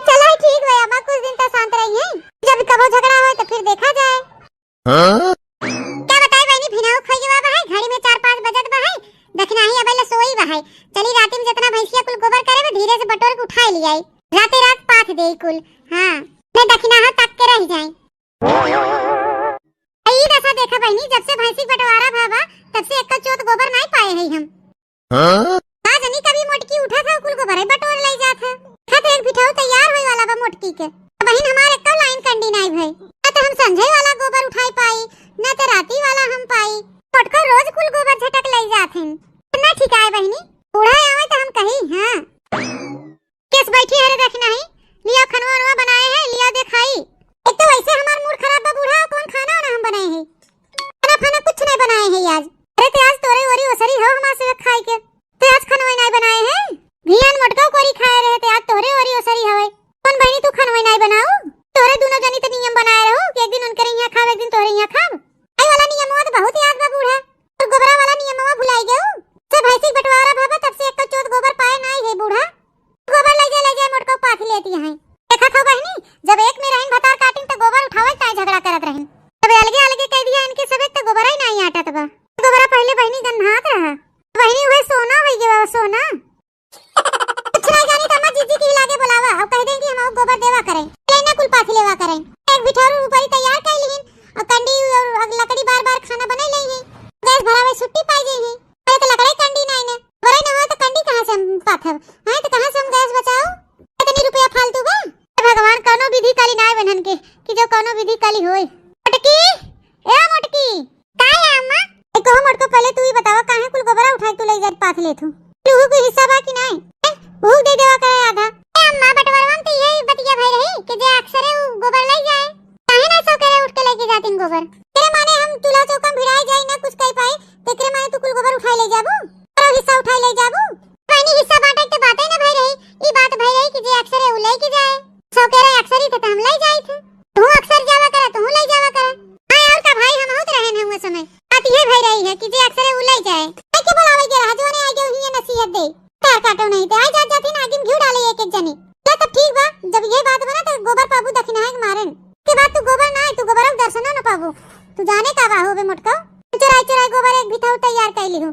चला ठीक बा अम्मा, कुछ दिन त शांत रही है, जब कबो झगड़ा होए तो फिर देखा जाए। हाँ? का बताई बहिनी, भिनाऊ खोई गवा बा है, घड़ी में चार पाँच बजत बा है, दखिनाही अबे ले सोई बा है। चली राती में जितना भैंसिया कुल गोबर करे बा, धीरे से बटोर के उठाई लियाई, राते रात पाथ देई कुल। हाँ, मैं दखिनाहा तक के रह जाई। ई दशा देखा बहिनी, जब से भैंसी बंटवारा भा बा, तब से एक्का चोत गोबर नाई पाए है हम। हाँ? का जनी कभी मोटकी उठा था, कुल गोबर है बटोर ले जात है। खत एक बिठाऊ तैयार होए वाला बा मोटकी के। अब बहिन हमार एक्का लाइन कंडी नाई भई। ना तो हम संझे वाला गोबर उठाई पाई, ना तो राती वाला हम पाई। मोटको रोज कुल गोबर झटक ले जात हैं। ना ठिकाए बहिनी, बूढ़ा आवे तो हम कही, हाँ। केस बैठी है रे, देखी नहीं, लिया खनवा वनवा बनाए है, लिया दे खाई। एक तो वैसे हमार मूड खराब बा बूढ़ा, कौन खाना वाना हम बनाए है, खाना फाना कुछ नहीं बनाए है आज। अरे ते आज तोरे ओरी ओसरी हो हमार से खाए के, ते आज खनवा नहीं बनाए है। भियान मोटका कोरी खाए रहे, ते आज तोरे ओरी ओसरी हवे। कौन बहिनी तू खनवा नहीं बनाऊ, तोरे दोनों जनी तो नियम बनाए रहो कि एक दिन उनके यहाँ खाब, एक दिन तोरे यहाँ खाब। आई वाला नियमवा तो बहुत याद बा बूढ़ा। और गोबरा वाला नियमवा भुलाई गयो। जब भैंसी बंटवारा भवा तब से एक चोत गोबर पाए नाई है बूढ़ा। गोबर ले जा, ले जा, मोटको पाथ लेती हैं। देखत हो बहिनी, जब एक में रहिन भतार काटिन तो गोबर उठावे ताई झगड़ा करत रहिन। जब अलगे अलगे कह दिया इनके सबे तो गोबर ही नाई आटत बा। गोबरा पहले बहिनी गन्हात रहा। बहिनी हुए सोना हो गया सोना। कुछ नहीं जानी तो अम्मा जीजी की लागे बुलावा और कह देंगी हम गोबर देवा करें। लेना कुल पाथ लेवा करें। एक बिठौर ऊपरी तैयार कर लीन और कंडी और लकड़ी बार बार खाना बना ले हैं। गैस भरावे छुट्टी पाई गई है। अरे तो लकड़े कंडी नहीं ने। बड़े न हो तो कंडी कहाँ से हम पाथब? हैं तो कहाँ से हम गैस बचाओ? इतनी रुपया फालतू बा। हे भगवान, कौनो विधि काली ना आवे इन्हन के कि जो कौनो विधि काली होए। मोटकी, ए मोटकी। का है अम्मा? ए कहो मोटको, पहले तू ही बतावा काहे कुल गोबरा उठा के तू ले जात पाथ लेत हूँ? तू को हिस्सा बा कि नहीं? हैं? उहू दे देवा करे आधा। ए अम्मा, बंटवारवा में तो यही बतिया भई रही कि जे अक्सरे उ गोबर ले जाए। काहे ना सो करे उठ के लेके जातिन गोबर? तेरे माने हम चूल्हा चौका में भिड़ाए जाई ना कुछ कह पाई, तेरे माने तू कुल गोबर उठाए ले जाबू? और हिस्सा उठाए ले जाबू? बहिनी हिस्सा बांटे के बातें ना भई रही, ई बात भई रही कि जे अक्सरे उ लेके जाए। सो करे अक्सरी थे तो हम ले जाई थे। तू अक्सर जावा करे, तू ले जावा करे। हाँ और का भाई, हम होत रहे हैं वो समय। बात ये भई रही है कि जे अक्सरे उ ले जाए। के बुलावे के रहा, जो ने आगे ही ये नसीहत दे। तार काटो नहीं ते, आई जात जाती ना आगे में घी डाले एक एक जनी। ले तब ठीक बा, जब ये बात बना तो गोबर पाबू दखिना है मारन। के बाद तू गोबर ना आए, तू गोबर दर्शनो न पाबू। तू जाने का बा होबे मोटको? चुराई चुराई गोबर एक भिठऊ तैयार कर ली हूँ।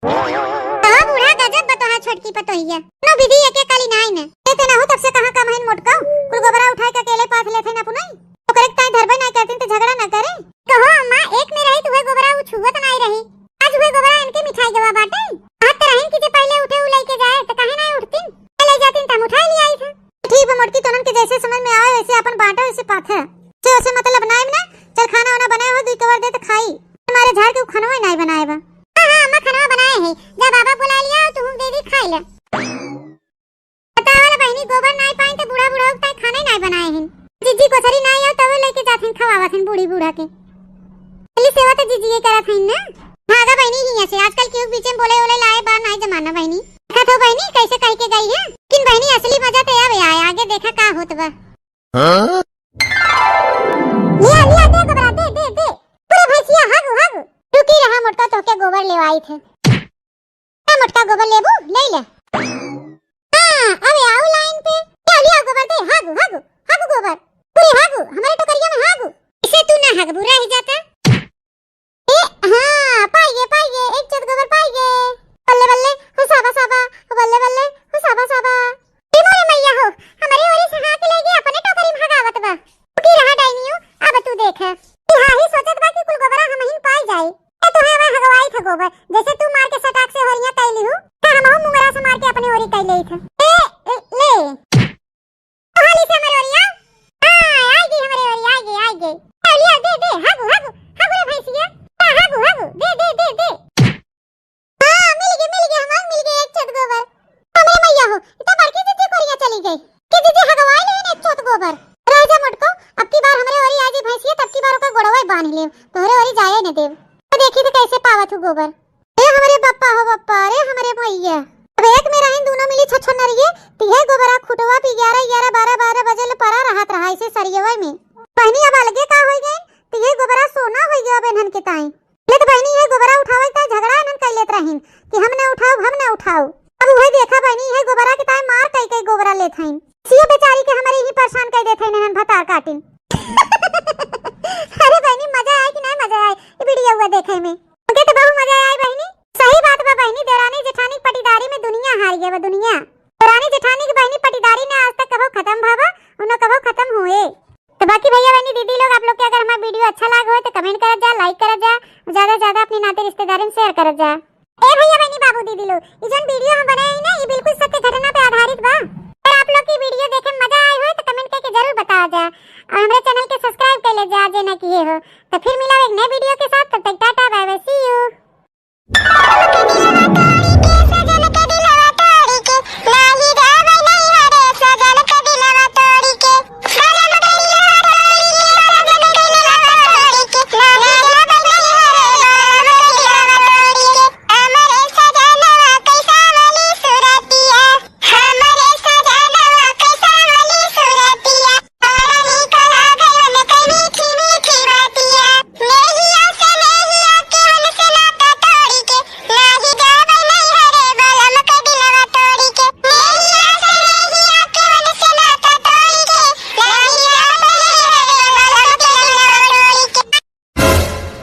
कहो बूढ़ा, गजब बतोहा छोटकी पतोहिया। नो विधि एके काली नाई ने। ए ते नहु तब से कहाँ कम हइन मोटको? कुल गोबरा उठाए के अकेले पाथ लेथे ना पुनई। ओकरे के ताई धरबे ना करतीन तो झगड़ा ना करे। कहो अम्मा, एक में रही तुहे गोबरा उ छुअत नाई रही। आज उहे गोबरा इनके मिठाई गवा बाटे। कहत त रहिन कि जे पहले उठे उ लेके जाए, त काहे नाई उठतीन? ए ले जातीन त हम उठाए ले आई थे। ठीक बा मोटकी, तोनन के जैसे समझ में आवे वैसे अपन बांटो, वैसे पाथे। से वैसे मतलब नाई ना, चल खाना वाना बनाए हो, दुई कवर दे त खाई। हमारे झाड़ के उ खनवा नाई बनाए बा। हाँ, हाँ, अम्मा खनवा बनाए है। जा बाबा बुला लिया और तू दे दी खाई ले। बतावल बहिनी, गोबर नाई पाई त बूढ़ा बूढ़ा उगता खाना ही नाई बनाए हैं। जिज्जी कोसरी नाई आओ तब लेके जात हैं, खवावत हैं बूढ़ी बूढ़ा के। चली सेवा तो जिज्जी ये करत हैं ना। भागा बहिनी हियां से, आजकल केहू बीच में बोले ओले लाए बा नाई जमाना बहिनी। देखा तो बहिनी कैसे कह के गई है। लेकिन बहिनी असली मजा तो आवे आए, आगे देखा का होत बा। हाँ? लिया, लिया, दे गोबरा, दे, दे, दे। पूरा भैंसिया हग, हग। रुकी रहा मोटका, तोहके गोबर लेवाई थे। ए मोटका, गोबर लेबू? ले ले। हाँ, अबे आओ लाइन पे। ले, ले आओ गोबर दे, हागू, हागू, हागू गोबर। पूरे हागू, हमारे टोकरिया में हागू। इसे तू ना हागबू, रह जाता। ए, हाँ, पाइगे, पाइगे, एक चोत गोबर पाइगे। बल्ले, बल्ले, हो साबा, साबा, हो बल्ले, बल्ले, हो साबा, साबा। ए मोरे मैया हो, हमरे ओरी से हाँक ले गए, अपने टोकरी में हगावत बा। रुकी रहा डाइनियो, अब तू देख। ई हाँ ही सोचत बा कि कुल गोबरा हमहिन पाई जाए। ए, तोहे हमें हगवाई था गोबर, जैसे तू मार के सटाक से होरिया कई लिहू, त हमहू मुंगरा से मार के अपने ओरी कई लेई था। ए, ए, ले। हाली से हमरे ओरिया। हाँ, आइगे हमरे ओरिया, आइगे, आइगे। ए, लिया, दे, दे, हागू, हागू, हागू रे भैंसिया। हाँ, हागू, हागू, दे, दे, दे, दे। हाँ, मिल गए, मिल गए, हमार मिल गए एक चोत गोबर। हमरे मैया हो, ई तो बड़की दीदी कोरिया चली गई। कि दीदी हगवाई लेन एक चोत गोबर। रह जा मोटको, अब की बार हमरे ओरी आ जाई भैंसिया, तब की बार ओका गोड़वा बांध लेब। तोहरे ओरी जाए न देब। तो देखी तो कैसे पावत हूँ गोबर। ए हमरे बप्पा हो बप्पा, रे हमरे मैया। अब एक में रहिन दोनों मिली छछनरिये, तिहे गोबरा खुटवा पे ग्यारह, ग्यारह, बारह, बारह बजे ले परा रहत रहा ऐसे सरियवा में। बहिनी अब अलगे का होई गइन, तिहे गोबरा सोना होई गया अब इन्हन के ताई। ले तो बहिनी ये गोबरा उठावे के ताई झगड़ा इन्हन कई लेत रहिन कि हम ना उठाऊ, हम ना उठाऊ। अब उहे देखा बहिनी ये गोबरा के ताई मार कई कई गोबरा लेत हइन। सियो बेचारी के हमरे ही परेशान कई देत हइन इन्हन भतार काटिन। अरे बहिनी मजा आए कि ना मजा आए ये वीडियो हुआ देखे में। ओके, तो बहुत मजा आए बहिनी। सही बात बा बहिनी, देवरानी जेठानी के पटीदारी में दुनिया हार गया बा, दुनिया। देवरानी जेठानी के बहिनी पटीदारी ना आज तक कभो खत्म भवा, उन्हों कभो खत्म हुए। तो बाकी भैया बहिनी दीदी लोग, आप लोग के अगर हमारा वीडियो अच्छा लाग हो तो कमेंट करत जा, लाइक करत जा, ज्यादा से ज्यादा अपनी नाते रिश्तेदारी में शेयर करत जा। ए भैया बहिनी बाबू दीदी लोग, ये जोन वीडियो हम बनाए हैं ना, ये बिल्कुल सत्य घटना पे आधारित बा। अगर आप लोग की वीडियो देखे में मजा आए हो तो कमेंट करके जरूर बताया जा और हमारे चैनल के सब्सक्राइब कर ले जा जे ना किए हो। तो फिर मिला एक नए वीडियो के साथ, तब तक टाटा बाय बाय, सी यू।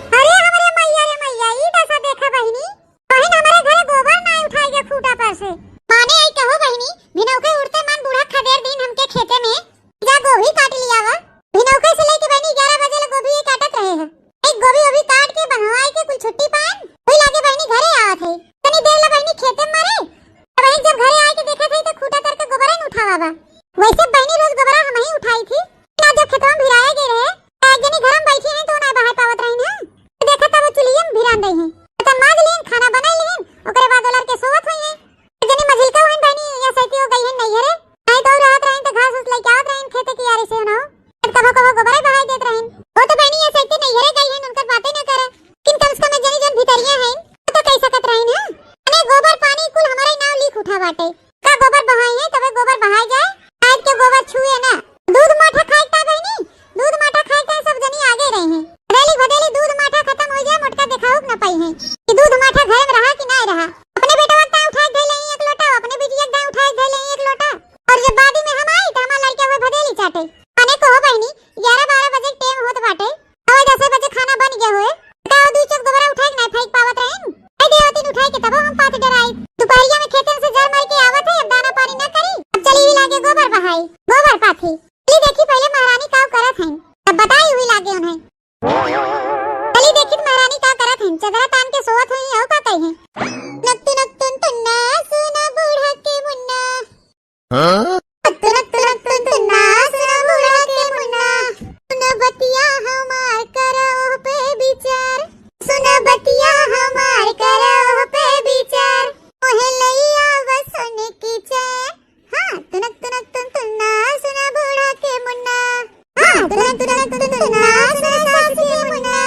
अरे हमरे मैया रे मैया, ई दशा देखा बहिनी। बहिन हमरे घरे गोबर नाई उठाई के खूटा पर से। माने आई कहो बहिनी, भिनौके उठते मन बूढ़ा खदेर दिन हमके खेते में, जा गोभी काट लिया वा। भिनौके से लेके बहिनी ग्यारह बजे ले गोभी काटत रहे हैं। एक गोभी ओभी काट के बंधवाई के कुल छुट्टी पाएन, वही लागे बहिनी घरे आवत है। तनी देर ले बहिनी खेते में मरे, अब बहिन जब घरे आए के देखत है तो खूटा तर के गोबरा न उठावा बा। वैसे बहिनी रोज गोबरा हम ही उठाई थी। आज जब खेतवा में भिराए गए रहे, तो एक जनी घर में बैठी है तो ना बहाए पावत रही ना। तो देखा तब वो चुलिये में भिरान रही है। बर्तन माज लेन, खाना बनाई लेन, ओकरे बाद ओलर के सोवत हुई है। जनी मझिलका हुइन बहिनी, या सैती हो गई है नैहरे। आई तो रहत रहिन तो घास उस लेके आवत रहिन खेते कियारी से ना। कबो कबो गोबरे बहाई देत रहिन। वो तो बहिनी या सैती नैहरे गई है, उनकर बातें ना करे। किन कम से कम जनी जन भितरिया है, वो तो कह सकत रहिन है। अने गोबर पानी कुल हमारे नाव लिख उठा बाटे। का गोबर बहाई है, तबे गोबर बहाई जाए। आज के गोबर छुए ना। दूध माठा खाए का बहिनी, दूध माठा खाए का सब जनी आगे रही है। भदेली भदेली दूध माठा खत्म हो जाए, मोटका देखाउक न पाई है कि दूध माठा घर में रहा कि ना रहा। अपने बेटवा का उठाए धइले एक लोटा, अपने बिटिया का उठाए धइले एक लोटा, और जब बादी में हम आई तो हमार लड़का वो भदेली चाटे। अने कहो बहिनी, ग्यारह बारह बजे टेम होत बाटे, और दस बजे खाना बन गया होए, का दू चोक गोबरा उठाए के ना फेंक पावत रहिन? ए देवतिन उठाए के तबो हम पात डराई। दोपहरिया में खेतन से जर मार के आवत है, अब दाना पानी ना करी, अब चली ही लागे गोबर बहाई, गोबर पाथी। चली देखी पहले महारानी का करत हैं, तब बताई हुई लागे उन्हें। चली देखी त महारानी का करत हैं, चदरा तान के सोवत हुई, अउ का कही हैं? नक तुनक तुन तुन्ना, सुना बूढ़ा के मुन्ना। हाँ? नक तुनक तुनक तुन तुन्ना, सुना बूढ़ा के मुन्ना। सुना बतिया हमार, करा ओह पे विचार। सुना बतिया हमार, करा ओह पे विचार। मोहे लइया बस सुन की चैन। हाँ, तुनक तुनक तुन तुन्ना, सुना बूढ़ा के मुन्ना। हाँ, तुनक तुनक तुन तुन्ना, सुना सास के मुन्ना।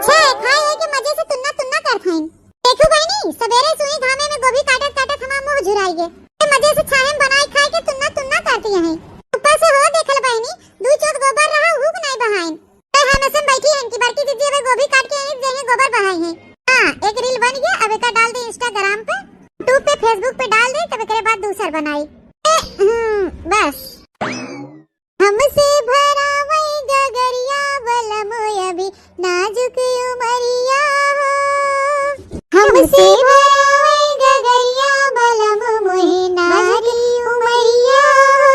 छे, खाए होए के मजे से तुन्ना तुन्ना करत हईन। देखू बहिनी, सबेरे सुई घामे में गोभी काटत काटत हमार मुंह झुराई गे। ए मजे से छाहे में बनाई खाए के तुन्ना तुन्ना करती हैं। ऊपर से हो देखल बहिनी, दू चोक गोबर रहा, हुक नाई बहाइन। ए हम ऐसे बैठी हैं कि बड़की दीदी अबे गोभी काट के आई, जइहे गोबर बहाई हैं। हाँ, एक रील बन गया, अब एका डाल दे Instagram पे, YouTube पे, Facebook पे डाल दे, तब एकरे बाद दूसर बनाई। ए, हम्म, बस। हमसे भरावई गगन उमरिया बलम अभी नाजुक उमरिया हो। हमसे भरावे गगरिया बलम मोहे नाजुक उमरिया हो।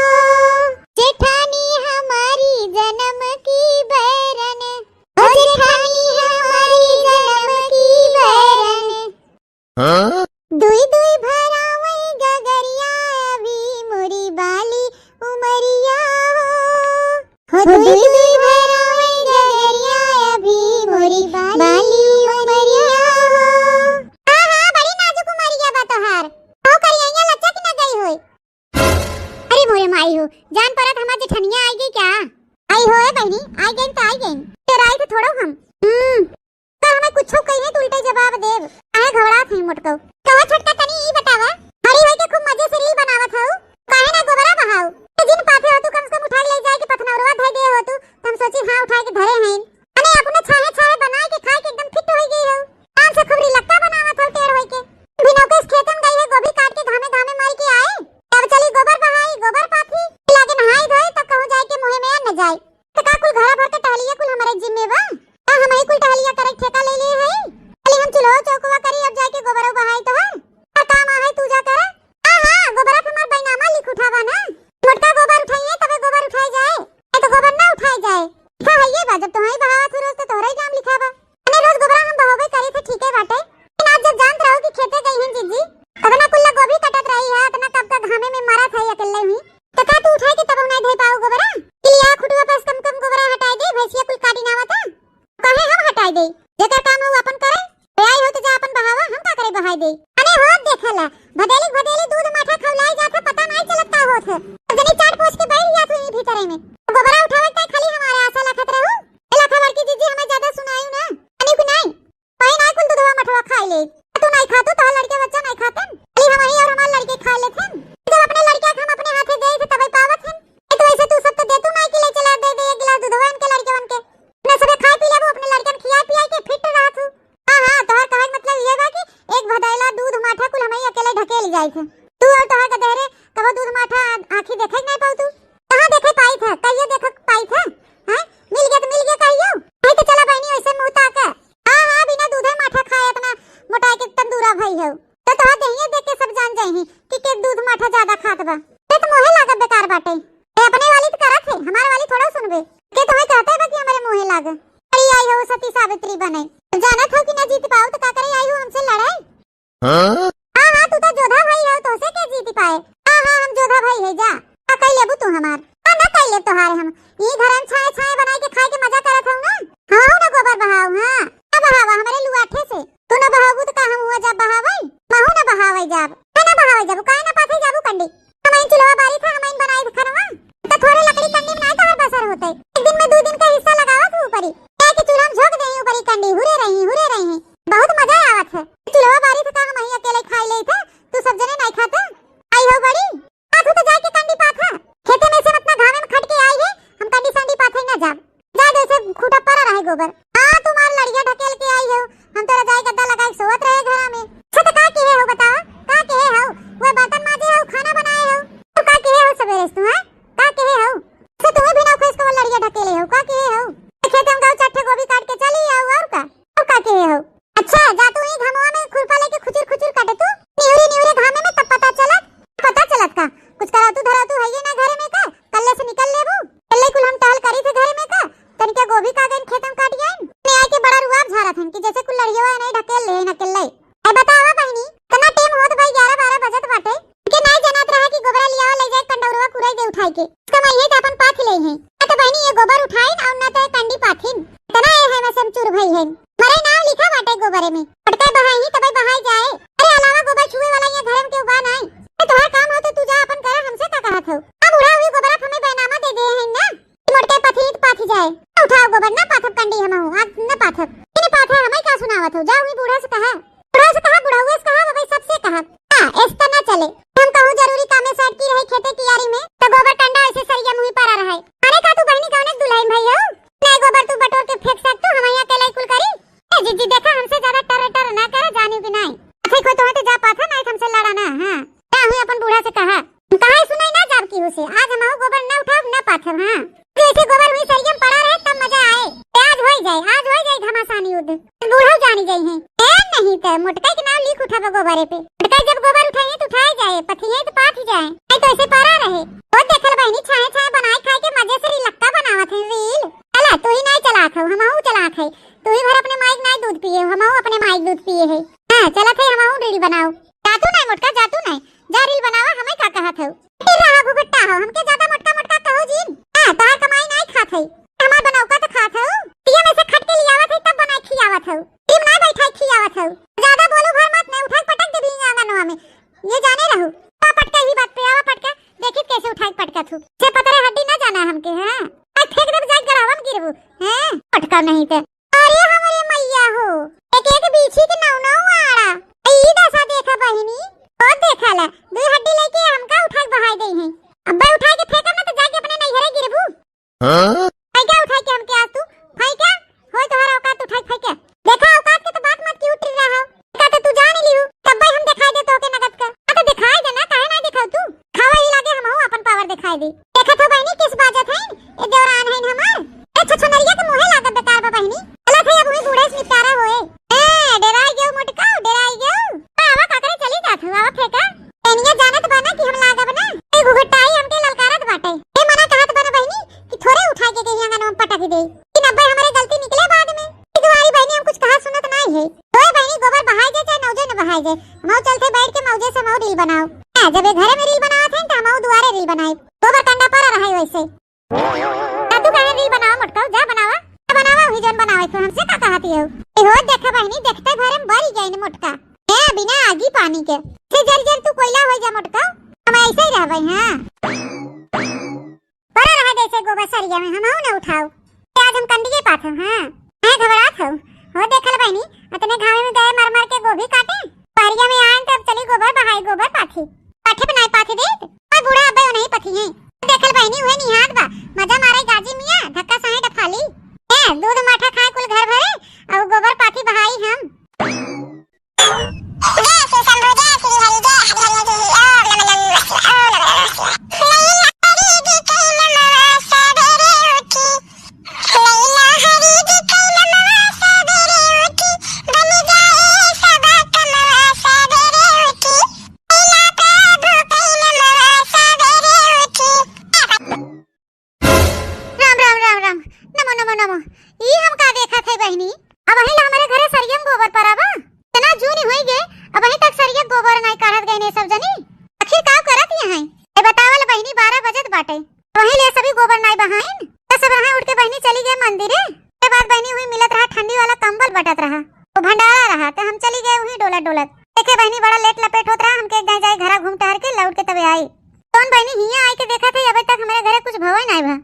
जेठानी हमारी जन्म की बैरन, ओ जेठानी हमारी जन्म की बैरन। हाँ? दुई दुई भरावई गगरिया अभी मोरी बाली उमरिया हो। हो दुई दुई भरावई गगरिया अभी मोरी बाली उमरिया हो। हाँ, हाँ, बड़ी नाजुक उमरिया बा तोहार। हो करिया लच्चा की ना गई होई। अरे मोरे माई हो, जान परत हमार जेठनिया आई गई क्या? आई होए बहिनी, आई गई तो आई गई। तेरा आई थे थोड़ो हम। हम्म। का हमें कुछो कहिए तो उल्टे जवाब देब। काहे घबरात है मोटकऊ? कहो छोटका तनी ई बतावा, हरी होई के खूब मजे से reel बनावत हऊ, काहे ना गोबरा बहाऊ? ए जिन पाथे हो तू कम से कम उठा के ले जाए के पथनौरवा धई दे हो तू, त हम सोची हाँ उठा के धरे हैं। अने अपने छाहे छाहे बनाए के खाए के एकदम fit होई गई हो। काम से खूब रिलक्का बनावत हो टेढ़ होई के। बिनौके इस खेतन गई है गोभी काट के घामे घामे मार के आए। तब चली गोबर बहाई, गोबर पाथी, लागे नहाई धोई, तब कहूँ जाए के मुँहे में अन्न जाए। त का कुल घरा भर के टहलिया कुल हमरे जिम्मे बा? का हमही कुल टहलिया करे के ठेका ले लिए हई? चली हम चूल्हो चौकवा करी, अब जाके गोबरो बहाई तो है। का काम आहे तू जा करे? हाँ, हाँ, गोबरा पे हमार बैनामा लिख उठावा ना। मोटका गोबर उठाइए तबे गोबर उठाए जाए। ए तो गोबर ना उठाए जाए। हाँ, है ये बा, जब तोहई बहावत हो रोज तो तोहरा ही नाम लिखावा। अने रोज गोबरा हम बहोबे करी थे, ठीके बाटे। लेकिन आज जब जानत रहो कि खेते गई हैं जीजी, अतना कुल्ला गोभी कटत रही है, अतना कब का घामे में मरत है अकेले ही, त का तू उठाए के तब नहीं धई पाऊ गोबरा? कि लिया खुटुआ पे से कम कम गोबरा हटाए दे, भैंसिया कुल काटी ना आवत है। काहे हम हटाए दे? जेकर काम हो अपन करे। ए आई हो तो जा अपन बहावा, हम का करे बहाए दे। अने हो देखला, भदेली भदेली दूध माठा खौलाई जात है, पता नहीं चलत का होत है। अब जनी चाट पोछ के बैठ जात हुई भीतरे में। गोबरा उठावे के खाली हमारे आशा लखत रहू। ए लखा बड़की जीजी हमें ज्यादा सुनायू ना। अने कि नहीं? कहीं ना कुल दूधवा मठवा खाई ले। तू नहीं खातू, तोहर लड़के बच्चा नहीं खातन। खाली हम ही और हमार लड़के खा लेथन। जब अपने लड़के के हम अपने हाथे दे थे तबे पावत हन। ए तो ऐसे तू सब तो देतू नहीं कि ले चला दे दे एक गिलास दूधवा इनके लड़के बन के। अपने सबे खाए पी लेबू, अपने लड़कन खिया पिया के fit रहत हूँ। हाँ, हाँ, तोहर कहे के मतलब ये बा कि एक भदैला दूध माठा कुल हमही अकेले ढकेल जाई थे। तू और तोहर गदेहरे कबो दूध माठा आँखी देखे के नहीं पाऊ तू। कहाँ देखे पाई थे? कहिए देखे पाई थे? हैं? मिल गया तो मिल गया कहियो। नहीं तो चला बहनी ऐसे मुँह ताके। हाँ, हाँ, बिना दूधे माठा खाए इतना मोटाई के तंदूरा भई हो। तो तोहर देहिए देख के सब जान जाई कि के दूध माठा ज्यादा खात बा। ते तो मोहे लागत बेकार बाटे। ए अपने वाली तो करत है, हमार वाली थोड़ा सुनबे। के तुम्हें कहते बा कि हमारे मुँहे लाग। अरे आई हो सती सावित्री बने। जब जानत हो कि ना जीत पाओ तो का करे आई हो हमसे लड़ाई? हाँ? हाँ, हाँ, तू तो जोधा भाई हो, तोसे के जीत पाए? हाँ, हाँ, हम जोधा भाई है जा। का कई लेबू तू हमार? हाँ, ना कई लेब तोहारे हम। ई घर हम छाए छाए बनाई के खाए के मजा करत हूँ ना। हाँ, ना गोबर बहाओ, हाँ। ना बहावा हमारे लुआठे से। तू ना बहाबू तो का हम हुआ जाब बहावे? महू ना बहावे जाब। का ना बहावे जाबू? काहे ना पाथे जाबू कंडी? हम इन चूल्हा बारी था, हम इन बनाई खनवा। तो थोड़े लकड़ी कंडी में ना तोहर बसर होते। एक दिन में दो दिन का हिस्सा लगावा तू ऊपरी। क्या कि चूल्हा में झोंक देही ऊपरी कंडी, हुरे रही, हुरे रही। बहुत मजा आवत है। चूल्हा बारी था का हम ही अकेले खाई ले थे, तू सब जने नहीं खाते? आई हो बड़ी, आ तू तो जाके कंडी पाथा। खेते में से अपना घामे में खट के आई है, हम कंडी संडी पाथे ना जाब। जा दे से खूटा परा रहे गोबर। हाँ, तुम्हार लड़िया ढकेल के आई हो, हम तोरा जाए गद्दा लगाए सोवत रहे घरा में। अच्छा तो का किहे हो बतावा, का किहे हो? वो बर्तन माजे हो, खाना बनाए हो, तो का किहे हो सवेरे से तू, हैं? का किहे हो? से तुम्हें भी ना खुश को लड़िया ढकेले हो, का किहे हो? खेते में गाँव चार ठे गोभी काट के चली आओ, और का? और का किहे हो? अच्छा, जा तू ई घमवा में खुरपा लेके खुचुर खुचुर काटे तू, निहुरी निहुरी घामे में तब पता चलत, पता चलत का? कुछ करातू धरातू है ये ना घरे में का? कल्ले से निकल लेबू, कल्ले कुल हम टहल करी थे घरे में का? तनिका गोभी का गइन खेत में काट गइन, ने आके बड़ा रुआब झारत हन कि जैसे कुल लड़ियवा नहीं ढकेल ले, ना अकेले। ए बतावा बहिनी, तना टेम होत भाई ग्यारह बारह बजत बाटे, के नाई जानत रहा कि गोबरा लियावा ले जाए कंडौरवा कुराई दे उठाई के। इसका मैं ये तो अपन पाथ ले हैं। ना तो बहिनी ये गोबर उठाइन और ना तो ये कंडी पाथिन। तना ये है मैं से हम चूर भई हैं। मरे नाम लिखा बाटे गोबरे में। पटका बहाई ही तबे बहाई जाए। अरे अलावा गोबर छुए वाला ये धर्म के उबा नाई। ए तोहार काम हो तो तू जा अपन करा, हमसे का कहत हो? अब बूढ़ा हुई गोबरा हमें बैनामा दे दे हैं ना। मोटके पथी तो पाथी जाए। ना उठाओ गोबर, ना पाथब कंडी हम हूँ, आज ना पाथब। इने पाथे हमें का सुनावत हो? जा हुई बूढ़ा से कहा। बूढ़ा से कहा, बुढ़ाऊ से कहा, बाबा सबसे कहा। हाँ, ऐसा ना चले। हम कहूँ जरूरी कामे साइड की रही खेते की यारी में, तो गोबर कंडा ऐसे सरिया मुँही परा रहे। अरे का तू बहनी कौने दुल्हन भई हो? नहीं गोबर तू बटोर के फेंक सकतू, हम यहाँ अकेले कुल करी। ए जीजी देखा, हमसे ज्यादा टर टर ना करा, जानियो कि नहीं? अच्छा कोई तो, तो जा पाथा, नहीं हमसे लड़ा ना। हाँ, का हुई अपन बूढ़ा से कहा। कहा सुनाई ना जाब की हो से, आज हम गोबर ना उठाब ना पाथब। हाँ, जैसे गोबर हुई सरिया में पड़ा रहे तब गई हैं। ए, नहीं तो मोटका के नाम लिख उठाबा गोबरे पे। मोटका जब गोबर उठाई है तो उठाए जाए, पथिये तो पाथ जाए। नहीं तो ऐसे परा रहे। वो देखल बहिनी, छाए छाए बनाए खाए के मजे से रिलक्का बनावत है रील। चला, तू ही नहीं चलात हो, हमहू चलात है। तू ही भर अपने माइक नहीं दूध पिए हो, हमहू अपने माइक दूध पिए है। हाँ, चलत है, हमहू रील बनाओ। जा तू नहीं मोटका, जा तू नहीं, जा रील बनावा, हमें का कहत हो? फिर रहा घुघुट्टा हो, हमके ज्यादा मोटका मोटका कहो जिन। हाँ, तोहार कमाई नाई खात है, हमार बनौका तो खात हो। पिया में से खट के लियावत है तब बनाई खियावत हो। टीम ना बैठाई खियावत हो। ज्यादा बोलू भर मत, नहीं उठाई पटक देबी आंगनवा में। ये जाने रहू। आवा पटका ही बात पे, आवा पटका। देखित कैसे उठाई पटका थू। छे पतरे हड्डी ना जाना हमके, हाँ? आज फेंक देब जाए गढ़ावा में गिरबू। हैं? पटका नहीं ते। अरे हमरे मैया हो, एक एक बीछी के नौ नौ आड़ा। ई दशा देखा बहिनी, ओ देखा ला, दुई हड्डी लेके हमका उठा के बहाई देई हैं। अब्बे उठा के फेंकब ना तो जाके अपने नैहरे गिरबू। हाँ? फेंका उठा के हमके आज तू, फेंका, होय तोहरा औकात उठा के फेंका। देखा औकात के तो बात मत की उठ रहा हो। देखा तो तू जान ही लिहू, तब्बे हम दिखाई दे तोके नगद का। आ तो दिखाई दे ना, काहे ना दिखाऊ तू? खावा ही लागे हमहू अपन पावर दिखाई दे। देखत हो बहिनी किस बाजत हैं, ये देवरान हैं हमार। ए छछनरिया के मुँहे लागत बेकार बा बहिनी। चलत है अब वही बूढ़े से निपटारा होए। ए, डेराई गयो मोटका, डेराई गयो। आवा का करे चली जात हो, आवा फेंका। एनिया जानत बा ना कि हम लागब ना। ए घुघुटाई हमके ललकारत बाटे। ए मना कहत बा ना बहिनी कि थोड़े उठा के कहीं आंगन में पटक दे। कि नब्बे हमरे गलती निकले बाद में। ए दुआरी बहिनी हम कुछ कहा सुनत नाई है। ओए बहिनी गोबर बहाई जाए चाहे नौजे न बहाई जाए। हमहू चलते बैठ के मौजे से हमहू रील बनाओ। हाँ, जब ये घरे में रील बनावत हैं तो हमहू दुआरे रील बनाई। गोबर कंडा पर रहा है वैसे। आ तू काहे रील बनावा मोटका, जा बनावा। जा बनावा, वही जौन बनावे तो हमसे का कहती हो? ए हो, देखा बहिनी, देखते भरे में बरी गई न मोटका। ए, बिना आगी पानी के। से जर जर तू कोयला हो जा मोटका। हम ऐसे ही रहबे, हाँ। परा रहा जैसे गोबर सरिया में, हमहू न उठाओ। ए, आज हम कंडिये पाथो, हाँ। काहे घबरात हो? हो देखल बहिनी, अतने घामे में गए मर मर के गोभी काटे। पहरिया में आए तब चली गोबर बहाई, गोबर पाथी। पाथे बनाए पाथे देत। और बूढ़ा अब्बे उन्हीं पथी हैं। देखल बहिनी उहे निहात बा। मजा मारे गाजी मियाँ, धक्का साहे डफाली। ए, दूध माठा खाए कुल घर भरे, और गोबर पाथी बहाई हम। जय श्री शंभू, जय श्री हरि, जय हरि हरि हरि, ओम नमः नमः शिवाय, ओम नमः नमः शिवाय। लैला हरी जी के नमः सबेरे उठी। लैला हरी जी के नमः सबेरे उठी, बन जाए सबा कमवा सबेरे उठी। लैला प्रभु के नमः सबेरे उठी। राम, राम, राम, राम। नमो, नमो, नमो। ई हम का देखत है बहिनी? अबहीं ले हमरे घरे सरियम गोबर परा बा। इतना जून होई गे, अबहीं तक सरिया गोबर नाई काढ़त गई ने सब जनी। आखिर का करत यहाँ? ए बतावल बहिनी, बारह बजत बाटे। वहीं ले सभी गोबर नाई बहाइन। त सब रहा उठ के बहिनी चली गए मंदिरे। के बाद बहिनी हुई मिलत रहा ठंडी वाला कंबल बटत रहा। वो भंडारा रहा, त हम चली गए वहीं डोलत डोलत। देखे बहिनी बड़ा लेट लपेट होत रहा, हमके एक दाई जाए घरा घूम टहर के लौट के तबे आई। कौन बहिनी हियाँ आई के देखत है, अबे तक हमरे घरे कुछ भवे नाई भा।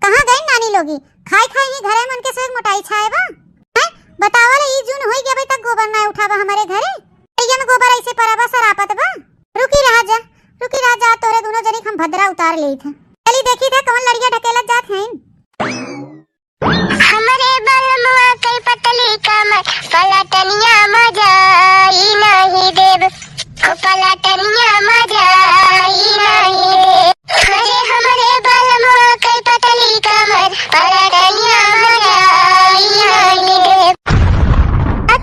कहाँ गई नानी लोगी? खाई खाई ही घरे मन के सोए मोटाई छाए बा। हैं? बतावा ले, ई जून होई गया, अबे तक गोबर नाई उठावा हमरे घरे। कहिया में गोबर ऐसे परा बा, सरापत बा। रुकी रहा जा, रुकी रहा जा, तोरे दोनों जनी के हम भद्रा उतार लेई थे। चली देखी थे कौन लड़िया ढकेलत जात हैं। हमरे बलमुआ के पतली कमर, पलटनिया मजा ई नाही देब। ओ पलटनिया मजा ई नाही देब। अरे हमरे बलमुआ के पतली कमर, पलटनिया मजा ई नाही देब।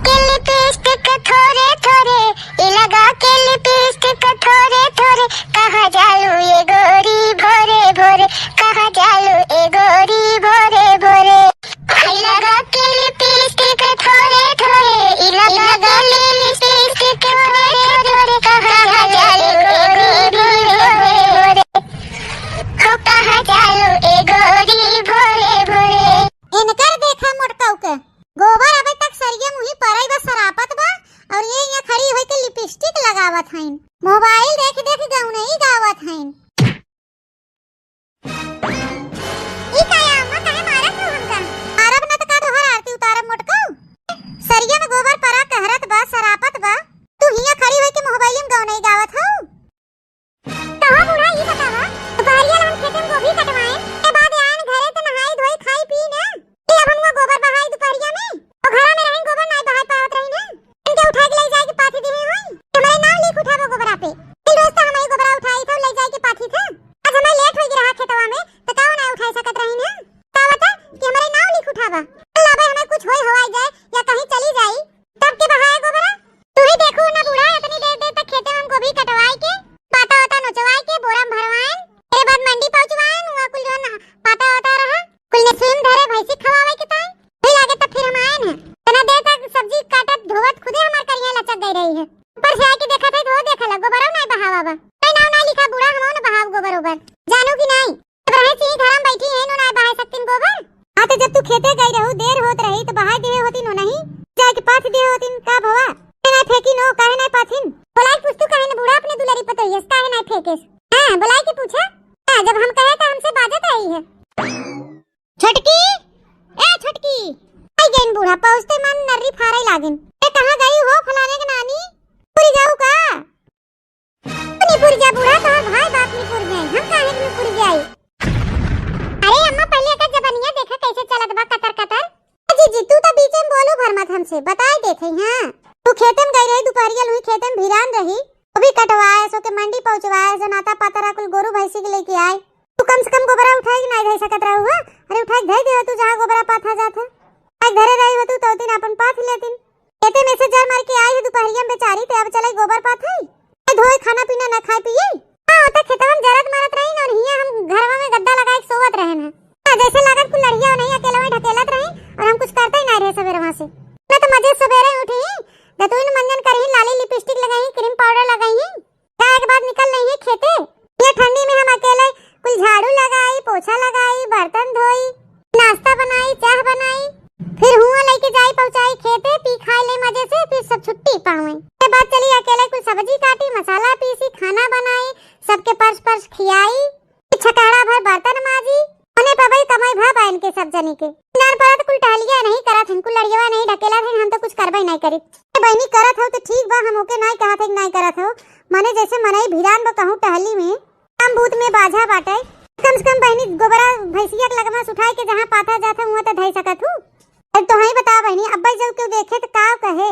के लिपस्टिक थोरे थोरे, ई लगा के लिपस्टिक थोरे थोरे, कहाँ जालू ये गोरी भोरे भोरे, कहाँ जालू है। ऊपर से आके देखत है तो देखा लग गोबरो नाई बहावा बा। नाई नाव नाई लिखा बूढ़ा, हमहू न बहाव गोबर ओबर। जानू कि नाई? अब रहे सिंह घर में बैठी है, नो नाई बहाय सकतिन गोबर। हाँ तो जब तू खेते गई रहू, देर होत रही तो बहाय दिहे होती नो नहीं? जाके पाथ दिहे होती का भवा? काहे नाई फेंकी नो, काहे नाई पाथिन? बोलाई पूछ तू काहे न बूढ़ा अपने दुलारी पतोहियस, काहे नाई फेंकेस? हाँ, बोलाई के पूछा। हाँ, जब हम कहे तो हमसे बाजत रही है। छोटकी, ए छोटकी। आई गइन बूढ़ा, पहुँचते मन नर्री फारे लागिन। ए, कहाँ गई हो फलाने के नानी? पूरी जाऊ का? निपुर जा बूढ़ा, तोहर भाई बाप निपुर जाए, हम काहे के निपुर जाई? अरे अम्मा, पहले एकर जबनिया देखा कैसे चलत बा, कतर कतर। ए जीजी, तू तो बीचे में बोलू भर मत हमसे, बताई देत हई, हाँ। तू खेते में गई रही, दुपहरिया लुही खेते में भिरान रही, वो भी कटवाए, सो के मंडी पहुँचवाए, सो नाता पातरा कुल गोरू भैंसी के लेके आए। तू कम से कम गोबरा उठाई के नाई धई सकत रहू, हाँ? अरे उठाई के धई दे तू, जहाँ गोबरा पाथा जात है। आज घरे रही हो तू, तो दिन अपन पाथ लेतिन। खेते में से जर मार के आई है दुपहरिया में बेचारी, ते अब चले गोबर पाथई? ए, धोए, खाना पीना ना खाए पिए? हाँ, तो खेतवा में जरत मारत रही ना, और हियां हम घरवा में गद्दा लगाए के सोवत रहन है। हाँ, जैसे लागत कुल लड़िया नहीं अकेलवे ढकेलत रही, और हम कुछ करते ही नहीं रहे सवेरवा से। ना तो मजे सवेरे उठी, दतुइन मंजन करही, लाली लिपस्टिक लगाई, क्रीम पाउडर लगाई, गाय के बाद निकल रही है खेते। ये ठंडी में हम अकेले कुल झाड़ू लगाई, पोछा लगाई, बर्तन धोई, नाश्ता बनाई, चाह बनाई, फिर हुआ लेके जाई पहुंचाई खेते, पी खाई ले मजे से, फिर सब छुट्टी पावे। के बाद चली अकेले कुल सब्जी काटी, मसाला पीसी, खाना बनाई, सबके परस परस खियाई, छकाड़ा भर बर्तन माजी। मने पबई कमाई भा बा इनके सब जनी के। जान परत कुल टहलिया नहीं करत हन, कुल लड़ियवा नहीं ढकेलत हन, हम तो कुछ करबे नहीं करित। ए बहिनी करत हो तो ठीक बा, हम ओके नहीं कहत है कि नहीं करत हो। मने जैसे मनई भिरान बा कहूँ टहली में, काम बूत में बाझा बाटे। कम से कम बहिनी गोबरा भैंसिया के लगमा से उठाए के जहाँ पाथा जात है वहाँ तो धई सकत हूँ। अब तो हई बता बहिनी, अब्बा जब केहू देखे तो का कहे?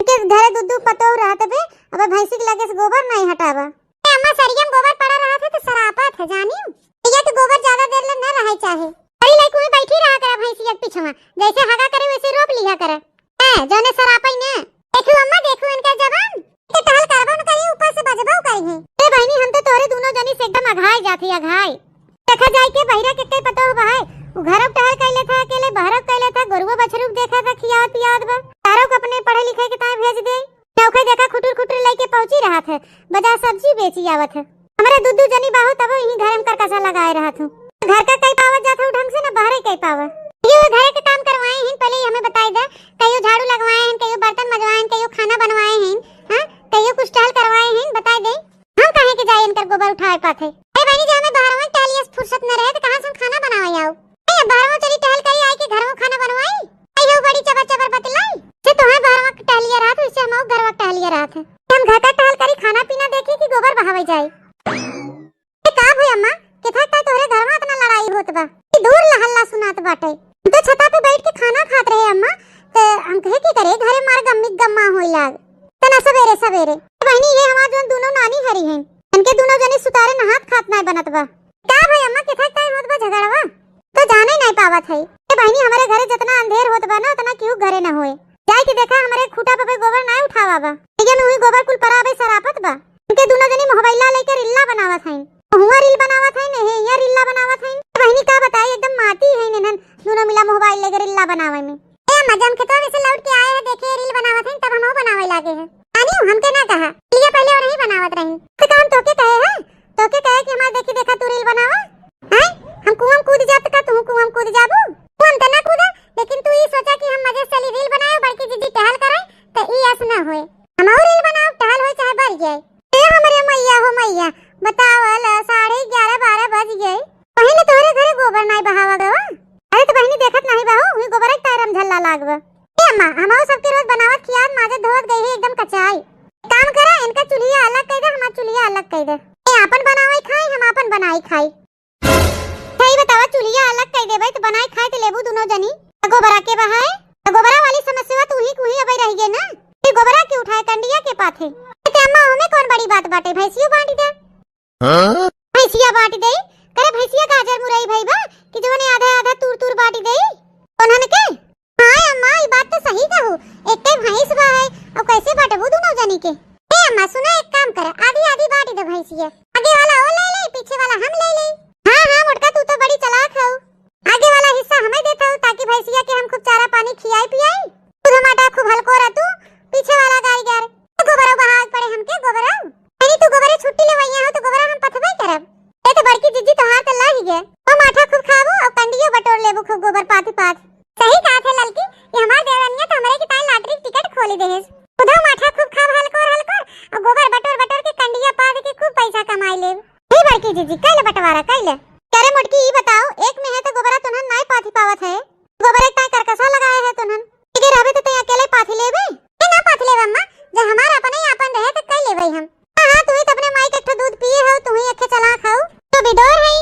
इनके घरे दू दू पतोह रहत बे, अब भैंसी के लगे से गोबर नहीं हटावा। ए अम्मा, सरिया में गोबर पड़ा रहत है तो सरापत है, जानी? भैया तो गोबर ज्यादा देर ले न रहे चाहे। अरे लइकू में बैठी रहा करा भैंसिया के पिछवा, जैसे हगा करे वैसे रोप लिया करा। ए, जोने सरापई ने। देखू अम्मा, देखू इनका जबान। ते टहल करबो न करी, ऊपर से बजबो करी है। ए बहिनी, हम तो तोरे दोनों जनी से एकदम अघाय जात ही, अघाय। देखा जाए के बहिरा के कई पतोह बहाए, उ घरक टहल कैले था, अकेले बहरक कैले था, गोरुआ बछरू के देखा था, खियावत पियावत बा। तारो को अपने पढ़े लिखे के ताए भेज दे। नौखे देखा खुटुर खुटुर लइके पहुंची रहत है, बाजार सब्जी बेची आवत है। हमरे दू दू जनी बाहु तबो यहीं घर में करकसा लगाए रहत हूँ। घर का कई पावत जात हूँ ढंग से, न बहरे कई पावा। ये घरे के काम करवाए हैं, पहले ही हमें बताई दे। कहियो झाड़ू लगवाए हैं, कहियो बर्तन मजवाए हैं, कहियो खाना बनवाए हैं, हाँ, कहियो कुछ टहल करवाए हैं, बताई दे। हम काहे के जाए इनकर गोबर उठाए पाथे? अरे बहिनी, जब हमें बहरवा टहलिया से फुर्सत न रहे, तो कहाँ से हम खाना बनावे आओ? ए, बहरवा चली टहल करी, आई के घरवा खाना बनवाई। आई हो बड़ी चबर चबर बतलाई। से तोहे बहरवा के टहलिया रहत, वैसे हम घरवा के टहलिया रहत है। हम घर का टहल करी, खाना पीना देखी कि गोबर बहावे जाए। ए, का भई अम्मा, किथा का तोहरे घरवा इतना लड़ाई होत बा? ई दूर ला हल्ला सुनात बाटे। हम तो छता पे बैठ के खाना खात रहे अम्मा, ते हम कहे की करे घरे मार गम्मी गम्मा होई लाग। तना सवेरे सवेरे। ए बहिनी, ये हमार जोन दोनों नानी हरी हैं, इनके दोनों जनी सुतारे नहात खात नाय बनत बा। का भई अम्मा, किथा का होत बा झगड़वा? तो जाने नाय पावत है। ए बहिनी, हमारे घरे जितना अंधेर होत बा ना, उतना केहू घरे ना होए। जाए के देखा, हमारे खूटा पे गोबर नाय उठावा बा। ये में हुई गोबर कुल परा बे सरापत बा। इनके दोनों जनी मोबाइल लेके रिल्ला बनावत हैं। हुआ रील बनावत हैं, नहीं, ये रिल्ला बनावत हैं। ए बहिनी, का बताई, एकदम माटी है इन्हन दोनों मिला मोबाइल लेके रिल्ला बनावे में। ए अम्मा, जब खेतवा में से लौट के आए हैं, देखे रील बनावत हैं, तब हमहू बनावे लागे हैं। आनी हमके ना कहा, ये पहले और नहीं बनावत रही। तो काम तोके कहे है, तोके कहे कि हमार देखी देखा तू रील बनावा। हैं? हम कुआं में कूद जात का तू कुआं में कूद जाबू? कुआं में तो ना कूदा, लेकिन तू ई सोचा कि हम मजे से चली रील बनाए, बड़की जीजी टहल करे, तो ई अस ना होए। हमहू रील बनाओ, टहल होए चाहे बढ़ जाए। ए हमरे मैया हो मैया, बतावल साढ़े ग्यारह बारह बज गए, पहले तोहरे घरे गोबर नाई बहावा गवा। अरे तो बहिनी देखत नाई बाहू, हुई गोबर एक तारम झल्ला लागबा। ए अम्मा, हमहू सबके रोज बनावत खियात माजत धोवत गई है एकदम कचाई। काम करा, इनका चुलिया अलग कई दे, हमार चुलिया अलग कई दे। ए आपन बनावे खाई, हम आपन बनाई खाई। सही बतावा, चुलिया अलग कई देबे तो बनाई खाई तो लेबू दोनों जनी। तो गोबरा के बहाए, तो गोबरा वाली समस्या तू ही कुही अबे रह गए ना। फिर गोबरा के उठाए कंडिया के पाथे। ए ते अम्मा, ओमे कौन बड़ी बात बाटे, भैंसियो बांट दे। हाँ? भैंसिया बांट दे, करे भैंसिया गाजर मुरई भई बा कि जवने आधा आधा तूर तूर बांट दे। उन्हन के? हाँ अम्मा, ई बात तो सही कहू, एक के भैंस बा है, अब कैसे बांटबू दोनों जनी के? ए अम्मा सुना, एक काम कर, आधी आधी बांट दे भैंसिया, आगे वाला वो ले ले, पीछे वाला हम ले ले। हाँ हाँ मोटका, तू तो बड़ी चालाक हऊ, आगे वाला हिस्सा हमें देत हऊ ताकि भैंसिया के हम खूब चारा पानी खियाई पियाई, दूध माटा खूब हलको रह तू, पीछे वाला गाय गार। तो गोबर देहेस। खुदौ माठा खूब खाब हलकोर हलकोर, अउर गोबर बटोर बटोर के कंडिया पाद के खूब पैसा कमाई लेब। हे बड़की जिज्जी, कइले बंटवारा, कइले। करे मोटकी, ई बताओ, एक में है तो गोबरा तुन्हन नाई पाथी पावत है, गोबरे ताई करकसा लगाए है तुन्हन। एके रहबे तो तैं अकेले पाथी लेबे? ए ना पाथी लेब अम्मा, जब हमार अपने ही आपन रहे तो कइ लेबे हम। हाँ, हाँ, तू ही तो अपने माई के एक ठो दूध पिए हो, तू ही एक ठे चलाक हो। तो बिडोर है,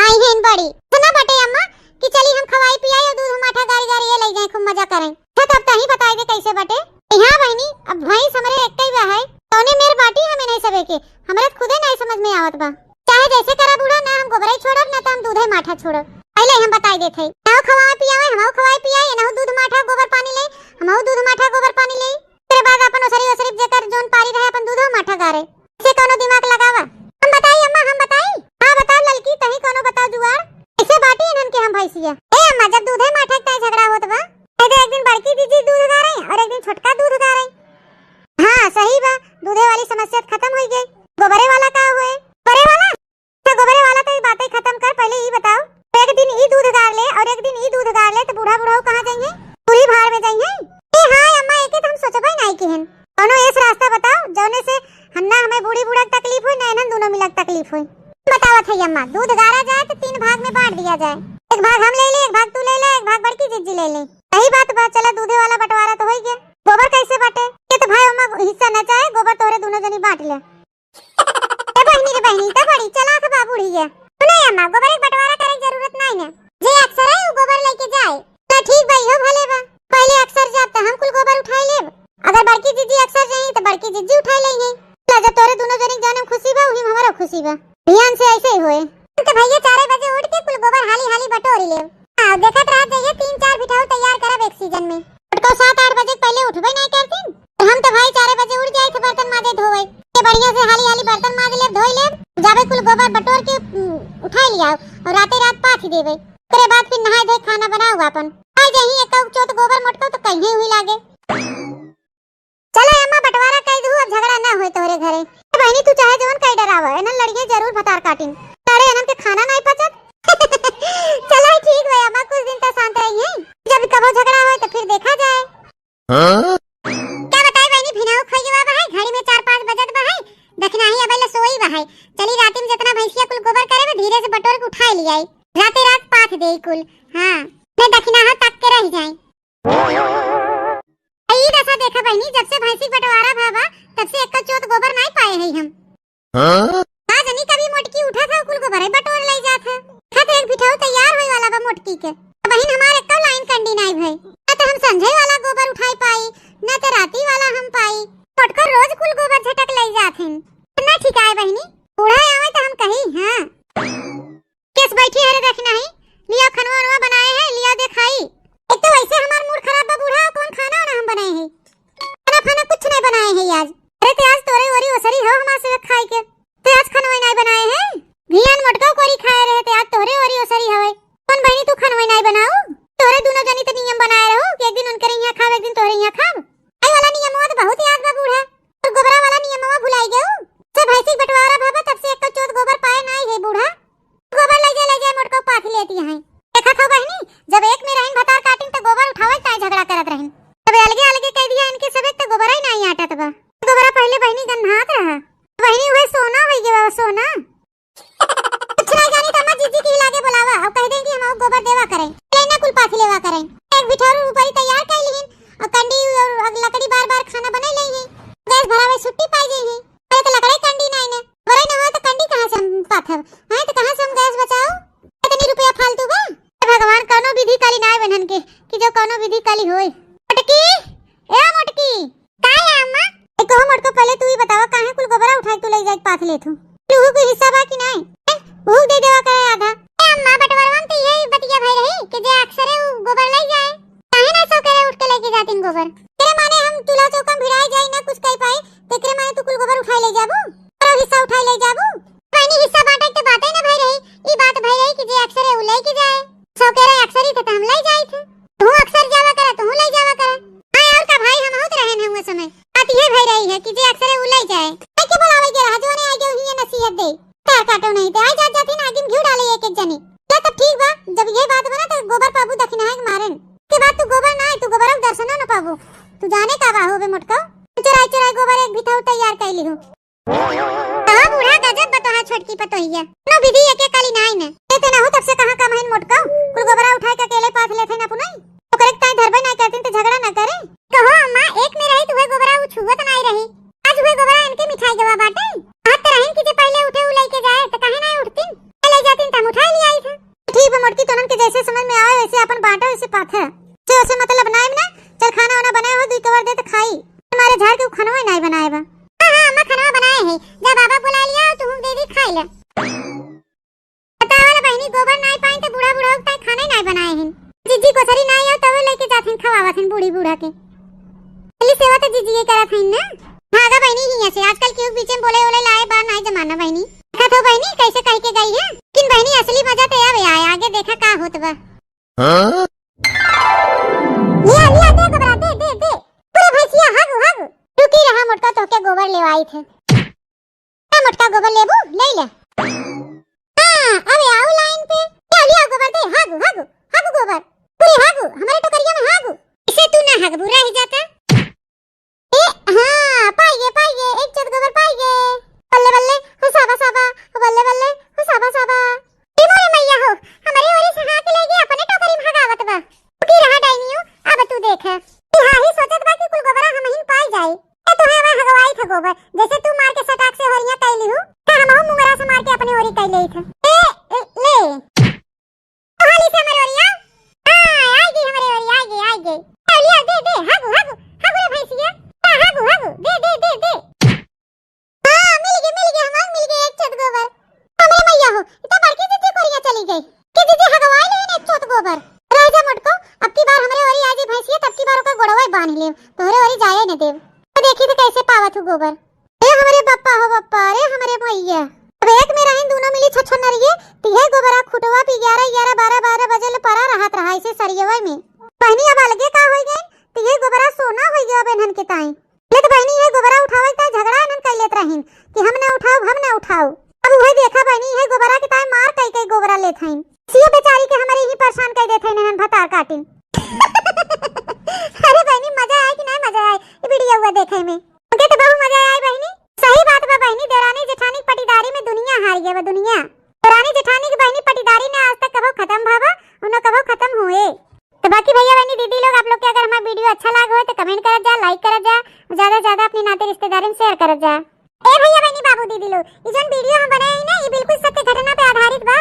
आई है इन बड़ी। सुना बटे अम्मा कि चली हम खवाई पियाई अउर दूध माठा गारी गारी ये लइ जाए, खूब मजा करें। अच्छा, तब तही बताई दे कैसे बटे। हाँ बहिनी, अब भैंस हमरे एक ही बा है, कौने मेर बाटी हमें नहीं सबे के, हमरे तो खुदे नहीं समझ में आवत बा। चाहे जैसे करा बूढ़ा, ना हम गोबरई छोड़ब, ना तो हम दूधे माठा छोड़ब। पहले हम बताई देत हई, नाहू खवाए पियावे, हमहू खवाए पियाई, नाहू दूध माठा गोबर पानी ले, हमहू दूध माठा गोबर पानी ले। तेरे बाद अपन ओसरी ओसरी जेकर जोन पारी रहे, अपन दूधो माठा गारे। इसे कौनो दिमाग लगावा। हम बताई अम्मा, हम बताई। हाँ बताओ ललकी, तही कौनो बताओ जुगाड़। कैसे बाटी इन्हन के हम भैंसिया? ए अम्मा, जब दूधे माठा के ताई झगड़ा होत बा, कह दे एक दिन बड़की दीदी दूध गारे अउर एक दिन छोटका दूध गारे। हाँ सही बा, दूधे वाली समस्या त खतम होइ गई। गोबरे वाला का हुए? गोबरे वाला? तो गोबरे वाला तो ई बातें खतम कर, पहले ई बताओ, एक दिन ई दूध गार ले अउर एक दिन ई दूध गार ले, तो बूढ़ा बुढ़ऊ कहाँ जाइए? पूरी भाड़ में जाइए। ए हाँ अम्मा, एके तो हम सोचबे नहीं किहन। कौनो ऐस रास्ता बताओ, जौने से हम ना हमें बूढ़ी बूढ़ा के तकलीफ होई, ना इन्हन दोनों मिला के तकलीफ होई। बतावत है अम्मा, दूध गारा जाए तो तीन भाग में बांट दिया जाए, एक भाग हम ले ले, एक भाग तू ले ले, एक भाग बड़की जिज्जी ले ले। सही बात बा, चला दूधे वाला बंटवारा तो होई गया। गोबर कैसे बाटे? ये तो भाई अम्मा हिस्सा न चाहे, गोबर तोहरे दोनों जनी बांट ले। ए बहिनी रे बहिनी, तो बड़ी चालाक बा बूढ़ी ये। सुने अम्मा, गोबर एक बंटवारा करे के जरूरत नहीं ने। जे अक्सर है, उ गोबर लेके जाए। तो ठीक बा, इहो भले बा। पहले अक्सर जाब, तो हम कुल गोबर उठाई लेब। अगर बड़की जिज्जी अक्सर जाई, तो बड़की जिज्जी उठाई लेई है। ला, जब तोरे दोनों जनी के जौन में खुशी बा, उही में हमरो खुशी बा। ध्यान से ऐसे ही होए। हम तो भैया चारे बजे उठ के कुल गोबर हाली हाली बटोरी लेब। हाँ, देखत रह जइए, तीन चार बिठाऊ तैयार करब एक सीजन में। छोटको सात आठ बजे के पहले उठबे नहीं करतीन। हम तो भाई चारे बजे उठ जाए थे बर्तन माजे धोवे। के बढ़िया से हाली हाली बर्तन माज लेब, धोई लेब, जाबे कुल गोबर बटोर के, उम, उठाई लियाओ अउर राते रात पाथी देबे। ओकरे बाद फिर नहाए धोए खाना बनाओ आपन। आ जही एक चोत गोबर मोटको तो कहीं हुई लागे। चला अम्मा बंटवारा कइ दू, अब झगड़ा ना होए तोहरे घरे। ए बहिनी तू चाहे जवन कइ डरावा, एनन लड़िए जरूर भतार काटिन। अरे एनन के खाना नहीं पचत। चला ठीक बा अम्मा, कुछ दिन तक शांत रहिए, जब कबो झगड़ा होए तो फिर देखा जाए। हाँ? का बताई बहिनी, भिनाऊ खोई गवा बा है, घड़ी में चार पाँच बजत बा है, दखिनाही अबे ले सोई बा है। चली राती में जितना भैंसिया कुल गोबर करे बा, धीरे से बटोर के उठाई लियाई, राते रात पाथ देई कुल। हाँ, मैं दखिनाहा तक के रह जाई। ई दशा देखा बहिनी, जब से भैंसी बंटवारा भा बा, तब से एक्का चोत गोबर नाई पाए हई हम। हाँ? का जनी कभी मोटकी उठा था, कुल गोबर बटोर ले जात है। खत एक बिठाऊ तैयार होए वाला बा मोटकी के। बहिन हमार एक्का लाइन कंडी नाई भई। ना तो हम संझे वाला गोबर उठाई पाई, ना तो राती वाला हम पाई। मोटको रोज कुल गोबर झटक ले जात हैं। ना ठीक आए बहिनी, बूढ़ा आवे तो हम कही, हाँ। केस बैठी है रे दखिनाही, लिया खनवा वनवा बनाए है, लिया दे खाई। एक तो वैसे हमार मूड खराब बा बूढ़ा, कौन खाना वाना हम बनाए है? खाना फाना कुछ नहीं बनाए है आज। अरे ते आज तोरे ओरी ओसरी हो हमार सेवक खाए के, ते आज खनवा नहीं बनाए है। भियान मोटका कोरी खाए रहे, ते आज तोरे ओरी ओसरी हवे। कौन बहिनी तू खनवा नहीं बनाऊ? तोरे दोनों जनी तो नियम बनाए रहो कि एक दिन उनके यहाँ खाब, एक दिन तोरे यहाँ खाब। आई वाला नियमवा तो बहुत याद बा बूढ़ा, और गोबरा वाला नियमवा भुलाई गऊ। जब भैंसी बंटवारा भा बा तब से एक चोत गोबर पाए नहीं है बूढ़ा। गोबर ले जा, ले जा, मोटको पाथी लेती हैं। देखा था बहिनी, जब एक में रहिन भतार काटिन तो गोबर उठावल ताई झगड़ा करत रहिन। जब अलगे अलगे कह दिया इनके सबे तो गोबरा ही नहीं आटत बा। गोबरा पहले बहिनी गन्हात रहा, बहिनी वह सोना हो गया, सोना। कुछ ना जानी तो अम्मा जिज्जी की लागे बुलावा और कह दें कि हम गोबर देवा करें, लेना कुल पाथी लेवा करें। एक बिठौर ऊपरी तैयार कर लीन और कंडी और लकड़ी बार बार खाना बने ले ही। गैस भरावे छुट्टी पाई गई ही। अरे तो लकड़ी कंडी नहीं ने, बड़े न हो तो कंडी कहाँ से हम पाथब? हैं तो कहाँ से हम गैस बचाओ? इतनी रुपया फालतू बा। हे भगवान, कौनो विधि काली ना बनन के कि जो कौनो विधि काली होए। मोटकी, ए मोटकी। का है अम्मा? ए कहो मोटको, पहले तू ही बतावा काहे कुल गोबरा उठा के तू ले जाके पाथ लेत हूँ? तू कोई हिस्सा बा कि नहीं? हैं? ऊ दे देवा करे आधा। ए अम्मा, बंटवारवा में तो यही बतिया भई रही कि जे अक्सरे ऊ गोबर ले जाए। काहे ना सो करे उठ के लेके जातिन गोबर? तेरे माने हम चूल्हा चौका में भिड़ाए जाई ना कुछ कह पाए, तेकरे माने तू कुल गोबर उठाए ले जाबू? और हिस्सा उठाए ले जाबू? बहिनी हिस्सा बांटे के बातें ना भई रही, ई बात भई रही कि जे अक्सरे ऊ लेके जाए। सो करे अक्सरी थे तो हम ले जाई थे। तू अक्सर जावा करे, तू ले जावा करे। हाँ और का भाई, हम होत रहे ना हुए समय। बात ये भई रही है कि जे अक्सरे ऊ ले जाए। आई के बुलावे के रहा, जोने आई के उही नसीहत दे। तार काटो नहीं ते आई जात जाती ना, आगे में घी डाले एक एक जनी। ले तब ठीक बा, जब ये बात बना तो गोबर पाबू दखिनाहा के मारन। के बाद तू गोबर ना आए, तू गोबर दर्शनो न पाबू। तू जाने का बा हो बे मोटको? चोराई चोराई गोबर एक भिथऊ तैयार कइ लिहू। कहाँ बूढ़ा गजब बतोहा छोटकी पतोहिया। कोनो विधि एके काली नाई न। ए ते ना हो तब से कहाँ कम हइन मोटको। कुल गोबरा उठाए के अकेले पाथ लेथे ना पुनई। ओकरे के ताई धरबे नाई करतीन त झगड़ा ना करे। कहो अम्मा, एक में रही त उहे गोबरा उ छुअत नाई रही। आज उहे गोबरा इनके मिठाई गवा बाटे। कहत त रहीन कि जे पहिले उठे उ लइके जाए, त काहे नाई उठतीन? ले जातीन त हम उठाए ले आई थे। ठीक बा मोटकी, तोनन के जैसे समझ में आवे वैसे अपन बांटो, वैसे पाथे। जे ओसे मतलब नाई ना, चल खाना वाना बनाए हो, दुई कवर दे त खाई। हमारे झाड़ के उ खानवा ही नाई बनाए बा। हाँ, हाँ, अम्मा खानवा बनाए है। जा बाबा बुला लिया, तू दीदी खाई ले। बतावा ला बहिनी, गोबर नाई पाइन त बूढ़ा बूढ़ा उगता है, खाना ही नाई बनाए हैं। जिज्जी कोसरी नाई आओ तब लेके जात हैं, खवावत हैं बूढ़ी बूढ़ा के। चली सेवा त जिज्जी ये करत हैं ना। भागा बहिनी हियाँ से, आजकल केहू बीचे में बोले ओले लाए बा नाई जमाना बहिनी। देखत हो बहिनी कैसे कह के गई है, लेकिन बहिनी असली मजा तो अब आए, आगे देखा का होत बा। हाँ? लिया, लिया, दे गोबरा, दे, दे, दे। पूरे भैंसिया, हग, हग। रुकी रहा मोटका, तोहके गोबर लेवाई थे। ए मोटका, गोबर लेबू? ले ले। हाँ, अबे आओ लाइन पे। लिया, लिया गोबर दे, हग, हग, हग गोबर। पूरे हग, हमारे टोकरिया में हग। इसे तू ना हगबू, रह जाता। ए, हाँ, पाइए, पाइए, एक छत गोबर पाइए। बल्ले, बल्ले, हो साबा, साबा, हो बल्ले, बल्ले, हो साबा, साबा। ए मोरे मैया हो, हमरे ओरी से हाँक ले गई, अपने टोकरी में हगावत बा। रुकी रहा डाइनियो, अब तू देख। ई हाँ ही सोचत बा कि कुल गोबरा हमहिन पाई जाई। ए, तोहे हमें हगवाई थे गोबर, जैसे तू मार के सटाक से होरिया कई लिहू, त हमहू मुंगरा से मार के अपने ओरी कई लेई थे। ए, ए, ले। हाली से हमरे ओरी आओ। हाँ, आई गई हमरे ओरी, आई गई, आई गई। आओ, लिया, दे, दे, हागू, हागू, हागू रे भैंसिया। हाँ, हागू, हागू, दे, दे, दे, दे। हाँ, मिल गई, मिल गई, हमार मिल गई एक छत गोबर। हमरे मैया हो, ई तो बड़की दीदी कोरिया चली गई। कि दीदी हगवाई लेन एक छत गोबर। रह जा मोटको, अब की बार हमरे ओरी आई जे भैंसिया, तब की बार ओकर गोड़वा बांध लेब। तोहरे ओरी जाए न देब। तो देखी तो कैसे पावत हूँ गोबर। ए हमरे बप्पा हो बप्पा, अरे हमरे भैया। अब एक में रहिन दूनो मिली छछनरिये, तिहे गोबरा खुटवा पी ग्यारह, ग्यारह, बारह, बारह बजे ले परा रहत रहा ऐसे सरियवे में। बहिनी अब अलगे का होई गइन, तिहे गोबरा सोना होई गया अब इन्हन के ताई। ले तो बहिनी ये गोबरा उठावे के ताई झगड़ा इन्हन कई लेत रहिन कि हम ना उठाऊ, हम ना उठाऊ। अब उहे देखा बहिनी ये गोबरा के ताई मार कई कई गोबरा लेत हइन। सियो बेचारी के हमरे ही परेशान कई देत हइन इन्हन भतार काटिन। अरे बहिनी मजा आए कि नहीं मजा आए ये वीडियो हुआ देखे में? हमके तो बहुत मजा आए बहिनी। सही बात बा बहिनी, देवरानी जेठानी के पटीदारी में दुनिया हार गया बा दुनिया। देवरानी जेठानी के बहिनी पटीदारी ना आज तक कभो खत्म भवा, उन्हें कभो खत्म हुए। तो बाकी भैया बहिनी दीदी लोग आप लोग के अगर हमारा वीडियो अच्छा लाग हो तो कमेंट करत जा, लाइक करत जा, ज्यादा से ज्यादा अपनी नाते रिश्तेदारी में शेयर करत जा। ए भैया बहिनी बाबू दीदी लोग, ई जौन वीडियो हम बनाए हई ना, ई बिल्कुल सत्य घटना पे आधारित बा।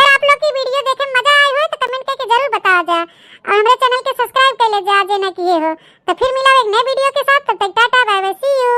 अगर आप लोग की वीडियो देखे में मजा आई हो तो कमेंट करके जरूर बता जा और हमारे चैनल के सब्सक्राइब कर ले जा जे ना किए हो। तो फिर मिला एक नए वीडियो के साथ, तब तक टाटा बाय बाय, सी यू।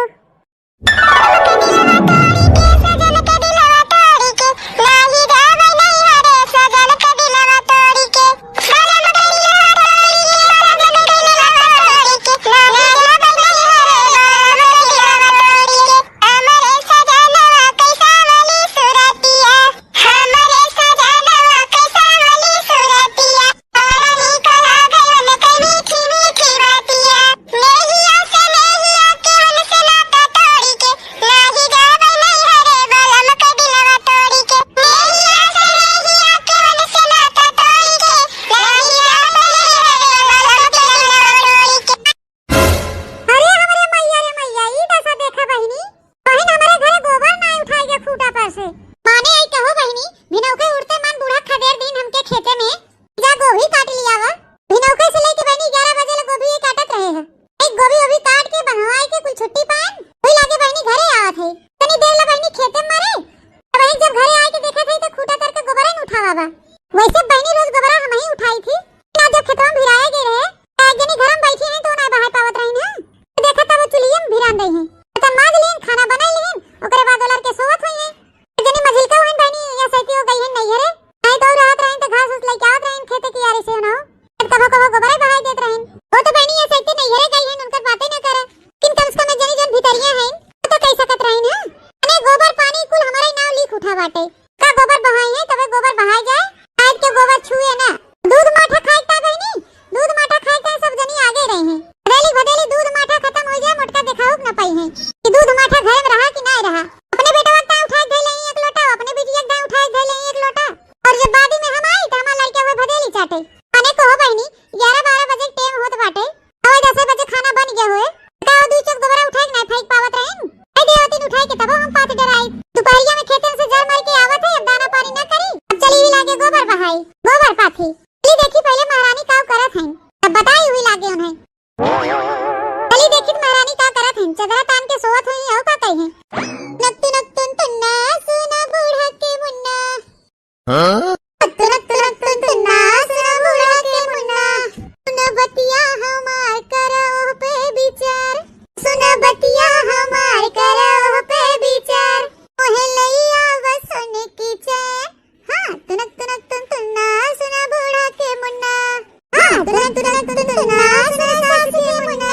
अरे हमरे मैया रे मैया, ई दशा देखा बहिनी, बहिन हमरे घरे गोबर नाई उठाई के खूंटा पर से। माने आई कहो बहिनी, भिनौके उठते मन बूढ़ा खदेर दिन हमके खेते में, जा गोभी काट लिया वा। भिनौके से लेके बहिनी ग्यारह बजे ले गोभी ये काटत रहे हैं। एक गोभी ओभी काट के बंधवाई के कुल छुट्टी पाएन, वही लागे बहिनी घरे आवत है। तनी देर ले बहिनी खेते में मारे, तो बहिन जब घरे आए के देखत है तो खूंटा तर के गोबरे न उठावा बा। वैसे बहिनी रोज गोबरा हम ही उठाई थी, ना जब खेतवा में भिराए गए रहे, तो एक जनी घर में बैठी है तो ना बाहर पावत रही ना। तो देखा तब वो चुलिये में भिरान रही है। तो माज लीन, खाना बनाई लीन, ओकरे बाद ओलर के सोवत हुई है। जनी मझिलका हुइन बहिनी, या सैती हो गई है नैहरे। नहीं तो रहत रहिन तो घास उस लेके आवत रहिन खेते की यारी से ना। कभो कभो गोबरे बहाई देत रहिन। वो तो बहिनी या सैती नैहरे गई है, उनकर बातें ना करे। किन कम से कम जनी जन भितरिया है, वो तो कह सकत रहिन है। अने गोबर पानी कुल हमारे नाव लिख उठा बाटे। का गोबर बहाई है, तबे गोबर बहाई जाए। आज के गोबर छुए ना। दूध माठा खाए का बहिनी, दूध माठा खाए का सब जनी आगे रही है। भदेली भदेली दूध माठा खत्म हो जाए, मोटका देखाओ ना पाई है। चदरा तान के सोवत हुई, अउ का कही? नक तुनक तुन तुन्ना, सुना बूढ़ा के मुन्ना। हाँ? नक तुनक तुनक तुन तुन्ना, सुना बूढ़ा के मुन्ना। सुना बतिया हमार, करो पे विचार। सुना बतिया हमार, करो पे विचार। मोहे लइया बस सुन की चैन। हाँ, तुनक तुनक तुन तुन्ना, सुना बूढ़ा के मुन्ना। हाँ, तुनक तुनक तुन तुन्ना, सुना सास के मुन्ना।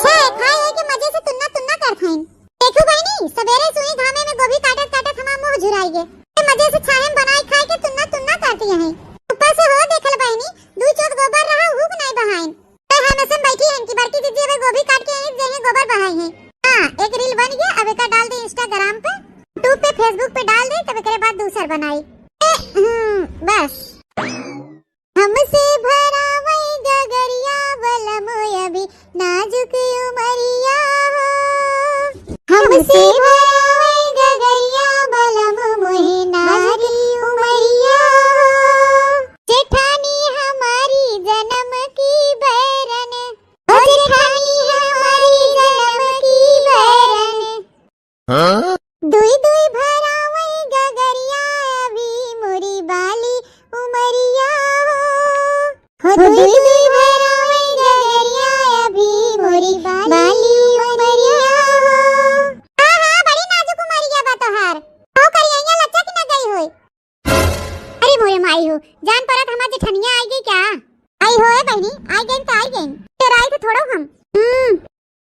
छे, खाए है के मजे से तुन्ना तुन्ना करत हईन। देखू बहिनी, सबेरे सुई घामे में गोभी काटत काटत हमार मुँह झुराई गे। ए मजे से छाहे में बनाई खाए के तुन्ना तुन्ना करती हैं। ऊपर से हो देखल बहिनी, दुई चोद गोबर रहा, हुक नाई बहाइन। तो हम ऐसे बैठी हैं कि बड़की दीदी अबे गोभी काट के आई, जइहे गोबर बहाई है। हाँ, एक reel बन गया, अब एका डाल दे Instagram पे, YouTube पे, Facebook पे डाल दे, तब एकरे बाद दूसर बनाई। ए, हम्म, बस। हमसे भरावई गगरिया बलम अभी नाजुक उमरिया हो। हमसे भरावई गगरिया बलम मोहे नाजुक उमरिया हो। जेठानी हमारी जन्म की बैरन, ओ जेठानी हमारी जन्म की बैरन। हाँ? दुई दुई भरावई गगरिया अभी मोरी बाली उमरिया हो। हो दुई दुई भरावई गगरिया अभी मोरी बाली उमरिया हो। हाँ, हाँ, बड़ी नाजुक उमरिया बा तोहार। हो करिया लच्चा की ना गई होई। अरे मोरे माई हो, जान परत हमार जेठनिया आई गई क्या? आई हो ए बहिनी, आई गई तो आई गई। तेरा आई थे थोड़ो हम। हम्म,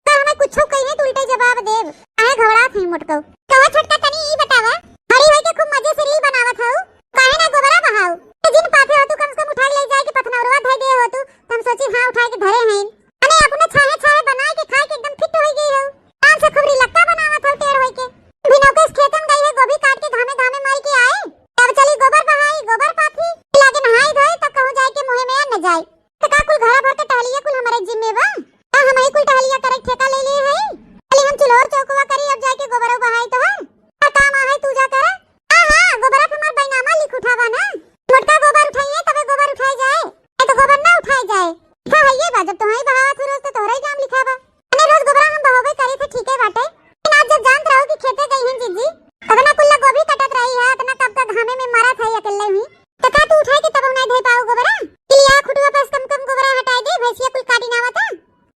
तो हमें कुछो कही नहीं तो उल्टे जवाब देब। काहे घबरात है मोटको? कहो छोटका तनी ई बतावा, हरी होई के खूब मजे से reel बनावत हऊ, काहे ना गोबरा बहाऊ? तो जिन पाथे हो तू कम से कम उठा के ले जाए के पथनौरवा धई दे हो तू, तो हम सोची हाँ उठा के धरे हैं। अने अपने छाहे छाहे बनाए के खाए के एकदम fit होई गई हो। आराम से खूब रिलक्का बनावत हऊ टेढ़ होई के। बिनौके से खेते में गई है गोभी काट के घामे घामे माई के आए। तब चली गोबर बहाई, गोबर पाथी। लागे नहाई धोई तब कहूँ जाए के मुँहे में अन्न जाए। तो का कुल घरा भर के टहलिया कुल हमारे जिम्मे बा? का हम ही कुल टहलिया करे ठेका ले लिए है? चली हम चूल्हो चौकवा करी अब जाए के गोबरो बहाई तो है। का काम आ है तू जा करे। हाँ, हाँ, गोबरा पे हमार बैनामा लिख उठावा ना। मोटका गोबर उठाइए, तबे गोबर उठाए जाए। ए तो गोबर ना उठाए जाए। हाँ, है ये बा, जब तोहाई बहावत हो रोज, तो तोहरा ही नाम लिखा बा। अने रोज गोबरा हम बहावे करी थे, ठीक है बाटे। लेकिन आज जब जानत रहो कि खेते गई हैं जीजी, अतना कुल्ला गोभी कटत रही है, अतना कब तक घामे में मरत है अकेले हुई, तो का तू उठाए के तब नहीं धे पाओ गोबरा? कि लिया खुटवा पे से कम कम गोबरा हटाए दे, भैंसिया कुल काटी ना आवत है।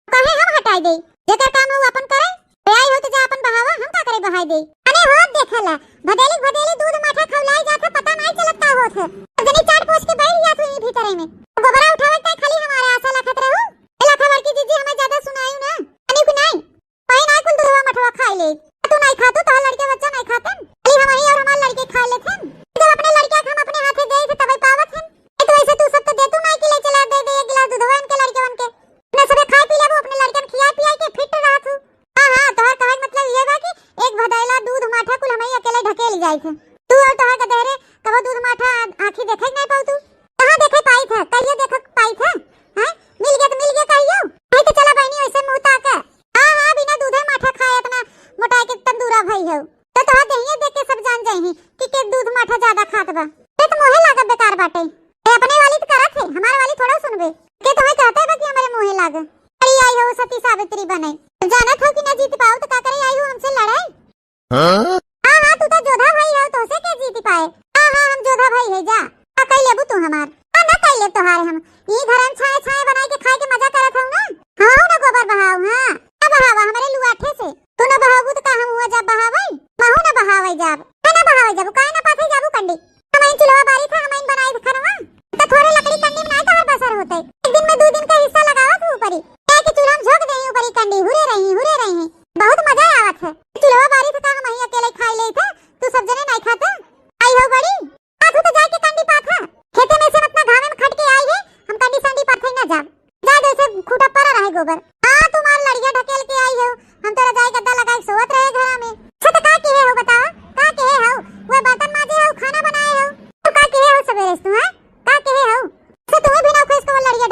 काहे हम हटाई देई? जेकर काम हउ अपन करे। ए आई हो तो जा अपन बहावा, हम का करे बहाई देई? अने हो देखेला, भदेली भदेली दूध माठा खौलाई जात है, पता नाई चलत का होत है। अब जनी चाट पोछ के बैठ जात हुई भीतरे में। गोबरा उठावे के खाली हमारे आशा लखत रहू। ए लाखा बड़की जीजी हमें ज्यादा सुनायू ना। अने कि नाई? वही नाई कुल दूधवा मठवा खाई ले। तू नाई खातू, तोहर लड़के बच्चा नाई खातन। खाली हम ही और हमार लड़के खा लेत हन। जब अपने लड़के के हम अपने हाथे दे थे तबे पावत हन। ए तो ऐसे तू सब तो देतू नाई कि ले चला दे दे एक गिलास दूधवा इनके लड़के बन के। अपने सबे खाए पी लेबू, अपने लड़कन खियाए पियाए के फिट रहत हूँ। हाँ, हाँ, तोहर कहे के मतलब ये बा कि एक भदैला दूध माठा कुल हमही अकेले ढकेल जाइत है। तू और तोहर गदेहरे कबो दूध माठा आँखी देखे के नहीं पाऊ तू। कहाँ देखे पाई था, कहियो देखे पाई था? हैं? मिल गया तो मिल गया कहियो। नहीं तो चला बहनी ऐसे मुँह ताका। हाँ, हाँ, बिना दूधे माठा खाए इतना मोटाए के तंदूरा भई हो। तो तोहर देहिए देख के सब जान जाई कि के दूध माठा ज्यादा खात बा। ते तो मोहे लागत बेकार बाटे। ए, अपने वाली तो करत है, हमार वाली थोड़ा सुनबे। के तोहे कहते बा कि हमरे मुँहे लाग। अरे आई हो सती सावित्री बने। जानत हो कि ना जीत पाऊ तो का करे आई हो हमसे लड़ाई? हाँ? हाँ, हाँ, तू तो जोधा भाई हो, तोसे के जीत पाए? हाँ, हाँ, हम जोधा भाई है जा। का कई लेबू तू हमार? हाँ, ना कई लेब तोहार हम। ई घरन छाए छाए बनाई के खाए के मजा करत हऊ ना? हाँ, ना गोबर बहाऊ, हाँ। ना बहावा हमरे लुआठे से। तू ना बहाबू तो का हम हुआ जाब बहावई? महू ना बहावई जाब। ना, ना बहावई जाबू, काहे ना पाथे जाबू कंडी? हम इन चुलवा बारी था, हम इन बनाई खनवा। तो थोड़े लकड़ी कंडी में नाई तोहर बसर होते। एक दिन में दू दिन का हिस्सा लगावत हूँ ऊपरी। क्या कि चूल्हा में झोंक देही ऊपरी कंडी, हुरे रही, हुरे रही। बहुत मजा आवत है। चुलवा बारी था का हम ही अकेले खाई ले थे, तू सब जने नाई खाते? आई हो बड़ी। आ तू तो जाए के कंडी पाथा। खेते में से अपना घामे में खट के आई है, हम कंडी संडी पाथे ना जाब। जा जैसे खूटा परा रहे गोबर। हाँ, तुम्हार लड़िया ढकेल के आई हो, हम तो रजाई गद्दा लगाए सोवत रहे घरा में। अच्छा तो का किहे हो बतावा, का किहे हो? वह बर्तन माजे हो, खाना बनाए हो, तो का किहे हो सवेरे से तू, हैं? का किहे हो? से तुम्हें भी ना खुश को लड़िया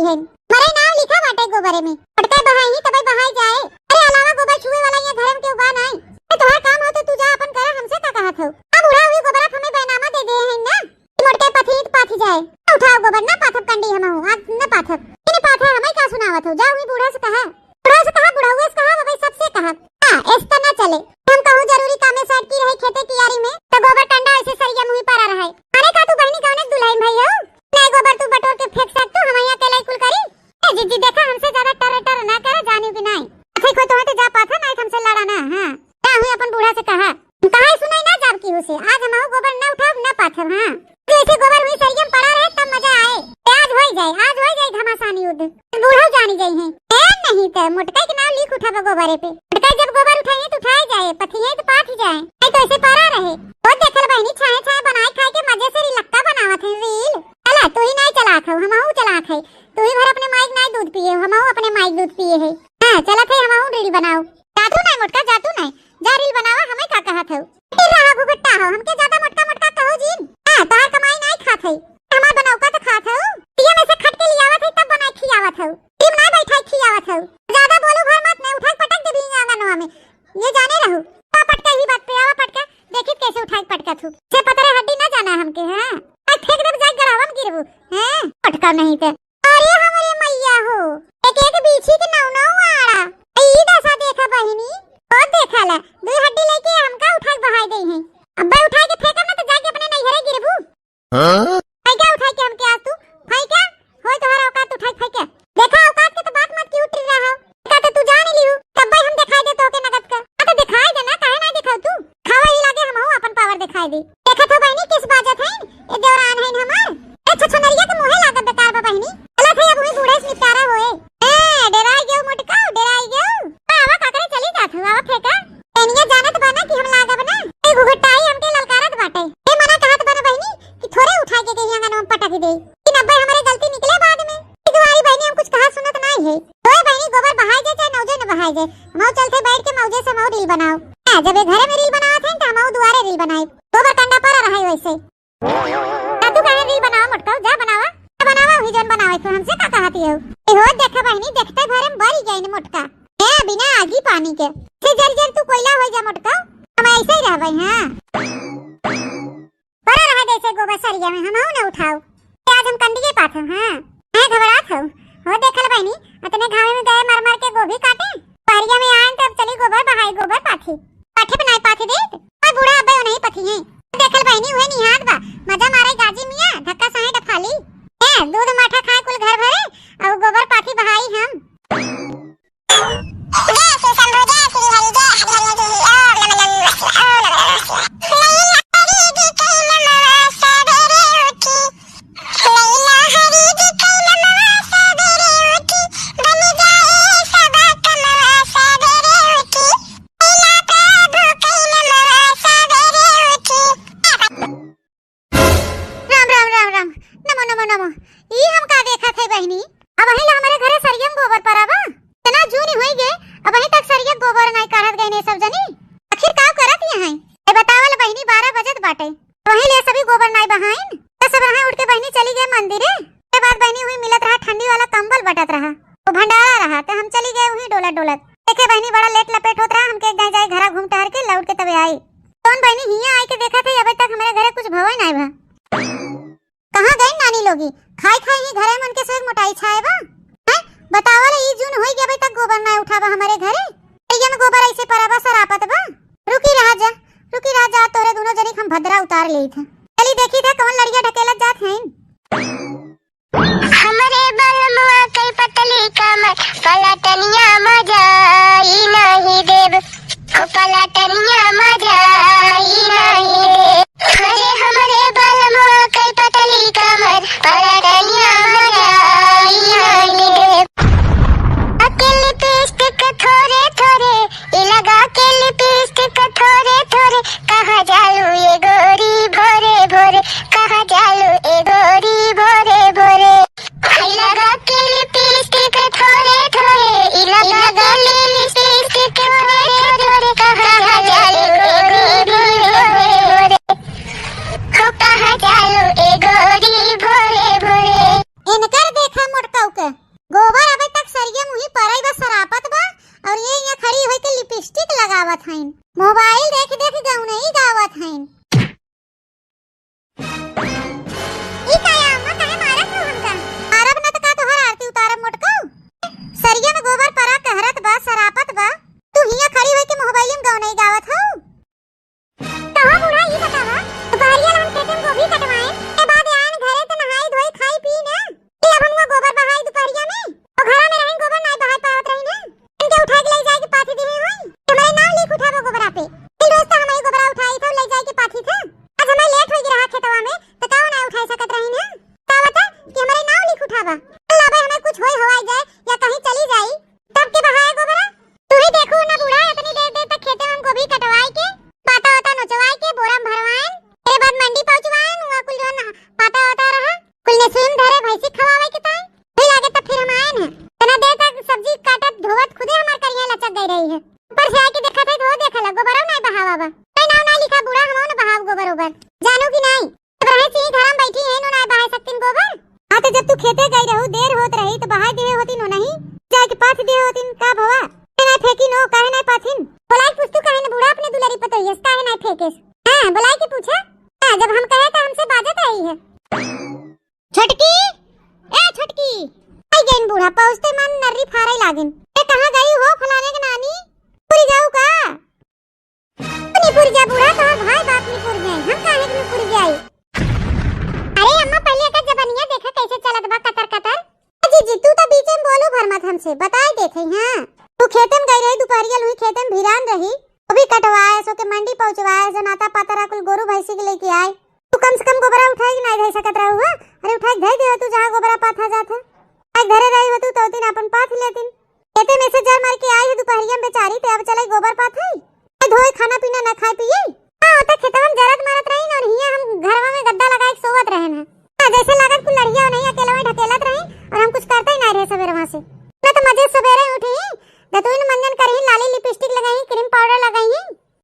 थे। मरे नाव लिखा बाटे गोबरे में। मोटका बहाई ही तबे बहाई जाए। अरे अलावा गोबर छुए वाला यहाँ घर में केहू बा नाई। ए तोहार काम हो तो तू जा अपन करा, हमसे का कहत हो? अब बूढ़ा हुई गोबरा हमें बैनामा दे दे हैं ना। मोटका पथी तो पाथी जाए। उठाओ गोबर ना पाथब कंडी हम हो। आज ना पाथब। इने पाथा हमें का सुनावत हो? जा हुई बूढ़ा से कहा। बूढ़ा से कहा, बुढ़ाऊ से कहा, बाबा सबसे कहा। हाँ, ऐसा ना चले। हम कहूँ जरूरी कामे साइड की रहे खेते कियारी में, तो गोबर कंडा ऐसे सरिया मुँही पारा रहे। अरे का तू बहनी कौने दुल्हन भई हो? नहीं गोबर तू बटोर के फेंक सकतू, हम यहाँ के लाई कुल करी। ए जिज्जी देखा हमसे ज्यादा टर टर ना करा, जानी भी नहीं। अच्छा कोई तो हटे जा पाथा नहीं हमसे लड़ा ना, हाँ। का हुई अपन बूढ़ा से कहा। कहा सुनाई ना जाब की उसे, आज हम गोबर ना उठाब ना पाथब, हाँ। जैसे गोबर हुई सरिया में पड़ा रहे तब मजा आए। ए, आज होई जाए, आज होई जाए घमासान युद्ध। बूढ़ा जानी जाई है। ए, नहीं तो मोटका के नाम लिख उठाबो गोबरे पे। मोटका जब गोबर उठाइए तो उठाए जाए, पथिए तो पाथ जाए। नहीं तो ऐसे पड़ा रहे। वो देखल बहनी छाए छाए बनाए खाए के मजे से रिलक्का बनावत है रील। चला, तू ही नहीं चला खाऊ, हमहू चला खाई। तू ही भर अपने माइक नहीं दूध पिए हो, हमहू अपने माइक दूध पिए है। हाँ, चला थे हमहू रील बनाओ। जा तू नहीं मोटका, जा तू नहीं। जा रील बनावा, हमें का कहत हऊ? फिर रहा घुघुट्टा हो, हमके ज्यादा मोटका मोटका कहो जिन। हाँ, तोहार कमाई नाई खात हई, हमार बनौका तो खात हऊ। पिया में से खट के लियावत हई तब बनाई खियावत हऊ। टीम नाई बैठाई खियावत हऊ। ज्यादा बोलू भर मत, नहीं उठाई पटक देबी आंगनवा में। ये जाने रहू। पा पटका ही बात पे आवा पटका, देखी कैसे उठाई पटका थू। से पतरे हड्डी ना जाना हमके, हाँ। आज फेंक देब जाई गढ़ावा में गिरबू, हैं? पटका नहीं ते। अरे हमरे मइया हो, एक एक बीछी के नौ नौ आड़ा। ई दशा देखा बहिनी, ओ देखा ला, दुई हड्डी लेके हमका उठा के बहाई देई हैं। अब्बे उठा के फेंकब ना तो जाके अपने नैहरे गिरबू। हाँ? फेंका उठा के हमके आज तू, फेंका, होई तोहरा औकात उठा के फेंका। देखा औकात के तो बात मत की उठ रहा हो। का तो तू जान लिहू, तब्बे हम दिखाई दे तोहके नगद का। आ तो दिखाई दे ना, काहे ना दिखाऊ तू? खावा ही लागे हमहू अपन पावर दिखाई दे। देखत हो बहिनी किस बाजत हईन? ए देवरान हईन हमार। ए छछनरिया के मुँहे लागत बेकार बा बहिनी। चला थे अब हुई बूढ़े से निपटारा होए। ए डेराई गयो मोटका, डेराई गयो। आवा काकरे चली जात हो, आवा फेंका। एनिया जानत बा ना कि हम लागब ना। ए घुघुटाई हमके ललकारत बाटे। ए मना कहत बा ना बहिनी कि थोड़े उठा के कहीं आंगन में पटक दे। कि नब्बे हमरे गलती निकले बाद में। ए दुआरी बहिनी हम कुछ कहा सुनत नाई है। ओए बहिनी गोबर बहाई जाए चाहे नौजे न बहाई जाए। मऊ चलते बैठ के मौजे से मऊ रील बनाओ। हाँ, जब ये घरे में रील बनावत हैं तो हम दुआरे रील बनाई। गोबर कंडा पर रहे वैसे। का तू काहे रील बनावा मोटका? जा बनावा। जा बनावा, वही जौन बनावे तो हमसे का कहती हो? ए हो, देखा बहिनी, देखते भरे में बरी गई न मोटका। ए, बिना आगी पानी के। से जर जर तू कोयला हो जा मोटका। हम ऐसे ही रहबे, हाँ। पड़ा रहा जैसे गोबर सरिया में, हमहू न उठाओ। ए, आज हम कंडिये पाथो, हाँ। हैं घबरात हो? हो देखल बहिनी, अतने घामे में गए मर मर के गोभी काटे। पहरिया में आए तब चली गोबर बहाई, गोबर पाथी। पाथे बनाए पाथे देत, और बूढ़ा अब्बे नहीं पथी हैं। देखल बहिनी उहे निहात बा, मजा मारे गाजी मियाँ, धक्का साहे डफाली। ए, दूध माठा खाए कुल घर भरे, और गोबर पाथी बहाई हम। जय श्री शंभू, जय श्री हरि, जय हरि हरि जी, ओम नमः नमः शिवाय, ओम नमः नमः शिवाय। राम, राम, राम, राम। नमो, नमो, नमो। ई हम का देखत है बहिनी? अबहीं ले हमरे घरे सरियम गोबर परा बा। इतना जून होई गे, अबहीं तक सरिया गोबर नाई काढ़त गइने सब जनी। आखिर का करत यहाँ है? ए बतावल बहिनी, बारह बजत बाटे। वहीं ले सभी गोबर नाई बहाइन। त सब रहा उठ के बहिनी चली गए मंदिरे। के बाद बहिनी हुई मिलत रहा ठंडी वाला कंबल बटत रहा। वो भंडारा रहा, त हम चली गए वहीं डोलत डोलत। देखे बहिनी बड़ा लेट लपेट होत रहा, हमके एक दाई जाए घरा घूम टहर के लौट के तबे आई। कौन बहिनी हियाँ आई के देखा थे, अबे तक हमरे घरे कुछ भवे नाई भा। कहाँ गई नानी लोगी? खाई खाई ही घरे में उनके से मोटाई छाए बा। हैं? बतावल ई जून होई गया अबे तक गोबर नाई उठावा हमरे घरे। ये में गोबर ऐसे परा बा सरापत बा। रुकी रहा जा, रुकी रहा जा, तोरे दोनों जनी के हम भद्रा उतार लेई थे। चली देखी थे कौन लड़िया ढकेलत जात हैं। हमरे बलमुआ के पतली कमर, पलटनिया मजा आई नाही देब। ओ पलटनिया मजा आई नाही देब। अरे हमरे बलमुआ के पतली कमर, पलटनिया मजा आई नाही देब। अकेले लिपस्टिक थोरे थोरे, ई लगा के लिपस्टिक थोरे थोरे, कहाँ जालू ये गोरी भोरे कुछ होई हवाई जाए या कहीं चली जाई, तब के बहाए गोबरा? तू ही देखू ना बूढ़ा, इतनी देर देर तक खेते में हम गोभी कटवाई के, पाता वाता नोचवाई के, बोरा में भरवाएन, तेरे बाद मंडी पहुंचवाएन, वहाँ कुल जो है ना पाता वाता रहा, कुल ने सुई में धरे भैंसी खवावे के ताई। फिर आगे तब फिर हम आएन है। इतना देर तक सब्जी काटत धोवत खुदे हमार करिया लचक गई रही है। ऊपर से आके देखा था तो वो देखा ला, गोबरो नहीं बहावा बा। नहीं नाव नहीं लिखा बूढ़ा, हम ना बहाव गोबर ओबर। जानू कि नहीं? अब रहे सी घर में बैठी है, नो ना बहाए सकतीन गोबर। हाँ तो जब तू खेते गई रहू, देर होत रही तो बहाए दिए होती नो नहीं? जाए के पाथ दिए होती, का भवा? काहे नहीं फेंकी नो, काहे नहीं पाथिन? बोलाई पूछ तू काहे न बूढ़ा अपने दुलारी पतोहियस, काहे नहीं फेंकेस? हाँ, बोलाई के पूछा। हाँ, जब हम कहे तो हमसे बाजत आई है। छोटकी, ए छोटकी, आई गईन बूढ़ा, पहुँचते मन नर्री फारे लागिन। ए कहाँ गई हो फलाने के नानी? पूरी जाऊ का? निपुर गया बूढ़ा, तोहार भाई बाप निपुर गए, हम काहे के निपुर जाई? अरे अम्मा, पहले एकर जबनिया देखा कैसे चलत बा, कतर कतर। ए जीजी, तू तो बीचे में बोलू भर मत हमसे, बताए देत हई, हाँ। तू खेते में गई रही, दुपहरिया लुई खेते में भिरान रही, वो भी कटवाए, सो के मंडी पहुँचवाए, सो नाता पातरा कुल गोरू भैंसी के लेके आए। तू कम से कम गोबरा उठाए के नहीं धई सकत रहू, हाँ? अरे उठाए के धई दे तू, जहाँ गोबरा पाथा जात है। आज घरे रही हो तू, तो दिन अपन पाथ लेतिन। खेते में से जर मार के आई है दुपहरिया में बेचारी, ते अब चले गोबर पाथे। ए धोए, खाना पीना ना खाए पिए। हाँ, ओते खेतवा में जरत मारत रही और हियां हम घरवा में गद्दा लगाए के सोवत रहन है। हाँ, जैसे लागत कुल लड़िया नहीं अकेलवे ढकेलत रही और हम कुछ करते ही नहीं रहे सवेरवा से। ना तो मजे सवेरे उठी, दतुइन मंजन करही, लाली लिपस्टिक लगाई, क्रीम पाउडर लगाई,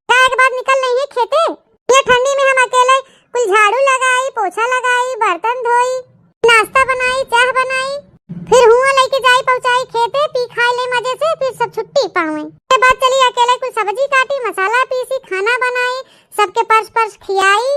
जाए के बाद निकल नहीं है खेते। ये ठंडी में हम अकेले कुल झाड़ू लगाई, पोछा लगाई, बर्तन धोई, नाश्ता बनाई, चाह बनाई, फिर हुआ लेके जाई पहुंचाई खेते, पी खाई ले मजे से, फिर सब छुट्टी पावे। के बाद चली अकेले कुल सब्जी काटी, मसाला पीसी, खाना बनाई, सबके परस परस खियाई,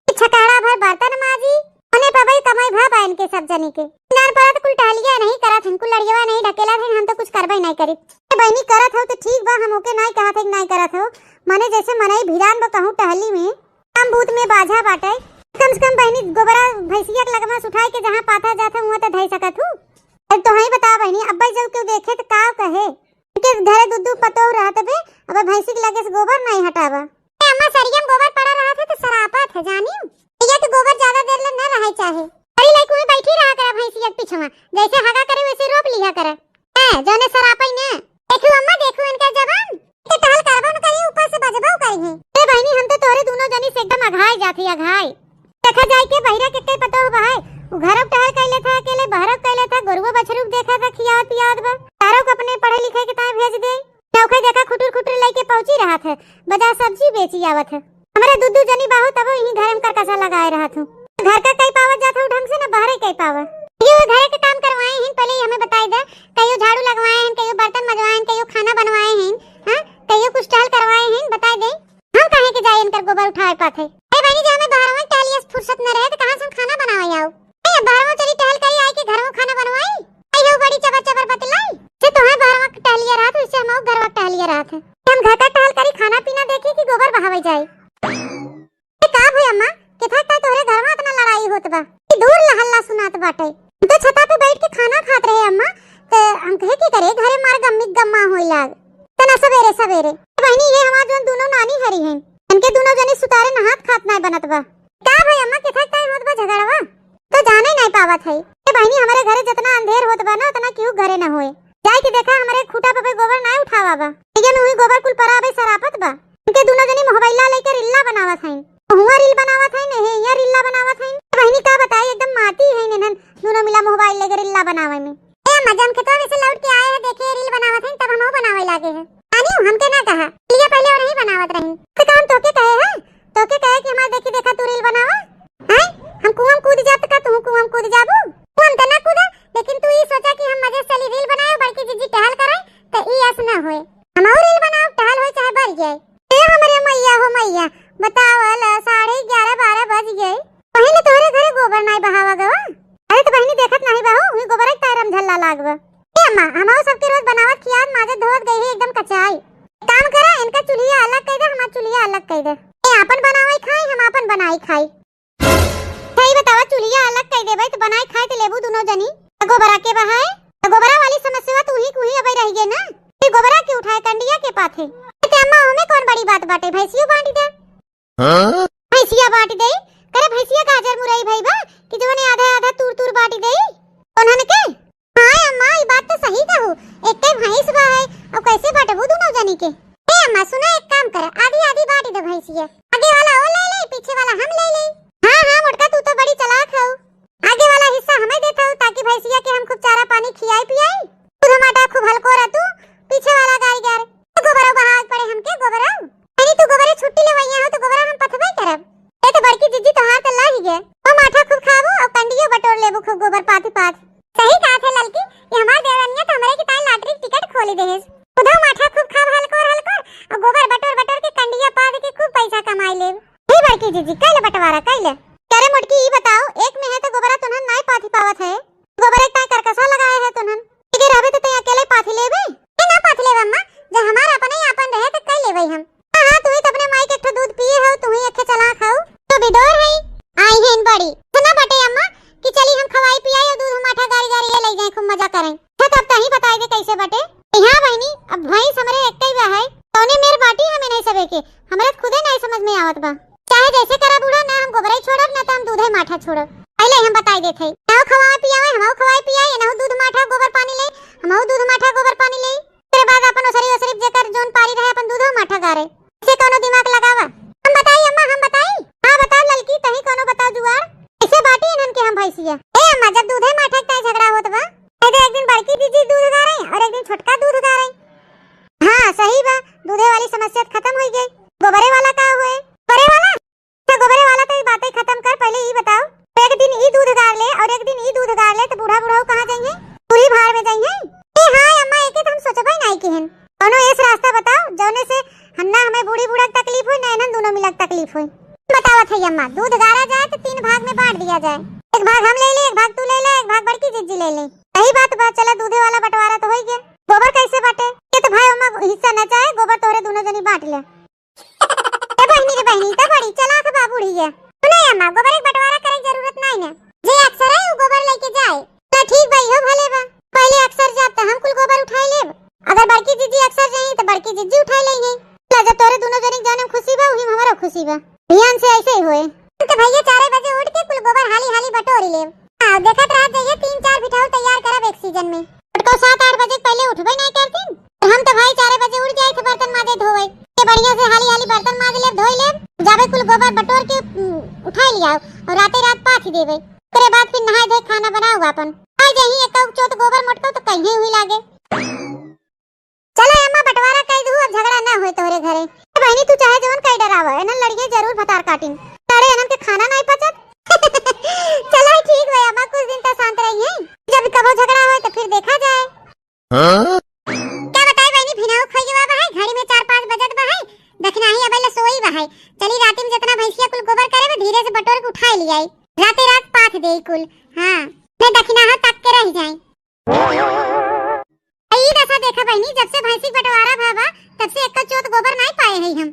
छकड़ा भर बर्तन माजी। ओने पबई कमाई भा बा इनके सब जनी के। जान पड़त कुल टहलिया नहीं करत हन, कुल लड़ियवा नहीं ढकेलत हन, हम तो कुछ करबे नहीं करी। ए बहिनी करत हो तो ठीक बा, हम ओके नहीं कहत है कि नहीं करत हो, माने जैसे मनई भिरान बा कहूँ टहली में, काम बूत में बाझा बाटे। कम से कम बहिनी गोबरा भैंसिया के लगमा से उठाए के जहाँ पाथा जात है वहाँ तो धई सकत हूँ। अब तो हई बता बहिनी, अब्बे जब केहू देखे तो का कहे? इनके घरे दू दू पतोह रहत बे, अब भैंसी के लगे से गोबर नहीं हटावा। ए अम्मा, सरिया में गोबर पड़ा रहत है तो सरापत है, जानी? भैया तो गोबर ज्यादा देर ले न रहे चाहे। अरे लाई कुएं बैठी रहा करा भैंसिया के पिछवा, जैसे हगा करे वैसे रोप लिया करा। ए, जौने सरापई ने। देखू अम्मा, देखू इनका जबान। के टहल करबो न करी, ऊपर से बजबो करी है। ए बहिनी, हम तो तोरे दोनों जनी से एकदम अघाय जात ही, अघाय। देखा जाए के बहिरा के कई पतोह बहाए, उ घरक टहल कैले था अकेले, बहरक कैले था, गोरुआ बछरू के देखा था, खियावत पियावत बा। तारो के अपने पढ़े लिखे के ताए भेज दे। नौखे देखा खुटुर खुटुर लइके पहुंची रहत है, बाजार सब्जी बेची आवत है। हमरे दू दू जनी बाहु तबो यही घर में करकसा लगाए रहत हूँ। घर का कई पावत जात हूँ ढंग से, ना बहरे कई पावा। ये वो घरे के काम करवाए हैं, पहले ही हमें बताई दे। कहियो झाड़ू लगवाए हैं, कहियो बर्तन मजवाए हैं, कहियो खाना बनवाए हैं, हाँ, कहियो कुछ टहल करवाए हैं, बताई दे। हम काहे के जाए इनकर गोबर उठाए पाथे? ए बहिनी जी, हमें बहरवा टहलिया से फुर्सत न रहे तो कहाँ से हम खाना बनावे आऊ? ए, बहरवा चली टहल करी, आई के घरवा खाना बनवाई। आई हो बड़ी चबर चबर बतलाई। से तोहे बहरवा के टहलिया रहत, वैसे हम घरवा के टहलिया रहत है। हम घर का टहल करी, खाना पीना देखी कि गोबर बहावे जाए। ए, का भई अम्मा, केथा का तोहरे घरवा इतना लड़ाई होत बा? कि दूर ला हल्ला सुनात बाटे। हम तो छता पे बैठ के खाना खात रहे अम्मा, ते हम कहे की करे घरे मार गम्मी गम्मा होई लाग। तना सवेरे सवेरे। बहिनी, ये हमार जोन दोनों नानी हरी हैं, इनके दोनों जनी सुतारे नहात खात नाय बनत बा। का भई अम्मा, केथा टाइम होत बा झगड़वा? तो जाने नाय पावत है। ए बहिनी, हमरे घरे जितना अंधेर होत बा ना, उतना केहू घरे ना होए। जाए के देखा, हमरे खूटा पे गोबर नाय उठावा बा। ये में हुई गोबर कुल परा बे सरापत बा। इनके दोनों जनी मोबाइल लेके रिल्ला बनावत हैं। हुआ रील बनावत हैं, नहीं, यहाँ रिल्ला बनावत हैं। बहिनी, का बताई, एकदम माटी है इन्हन दोनों मिला मोबाइल लेके रिल्ला बनावे में। ए अम्मा, जब हम खेतवा में से लौट के आए हैं, देखे रील बनावत हैं, तब हम वो बनावे लागे हैं। नानी, हमके ना कहा, रील पहले और नहीं बनावत रही। तो का हम तोके कहे हैं? तोके कहे कि हमार देखी देखा तू रील बनावा? हैं? हम कुआं में कूद जात का तू कुआं में कूद जाबू? कुआं में तो ना कूदा, लेकिन तू ई सोचा कि हम मजे से चली रील बनाए, बड़की जीजी टहल करे, तो ई अस ना होए। हम और रील बनाओ, टहल होए चाहे बढ़ जाए। ए हमरे मैया हो मैया, बतावल साढ़े ग्यारह बारह बज गए, पहले तोहरे घरे गोबर नाय बहावा गवा। अरे तो बहिनी देखत नहीं बहू, हुई गोबर एक टायर में झल्ला लागबा। ए अम्मा, हमाऊ सबके रोज बनावत खियावत माजत धोवत गई है एकदम कचाई। काम करा, इनका चुल्हिया अलग कई दे, हमार चुल्हिया अलग कई दे। ए आपन बनावे खाई, हम आपन बनाई खाई। सही बतावा, चुल्हिया अलग कई देबे तो बनाई खाई तो लेबू दोनों जनी। तो गोबरा के बहाए, तो गोबरा वाली समस्या तू ही कुही अबे रह गए ना। फिर गोबरा के उठाए कंडिया के पाथे। ए ते अम्मा, ओमे कौन बड़ी बात बाटे, भैंसियो बांट दे। हाँ? भैंसिया बांट दे, करे भैंसिया गाजर मुरई भई बा कि जवने आधा आधा तूर तूर बांट दे। उन्हन के हाँ अम्मा, ई बात तो सही कहू, एक्के भैंस बा है, अब कैसे बटबू दुनो जनी के? ए अम्मा सुना, एक काम कर, आधी आधी बांट दे भैंसिया, आगे वाला वो ले ले, पीछे वाला हम ले ले। हाँ हाँ मोटका, तू तो बड़ी चालाक हऊ, आगे वाला हिस्सा हमें देत हऊ, ताकि भैंसिया के हम खूब चारा पानी खियाई पियाई, दूध माठा खूब हलको रह तू, पीछे वाला गारी गार, तू गोबरऊ बहावे पड़े हमके, गोबरऊ। अरे तू गोबरे छुट्टी लेवइया हो तो गोबरा हम पथबे करब। ए तो बड़की जिज्जी तोहार तो लाही गे। ओ माठा खूब खाबू और कंडियो बटोर लेबू खूब गोबर पाथी पाथ। सही कहा थे ललकी, ये हमार देवरनिया तो हमरे की ताई लॉटरी टिकट खोली देहेस। खुदो माठा खूब खाब हलकोर हलकोर और गोबर बटोर बटोर के कंडिया पाथ के खूब पैसा कमाई लेब। हे बड़की जिज्जी, कैले बंटवारा कैले? करे मोटकी, ई बताओ, एक में है तो गोबरा तुनहन नाई पाथी पावत है, गोबरे ताई करकसा लगाए है तुनहन। ठीक है, रहबे तो तैं अकेले पाथी लेबे? ए ना पाथी लेब अम्मा, जब हमार अपने ही आपन रहे तो कई लेबे हम। हाँ हाँ, तू ही तो अपने माई के एक ठो दूध पिए हो, तू ही एक ठो चालाक हो, तो बिडोर है। आई है इन बड़ी। सुना बटे अम्मा कि चली हम खवाई पियाई और दूध माठा गारी गारी ये ले जाए, खूब मजा करें। अच्छा, तब तही बताई दे कैसे बटे। हाँ बहनी, अब भैंस हमरे एक ही बा है, कौने मेर बाटी हमें नहीं सबे के, हमरे तो खुदे नहीं समझ में आवत बा। चाहे जैसे करा बूढ़ा, ना हम गोबरई छोड़ब, ना तो हम दूधे माठा छोड़ब। पहले हम बताई देत हई, नाऊ खवाए पियावे, हमहू खवाए पियाए, एनहू दूध माठा गोबर पानी ले, हमहू दूध माठा गोबर पानी ले। तेरे बाद अपन ओसरी ओसरी जेकर जोन पारी रहे, अपन दूधो माठा गारे। इसे कौनो दिमाग लगावा। हम बताई अम्मा, हम बताई। हाँ बताओ ललकी, तही कौनो बताओ जुगाड़। कैसे बाटी इन्हन के हम भैंसिया? ए अम्मा, जब दूधे माठा के ताई झगड़ा होत बा, तो एक दिन बड़की दीदी दूध गारे और एक दिन छोटका दूध गारे। हाँ सही बा, दूधे वाली समस्या तो खत्म हो गई। गोबरे वाला का हुए? गोबरे वाला? तो गोबरे वाला तो ई बातें खत्म कर, पहले ई बताओ, एक दिन ई दूध गार ले और एक दिन ई दूध गार ले, तो बूढ़ा बुढ़ऊ कहाँ जाइए? पूरी भाड़ में जाइए। ए हाँ अम्मा, एके तो हम सोचबे नहीं किहन। कौनो ऐस रास्ता बताओ, जौने से हम ना हमें बूढ़ी बूढ़ा के तकलीफ होई, ना इन्हन दोनों मिला के तकलीफ होई। बतावत है अम्मा, दूध गारा जाए तो तीन भाग में बांट दिया जाए, एक भाग हम ले ले, एक भाग तू ले ले, एक भाग बड़की जिज्जी ले ले। सही बात बा, चला दूधे वाला बंटवारा तो होई गया। गोबर कैसे बाटे? ये तो भाई अम्मा हिस्सा न चाहे, गोबर तोहरे दोनों जनी बांट ले। ए बहिनी रे बहिनी, तो बड़ी चालाक बा बुढ़िया। सुने अम्मा, गोबर एक बंटवारा करे के जरूरत नाई ना। जे अक्सर है, उ गोबर लेके जाए। तो ठीक बा, इहो भले बा। पहले अक्सर जाब, तो हम कुल गोबर उठाई लेब। अगर बड़की जिज्जी अक्सर जाई, तो बड़की जिज्जी उठाई लेई है। ला, जब तोरे दोनों जनी के जौन में खुशी बा, उही में हमरो खुशी बा। ध्यान से ऐसे ही होए। तो भैया, चारे बजे उठ के कुल गोबर हाली हाली बटोरी लेब। हाँ, देखत रह जाइए, तीन चार बिठाऊ तैयार करब एक सीजन में। मोटको सात आठ बजे के पहले उठबे नहीं करतीन, तो हम तो भाई चारे बजे उठ जाए थे बर्तन माजे धोवे। के बढ़िया से हाली हाली बर्तन माज लेब, धोई लेब, जाबे कुल गोबर बटोर के, उम, उठाई लियाओ और राते रात पाथ देबे। ओकरे बाद फिर नहाए धोए खाना बनाओ आपन। आ जाही एक चोत गोबर मोटको तो कहीं हुई लागे। चलो अम्मा, बंटवारा कई दू, अब झगड़ा ना होए तोहरे घरे। ए बहिनी, तू चाहे जवन कई डरावा, एनन लड़िए जरूर भतार काटिन। अरे एनन के खाना नहीं पचत। चलो ठीक बा अम्मा, कुछ दिन तो शांत रही है, जब कबो झगड़ा होए तो फिर देखा जाए। हाँ? क्या बताई बहिनी, भिनाऊ खोई गवा बा है, घड़ी में चार पाँच बजत बा है, दखिनाही अबे ले सोई बा है। चली राती में जितना भैंसिया कुल गोबर करे बा, धीरे से बटोर के उठाई लियाई, राते रात पाथ देई कुल। हाँ, मैं दखिनाहा तक के रह जाए। ई दशा देखा बहिनी, जब से भैंसी बंटवारा भा बा, तब से एक्को चोत गोबर नाई पाए हई हम।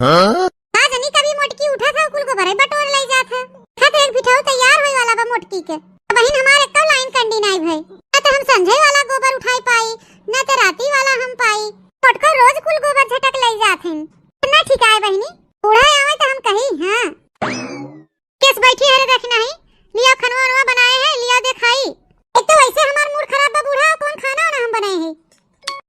हाँ? का जनी कभी मोटकी उठा था, कुल गोबर है बटोर ले जात है। खा तो एक बिठाऊ तैयार होए वाला बा मोटकी के। अब बहिन हमार एक्को लाइन कंडी नाई भई। ना तो हम संझे वाला गोबर उठाई पाई, ना तो राती वाला हम पाई। मोटको रोज कुल गोबर झटक ले जात हैं। ना ठिकाए बहिनी, बूढ़ा आवे तो हम कही, हाँ। केस बैठी है रे, देखी नहीं, लिया खनवा वनवा बनाए है, लिया दे खाई। एक तो वैसे हमार मूड खराब बा बूढ़ा, कौन खाना वाना हम बनाए है?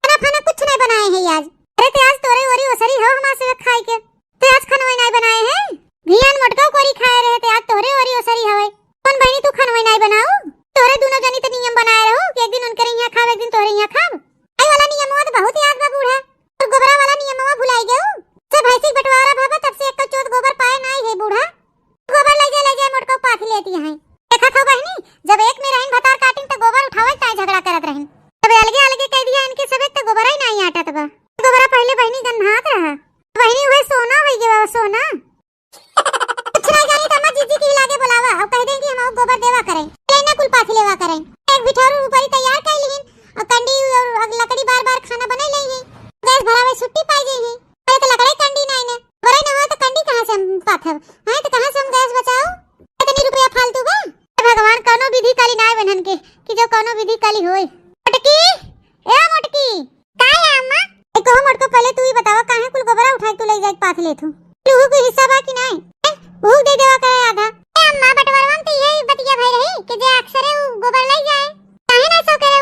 खाना फाना कुछ नहीं बनाए है आज। अरे ते आज तोरे ओरी ओसरी हो हमार से खाए के, ते आज खनवा नहीं बनाए है। भियान मोटका कोरी खाए रहे, ते आज तोरे ओरी ओसरी हवे। कौन बहिनी तू खनवा नहीं बनाऊ? तोरे दोनों जनी तो नियम बनाए रहो कि एक दिन उनके यहाँ खाब, एक दिन तोरे यहाँ खाब। आई वाला नियम तो बहुत याद बा बूढ़ा, और गोबरा वाला नियमवा भुलाई गयो। जब भैंसी बंटवारा भा बा, तब से एक चोत गोबर पाए नहीं है बूढ़ा। गोबर ले जा, ले जा, मोटको पाथ लेती हैं। देखत हो बहिनी, जब एक में रहिन भतार काटिन तो गोबर उठावल ताई झगड़ा करत रहिन। अब अलगे अलगे कह दिया इनके सबे तो गोबरा ही नहीं आटत बा। गोबरा पहले बहिनी गन्हात रहा। बहिनी वह सोना हो गया, सोना। कुछ नहीं जानी तो अम्मा जीजी की लागे बुलावा और कह दें कि हम गोबर देवा करें। लेना कुल पाथ लेवा करें। एक बिठौर ऊपरी तैयार कर लीन और कंडी और लकड़ी बार बार खाना बना ले ही। गैस भरावे छुट्टी पाई गई है। अरे तो लकड़े कंडी नहीं ने। बरे न हो तो कंडी कहाँ से हम पाथब? हैं तो कहाँ से हम गैस बचाओ? इतनी रुपया फालतू बा? हे भगवान, कौनो विधि काली ना आवे इन्हन के कि जो कौनो विधि काली होए। मोटकी, ए मोटकी। का है अम्मा? ए कहो मोटको, पहले तू ही बतावा काहे कुल गोबरा उठा के तू ले जाके पाथ लेत हो? लूहू के हिस्सा बा कि नहीं? हैं? उहू दे देवा करे आधा। ए अम्मा, बंटवारवा में तो यही बतिया भई रही कि जे अक्सरे उ गोबर ले जाए। काहे ना सो के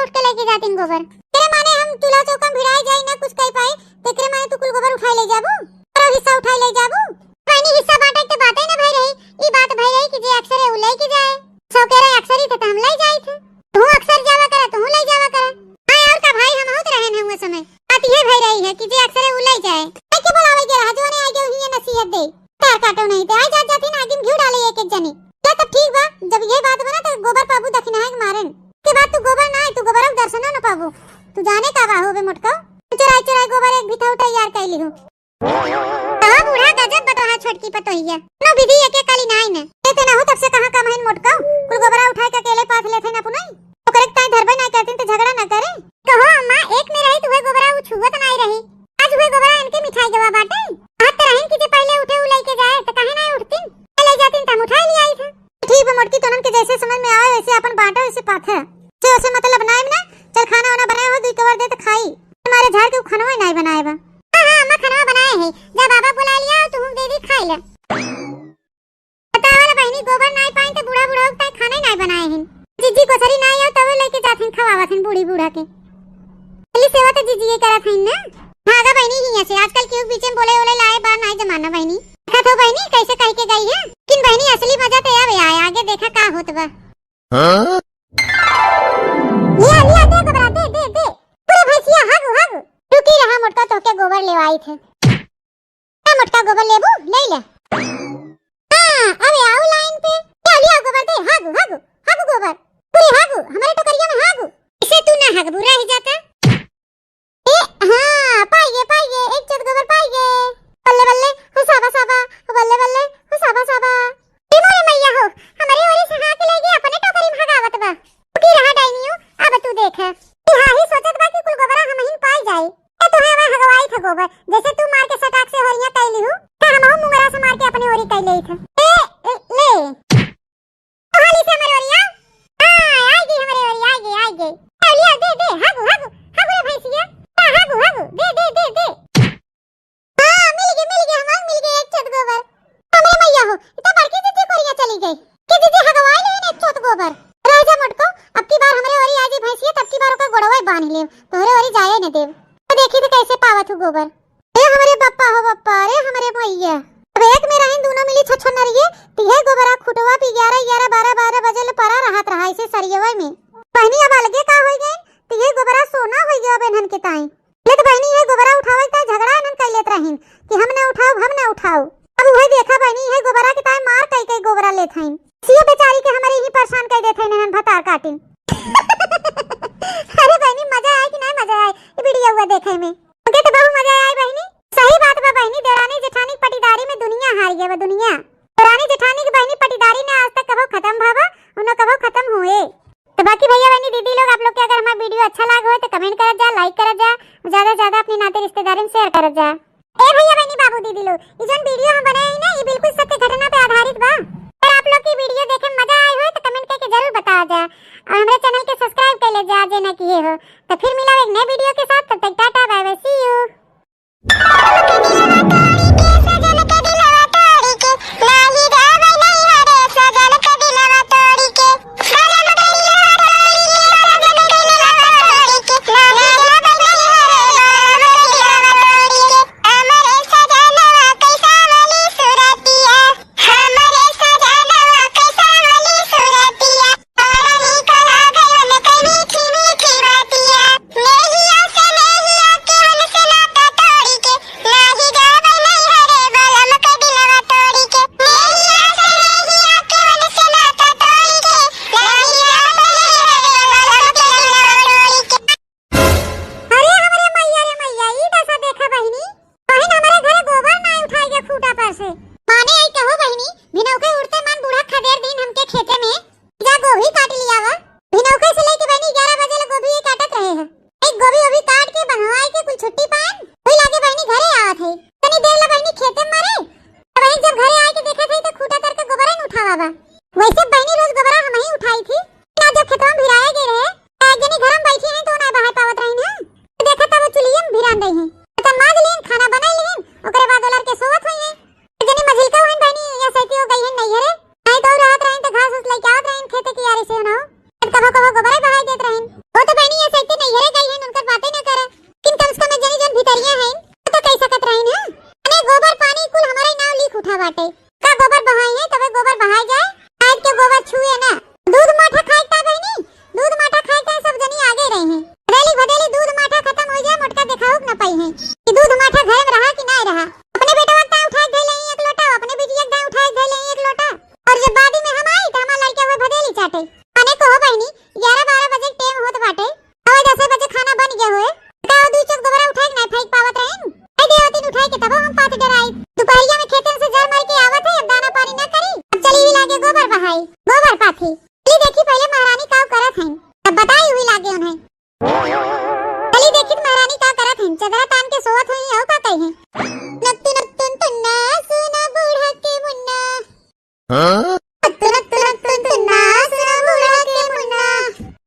पर। तेरे माने हम चूल्हा चौका में भिड़ाए जाई, ना कुछ कह पाई, तेरे माने तू कुल गोबर उठाए ले जाबू, और हिस्सा उठाए ले जाबू। बहिनी, हिस्सा बांटे के बाते ना भई रही, ई बात भई रही कि जे अक्सरे उ लेके जाए। सौ कह रहे अक्सर ही थे तो हम ले जाए थे। तू अक्सर जावा करे, तू ले जावा करे। हाँ, और का भाई, हम होत रहे हैं वो समय। बात ये भई रही है कि जे अक्सरे उ ले जाए। ए, के बोलावे के रहा, जो ने आगे ही ये नसीहत दे। तार काटो नहीं ते, आ जात जात ही ना आगे में घी डाले एक एक जनी। ले तब ठीक बा, जब ये बात बना तो गोबर पाबू दखिनाहे के मारन। के बाद तू गोबर ना आए, तू गोबर दर्शनो न पाबू। तू जाने का बा हो बे मोटको? चुराई चुराई गोबर एक भिथऊ तैयार कर लिहू। कहो बूढ़ा गजब बतोहा छोटकी पतोहिया। कोनो विधि एके कली नाई न। ए ते ना हो तब से कहाँ कम हइन मोटको। कुल गोबरा उठाए के अकेले पाथ लेथे ना पुनई। ओकरे के ताई धरबे नाई करतीन त झगड़ा ना करे। कहो अम्मा, एक में रही त उहे गोबरा उ छुअत नाई रही। आज उहे गोबरा इनके मिठाई गवा बाटे। कहत त रहीन कि जे पहले उठे उ लेके जाए, त काहे नाई उठतीन? ए ले जातीन त हम उठाए ले आई थे। ठीक बा मोटकी, तोनन के जैसे समझ में आवे वैसे अपन बांटो, वैसे पाथे। से ओसे मतलब नाई ना। चल खाना वाना बनाए हो, दुई कवर दे त खाई। हमारे झाड़ के उ खानवा ही नाई बनाए बा। हाँ, हाँ, अम्मा खानवा बनाए है। जा बाबा बुला लिया, तू दे दी खाई ले। बतावल बहिनी, गोबर नाई पाइन त बूढ़ा बूढ़ा उगता है, खाना ही नाई बनाए हिन। जिज्जी कोसरी नाई आओ तब लेके जात हिन, खवावत हिन बूढ़ी बूढ़ा के। पहली सेवा तो जिज्जी ये करत हिन ना। भागा बहिनी हियां से, आजकल केहू के बीच में बोले ओले लाए बा नाई जमाना बहिनी। देखत हो बहिनी कैसे कह के गई है, लेकिन बहिनी असली मजा तो आवे आए, आगे देखा का होत बा। हाँ? लिया, लिया, दे गोबरा, दे, दे, दे। पूरा भैंसिया हग, हग। रुकी रहा मोटका, तोहके गोबर लेवाई थे। ए मोटका, गोबर लेबू? ले ले। हाँ, अबे आओ लाइन पे। लिया, लिया गोबर दे, हग, हग, हग गोबर। पूरे हग, हमारे टोकरिया में हग। इसे तू ना हग, बुरा ही जाता। ए, हाँ, पाई गे, पाई गे, एक चोत गोबर पाई गे। बल्ले बल्ले, हो साबा साबा, हो बल्ले बल्ले, हो साबा साबा। ए मोरे मैया हो, हमरे ओरी से हाँक ले गे, अपने टोकरी में हगावत बा। रुकी रहा डाइनियो, अब तू देख। ई हाँ ही सोचत बा कि कुल गोबरा हमहिन पाई जाई। ए तोहे हमें हगवाई था गोबर, जैसे तू मार के सटाक से होरिया कई लिहू, त हमहू मुंगरा से मार के अपने ओरी कई लेई था। ए, ए, ले। हाली से हमरे ओरिया। हाँ, आई गई हमरे ओरिया, आई गई, आई गई। ए, लिया, दे, दे, हागू, हागू, हागू रे भैंसिया। हाँ, हागू, हागू, दे, दे, दे, दे। हाँ, मिल गई, मिल गई, हमार मिल गई एक चोत गोबर। हमरे मैया हो, ई तो बड़की दीदी कोरिया चली गई। कि दीदी हगवाई लेन एक चोत गोबर। रह जा मोटको, अब की बार हमरे ओरी आ जाई भैंसिया, तब की बार ओकर गोड़वा ही बांध लेब, तोहरे ओरी जाए न देब। तो देखी तो कैसे पावत हूँ गोबर। ए हमरे बप्पा हो बप्पा, रे हमरे मैया। अब एक में रहिन दोनों मिली छछनरिये, तिहे गोबरा खुटवा पी ग्यारह, ग्यारह, बारह, बारह बजे ले परा रहत रहा इसे सरियवा में। बहिनी अब अलगे का होई गइन, तिहे गोबरा सोना होई गया अब इन्हन के ताई। ले तो बहिनी ये गोबरा उठावे का झगड़ा इन्हन कर लेत रहिन कि हम ना उठाओ, हम ना उठाओ। अब वही देखा बहिनी ये गोबरा के ताई मार कई कई गोबरा लेत हइन। सियो बेचारी के हमारे ही परेशान कर देत हइन इन्हन भतार काटिन। अरे बहिनी मजा आए कि नहीं मजा आए ये वीडियो हुआ देखे में? ओके, तो बहुत मजा आए बहिनी। सही बात बा बहिनी, देवरानी जेठानी के पटीदारी में दुनिया हार गया बा, दुनिया। देवरानी जेठानी के बहिनी पटीदारी ने आज तक कबो खत्म भवा, उन्हों कबो खत्म हुए। तो बाकी भैया बहिनी दीदी लोग, आप लोग के अगर हमारा वीडियो अच्छा लाग हो तो कमेंट करत जा, लाइक करत जा, ज्यादा से ज्यादा अपनी नाते रिश्तेदारी में शेयर करत जा। ए भैया बहिनी बाबू दीदी लोग, ई जौन वीडियो हम बनाए हैं ना, ये बिल्कुल सत्य घटना पे आधारित बा। अगर आप लोग की वीडियो देखे में मजा आए हो तो कमेंट करके जरूर बताया जा, और हमारे चैनल के सब्सक्राइब कर ले जा जे ना किए हो। तो फिर मिला एक नए वीडियो के साथ, तब तक टाटा बाय बाय, सी यू। अरे हमरे मैया रे मैया, ई दशा देखा बहिनी, बहिन हमरे घरे गोबर ना उठाई के खूटा पर से। माने आई कहो बहिनी, भिनौके उठते मान बूढ़ा खदेर दिन हमके खेते में, जा गोभी काट लिया वा। भिनौके से लेके बहिनी ग्यारह बजे ले गोभी ये काटत रहे हैं। एक गोभी ओभी काट के बंधवाए के कुल छुट्टी पाएन, वही लागे बहिनी घरे आवत है। तनी देर ले बहिनी खेते में मारे, तो बहिन जब घरे आए के देखत है तो खूटा तर के गोबरे न उठावा बा। वैसे बहिनी रोज गोबरा हम ही उठाई थी, ना जब खेतवा में भिराए गए रहे, तो एक जनी घर में बैठी है तो ना बाहर पावत रही ना। तो देखा तब वो चुलिये में भिरान रही है। तो माज लीन, खाना बनाई लीन, ओकरे बाद ओलर के सोवत हुई है। जनी मझिलका हुइन बहिनी, ये सैती हो गई है नैहरे। नहीं तो रहत रहिन तो घास उस लेके आवत रहिन खेते कियारी से ना। कबो कबो गोबरे बहाई देत रहिन। वो तो बहिनी ये सैती नैहरे गई के होए। का हो, दुई चोक गोबरा उठाए के ना फेंक पावत रहेन? आई देवतिन उठाए के तबो हम पाथी डराई। दुपहरिया में खेतन से जर मार के आवत है, अब दाना पानी ना करी, अब चली ही लागे गोबर बहाई, गोबर पाथी। चली देखी पहिले महारानी का करत हैं, तब बताई हुई लागे उन्हें। चली देखी त महारानी का करत हैं, चदरा तान के सोवत हुई, अउ का कही हैं। नक तुनक तुन तुन्ना, सुना बूढ़ा के मुन्ना। हाँ? तुनक तुनक तुन तुन्ना, सुना बूढ़ा के मुन्ना।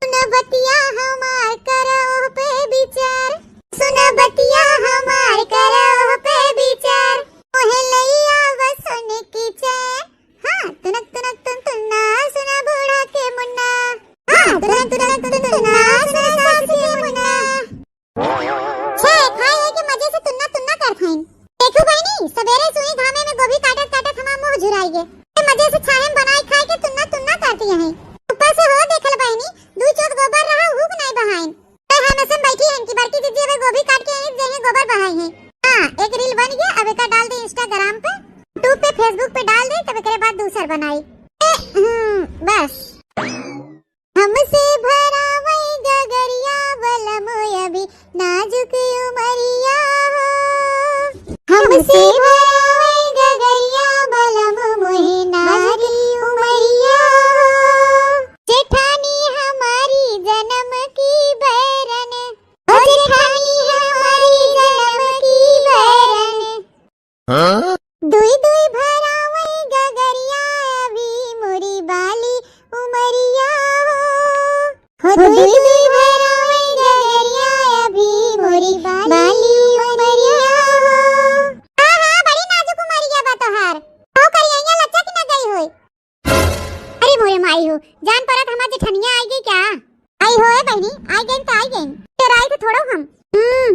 सुना बतिया हमार, करा ओह पे विचार। सुना बतिया हमार, करा ओह पे विचार। मोहे लइया बस सुन की चैन। हाँ, तुनक तुनक तुन तुन्ना, सुना बूढ़ा के मुन्ना। हाँ, तुनक तुनक तुन तुन्ना, सुना सास के मुन्ना। छे, खाए होए के मजे से तुन्ना तुन्ना करत हईन। देखू बहिनी, सबेरे सुई घामे में गोभी काटत काटत हमार मुंह झुराई गे। ए मजे से छाहे में बनाई खाए के तुन्ना तुन्ना करती हैं। ऊपर से हो देखल बहिनी, दुई चोक गोबर रहा, हुक नाई बहाइन। तो हम ऐसे बैठी हैं कि बड़की दीदी अबे गोभी काट के आई, जइहें गोबर बहाई हैं। हाँ, एक reel बन गया, अब एका डाल दे Instagram पे, YouTube पे, Facebook पे डाल दे, तब एकरे बाद दूसर बनाई। ए, हम्म, बस। हमसे भरावई गगरिया बलम अभी नाजुक उमरिया हो। हमसे भरावई गगरिया बलम मोहे नारी उमरिया हो। जेठानी हमारी जनम की बैरन, ओ जेठानी हमारी जनम की बैरन। हाँ? दुई दुई भरावई गगरिया अभी मोरी बाली उमरिया हो। हो दुई दुई भरावई गगरिया अभी मोरी बाली उमरिया हो। हाँ, हाँ, बड़ी नाजुक उमरिया बा तोहार। हो करिया लच्चा की ना गई होई। अरे मोरे माई हो, जान परत हमार जेठनिया आई गई क्या? आई हो ए बहिनी, आई गई तो आई गई। तेरा आई तो थोड़ो हम। हम्म।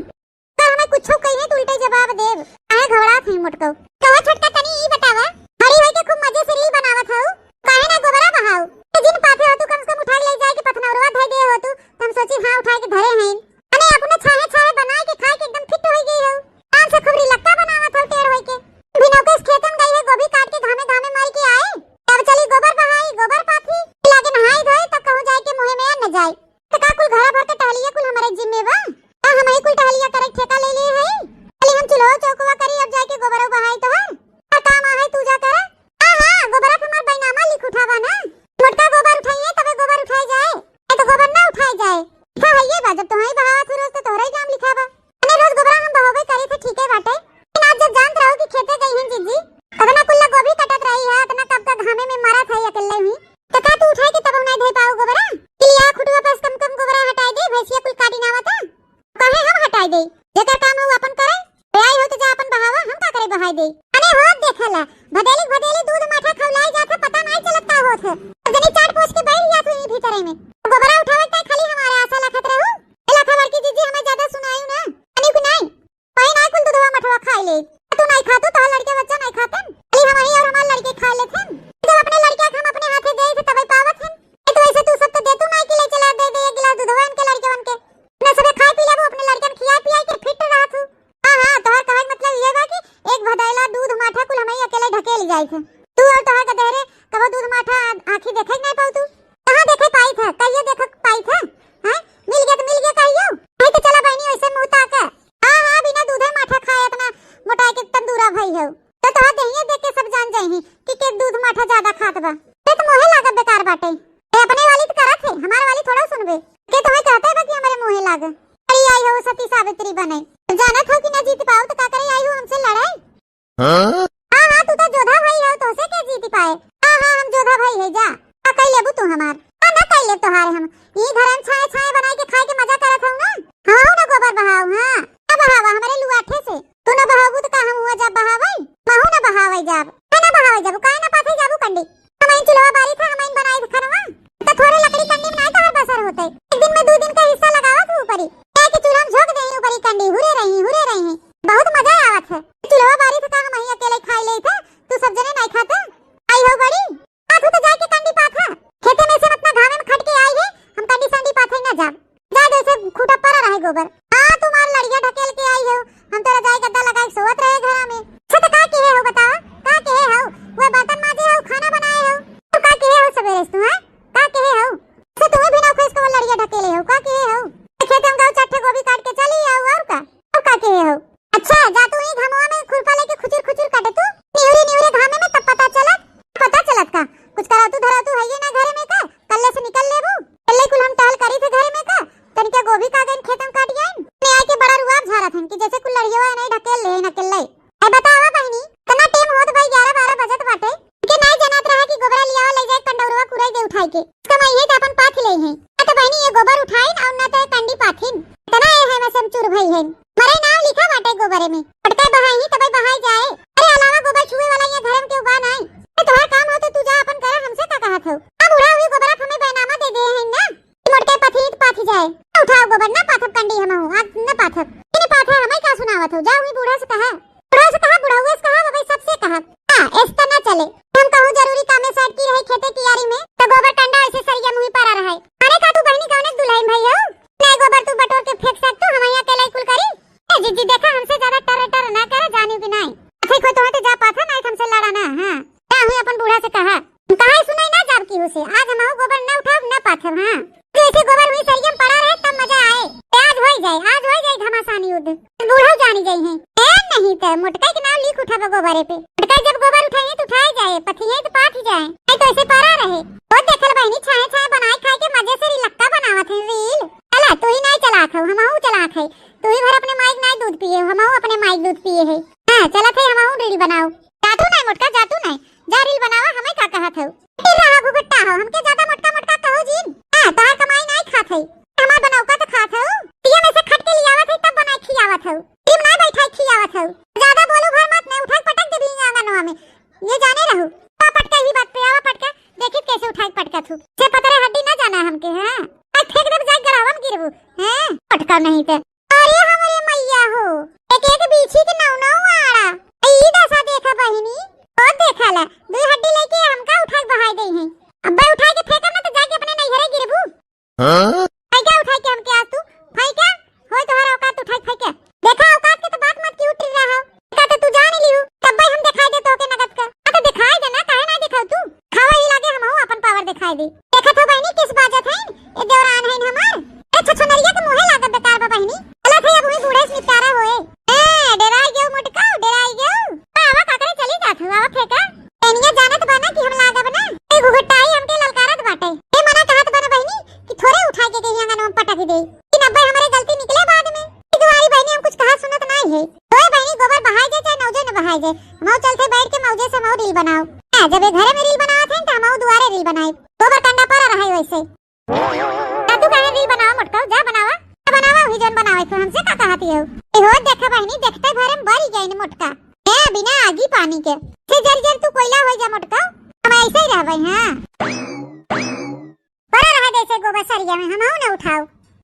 का हमें कुछो कहिए तो उल्टे जवाब देब। काहे घबरात हई मोटकऊ? कहो छोटका तनी ई बतावा, बड़ी होई के खूब मजे से reel बनावत हऊ, काहे ना गोबरा बहाऊ? ए जिन पाथे हो तू कम से कम उठा के ले जाए के पथनौरवा धई दे हो तू, त हम सोची हाँ उठाए के धरे हैं। अने अपने छाहे छाहे बनाए के खाए के एकदम fit होई गई हो। आराम से खूब रिलक्का बनावत हऊ टेढ़ होई के। बिनौके से खेतन गई है गोभी काट के घामे घामे मारी के आए। अब चली गोबर बहाई, गोबर पाथी। लागे नहाई धोई तब कहूँ जाए के मुँहे में अन्न जाए। त का कुल घरा भर के टहलिया कुल हमरे जिम्मे बा? का हमही कुल टहलिया करे ठेका ले लिए हई? खाली हम चूल्हो चौकवा करी, अब जाके गोबरो बहाई तोहर। और काम आहे तू जा करे। हाँ, हाँ, गोबरा पे हमार बैनामा लिख उठावा ना। मोटका गोबर उठाइए तबे गोबर उठाए जाए। ए तो गोबर ना उठाए जाए। हाँ, है ये बा, जब तोहई बहावा थी रोज तो तोहरा ही नाम लिखा बा। अने रोज गोबरा हम बहोबे करी थे, ठीके बाटे। लेकिन आज जब जानत रहो कि खेते गई हैं जीजी, तब ना कुल्ला गोभी कटत रही है, इतना कब तक घामे में मरत है अकेले ही। तो का तू उठाए के तब नहीं धई पाओ गोबरा? किलिया खुटवा पर से कम कम गोबरा हटाए दे, भैंसिया कुल काटी ना आवता। काहे हम हटाए दे? जेकर काम उ अपन करे। ए आई हो तो जा अपन बहावा, हम का करे बहाए दे। अने होत देखला, भदेली भदेली दूध माठा खौलाई जात है, पता नहीं चलत का होत है। अब जनी चाट पोछ के बैठ जात हुई भीतरे में। गोबरा उठावे के खाली हमारे आशा लखत रहू। ए लखा बड़की जीजी हमें ज्यादा सुनायू ना। अने कुनाई। कहीं ना कुल दूधवा मठवा खाई ले। तू नहीं खातू, तोहर लड़के बच्चा नहीं खातन। खाली हम ही और हमार लड़के खा लेथन। जब अपने लड़के के हम अपने हाथे दे थे तबे पावत हन। ए तो ऐसे तू सब तो देतू नहीं कि ले चला दे दे एक गिलास दूधवा इनके लड़के बन के। ना सबे खाए पी लेबू, अपने लड़कन खियाए पियाए के fit रहत हूँ। हाँ, हाँ, तोहर कहे के मतलब ये बा कि एक भदैला दूध माठा कुल हमही अकेले ढकेल जाई थे। तू और तोहर गदेहरे कबो दूध माठा आँखी देखे के नहीं पाऊ तू। कहाँ देखे पाई थे, कहियो देखे पाई थे? हैं? मिल गया तो मिल गया कहियो। नहीं तो चला बहनी ऐसे मुँह ताके। हाँ, हाँ, बिना दूधे माठा खाए इतना मोटाए के तंदूरा भई हो। तो तोहर देहिए देख के सब जान जाई कि के दूध माठा ज्यादा खात बा। ते तो मोहे लागत बेकार बाटे। ए अपने वाली तो करत है, हमार वाली थोड़ा सुनबे। के तुम्हें कहते बा कि हमारे मुँहे लाग। अरे आई हो सती सावित्री बने। जानत हो कि ना जीत पाओ तो का करे आई हो हमसे लड़ाई? हाँ? हाँ, हाँ, तू तो जोधा भाई हो, तोसे के जीत पाए? हाँ, हाँ, हम जोधा भाई है, जा। का कई लेबू तू हमार? हाँ, ना कई लेब तोहार हम। ई घरे में छाए छाए बनाए के खाए के मजा करत हूँ ना। हाँ, ना गोबर बहाओ, हाँ। ना बहावा हमारे लुआठे से। तू ना बहाबू तो का हम हुआ जा बहावे? महू ना बहावे जाब। है ना बहावे जाबू, काहे ना पाथे जाबू कंडी? हम इन चुलवा बारी था, हम इन बनाई खनवा। तो थोड़े लकड़ी कंडी में नहीं तोहर बसर होते। एक दिन में दो दिन का हिस्सा लगावा तू ऊपरी। क्या कि चूल्हा में झोंक दे ऊपरी कंडी, हुरे रही, हुरे रही। बहुत मजा आवत है। चुलवा बारी था का हम ही अकेले खाई ले थे, तू सब जने नहीं खाते। आई हो बड़ी, आ तू तो जाके कंडी पाथा। खेते में से अपना घामे में खट के आई है, हम कंडी संडी पाथे ना जाब। जा जैसे खूटा परा रहे गोबर। आ तुम्हार लड़िया ढकेल के आई हो, हम तोरा जाए गद्दा लगाए सोवत रहे घरा में। अच्छा तो का किहे हो बतावा, का किहे हो? वह बर्तन माजे हो, खाना बनाए हो, तो का किहे हो सवेरे से तू, हैं? का किहे हो? से तुम्हें भी ना खुश को लड़िया ढकेले हो, का किहे हो? खेते में गऊ चट्टे गोभी काट अच्छा, जा तू ही घमवा में खुरपा लेके खुचुर खुचुर काटे तू, निहुरी निहुरी घामे में, तब पता चलत। पता चलत का? कुछ करतू धरतू है ये ना घरे में का? कल्ले से निकल लेबू। कल्ले कुल हम टहल करी थे घरे में का? तनिका गोभी का गइन खेत में काट आइन। ने आके बड़ा रुआब झारत हन कि जैसे कुल लड़ियवा नहीं ढकेल ले ना अकेले। ए बतावा बहिनी, इतना टेम होत भाई, ग्यारह बारह बजत बाटे, के नाई जनात रहा कि गोबरा लियावा ले जाए कंडौरवा कुराई दे उठाई के। इसका मैं ये तो अपन पाथ ले हैं। ना तो बहिनी ये गोबर उठाइन और ना तो ये कंडी पाथिन। इतना ये है मैं से हम चूर भई हैं। मरे नाम लिखा बाटे गोबरे में। पटका बहाई ही तबे बहाई जाए। अरे अलावा गोबर छुए वाला ये धर्म के उबा नाई। ए तोहार काम हो तो तू जा अपन करा, हमसे का कहत हो? अब बूढ़ा हुई गोबरा हमें बैनामा दे दे हैं ना। मोटके पथीत पाथी जाए। ना उठाओ गोबर, ना पाथब कंडी हमहू, आज ना पाथब। इने पाथा हमें का सुनावत हो? जाओ ही बूढ़ा से कहा। बूढ़ा से कहा, बुढ़ाऊ से कहा, बाबा सबसे कहा। हाँ, ऐसा ना चले। हम कहूँ जरूरी कामे साइड की रहे खेते कियारी में, तो गोबर कंडा ऐसे सरिया मुँही परा रहे। अरे का तू बहिनी कौने दुल्हन भई हो? नहीं गोबर तू बटोर के फेंक सकतू, हम यहाँ अकेले कुल करी। ए जीजी देखा हमसे ज्यादा टर टर ना करा, जानी कि नहीं। अच्छा कोई तो जा पाथा नहीं हमसे लड़ा ना, हाँ। का हुई अपन बूढ़ा से कहा। कहाँ सुनाई ना जाब की उसे, आज हम गोबर ना उठाब ना पाथब, हाँ। जैसे गोबर हुई सरियम पड़ा रहे तब मजा आए। ए, आज होई जाए, आज होई जाए घमासान युद्ध। बूढ़ा जानी जाई हैं। ए, नहीं तो मोटका के नाम लिख उठाबा गोबरे पे। मोटका जब गोबर उठाइए तो उठाए जाए, पथिए तो पाथ जाए। नहीं तो ऐसे पड़ा रहे। वो देखल बहिनी छाए छाए बनाए खाए के मजे से रिलक्का बनावत है रील। चला, तू ही नहीं चलात हो, हमहू चलात है। तू ही भर अपने माई के नाई दूध पिए, हमहू अपने माई के दूध पिए है। हाँ, चलत है, हमहू रील बनाओ। जातू नहीं मोटका, जातू नहीं। जा रील बनावा, हमें का कहत हो? फिर रहा घुघुट्टा हो, हमके ज्यादा मोटका मोटका कहो जीन। हाँ, तोहार कमाई नाई खात है, हमार बनौका तो खात हो। पिया में से खट के लियावत है, तब बनाई खियावत हो। टीम ना बैठाई खियावत हो। ज्यादा बोलू भर मत, नहीं उठाई पटक देबी आंगनवा में। ये जाने रहू, का पटका ही बात पे आवा पटका, देखी कैसे उठाई पटका थू। से पतरे हड्डी ना जाना हमके, हाँ। आज फेंक देब जाए गड़ावन गिरबू, हैं? पटका नहीं ते। अरे हमरे मैया हो, एक एक बीछी के नौ नौ आड़ा। ई दशा देखा बहिनी, ओ देखा ला, दुई हड्डी लेके हमका उठा के बहाई दे हैं। अब्बे उठा के फेंकब ना तो जाके अपने नैहरे गिरबू। हाँ? फेंका उठा के हमके आज तू, फेंका, होय तोहरा औकात उठा के फेंके। देखा औकात के तो बात मत की उठ रहा हो। का तो तू जान ही लिहू, तब्बे हम दिखाई दे तोके नगद का। आ तो दिखाई दे ना, काहे ना दिखाऊ तू? खावा ही लागे हमहू अपन पावर दिखाई दे। देखत हो बहिनी किस बाजत हैं? ए देवरान हैं हमार। ए छछनरिया के मुँहे लागत बेकार बा बहिनी। चलत है अब हुई बूढ़े से निपटारा होए। ए डेराई गयो मोटका, डेराई गयो। आवा का करे चली जात हो, आवा फेंका। एनिया जानत बा ना कि हम लागब ना। ए घुघुटाई हमके ललकारत बाटे। ए मना कहत बा ना बहिनी कि थोड़े उठा के कहीं आंगन में पटक दे। कि नब्बे हमरे गलती निकले बाद में। ए दुआरी बहिनी हम कुछ कहा सुनत नाई है। ओए बहिनी गोबर बहाई जाए चाहे नौजे न बहाई जाए। हम चलते बैठ के मौजे से मऊ रील बनाओ। हाँ, जब ये घरे में रील बनावत हैं तो हम दुआरे रील बनाई। गोबर कंडा पर रहा है वैसे। का तू काहे रील बनावा मोटका, जा बनावा, जा बनावा, वही जौन बनावे तो हमसे का कहती हो? ए हो, देखा बहिनी, देखते भरे में बरी गई न मोटका। ए, बिना आगी पानी के। से जर जर तू कोयला हो जा मोटका, हम ऐसे ही रहबे, हाँ। पड़ा रहा जैसे गोबर सरिया में, हम ना उठाओ।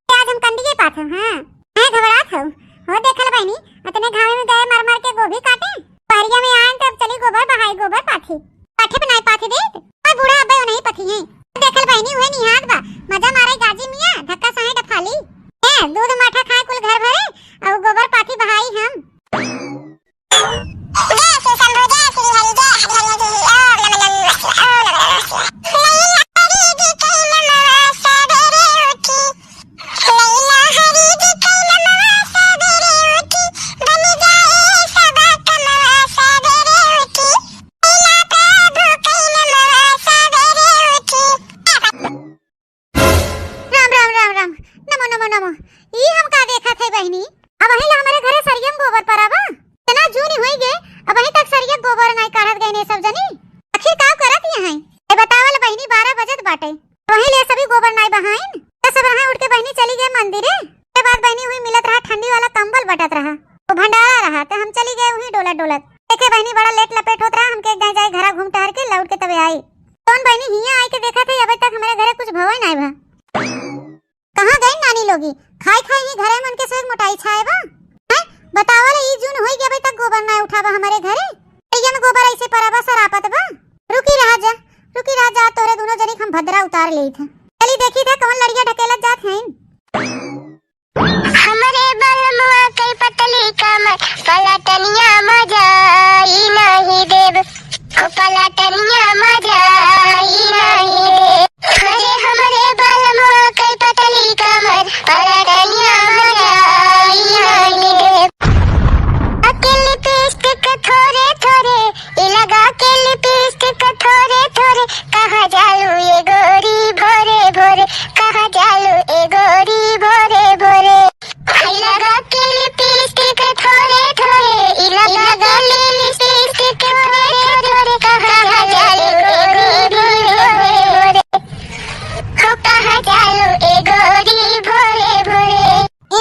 आज हम कंडिए पाथो, हाँ। मैं घबरात हो। हो देखल बहिनी, अतने घामे में गए मर मर के गोभी काटे। पहरिया में आए तब चली गोबर बहाई, गोबर पाथी। पाथे बनाए पाथे देत। और बूढ़ा अब्बे नहीं पथी हैं। देखल बहिनी हुए निहात बा। मजा मारे गाजी मियाँ, धक्का साहे डफाली। ए, दूध माठा खाए कुल घर भरे, और गोबर पाथी बहाई हम। जय श्री शंभू, जय श्री हरि, जय हरि हरि हरि, ओम नमः नमः, ओम नमः नमः। राम, राम, राम, राम। नमो, नमो, नमो। ई हम का देखत है बहिनी? अबहीं ले हमरे घरे सरियम गोबर परा बा। इतना जून होई गे, अबहीं तक सरिया गोबर नाई काढ़त गइने सब जनी। आखिर का करत यहाँ? ए बतावल बहिनी, बारह बजत बाटे। अबहीं ले सभी गोबर नाई बहाइन। त सब रहा उठ के बहिनी चली गए मंदिरे। के बाद बहिनी हुई मिलत रहा ठंडी वाला कंबल बटत रहा। वो भंडारा रहा, त हम चली गए वहीं डोलत डोलत। देखे बहिनी बड़ा लेट लपेट होत रहा, हमके एक दाई जाए घरा घूम टहर के लौट के तबे आई। कौन बहिनी हियां आए के देखा थे, अबे तक हमरे घरे कुछ भवे नाई भा। कहाँ गई नानी लोगी? खाई खाई ही घरे में उनके से मोटाई छाए बा। हैं? बतावल ई जून होई गया, अबे तक गोबर नाई उठावा हमरे घरे। भैया में गोबर ऐसे परा बा, सरापत बा। रुकी रहा जा, रुकी रहा जा, तोरे दोनों जनी हम भद्रा उतार लेई थे। चली देखी थे कौन लड़िया ढकेलत जात हैं। हमरे बलमुआ के पतली कमर, पलटनिया मजा आई नाही देब। ओ पलटनिया मजा आई नाही देब। अरे हमरे बलमुआ के पतली कमर, पलटनिया मजा आई नाही देब।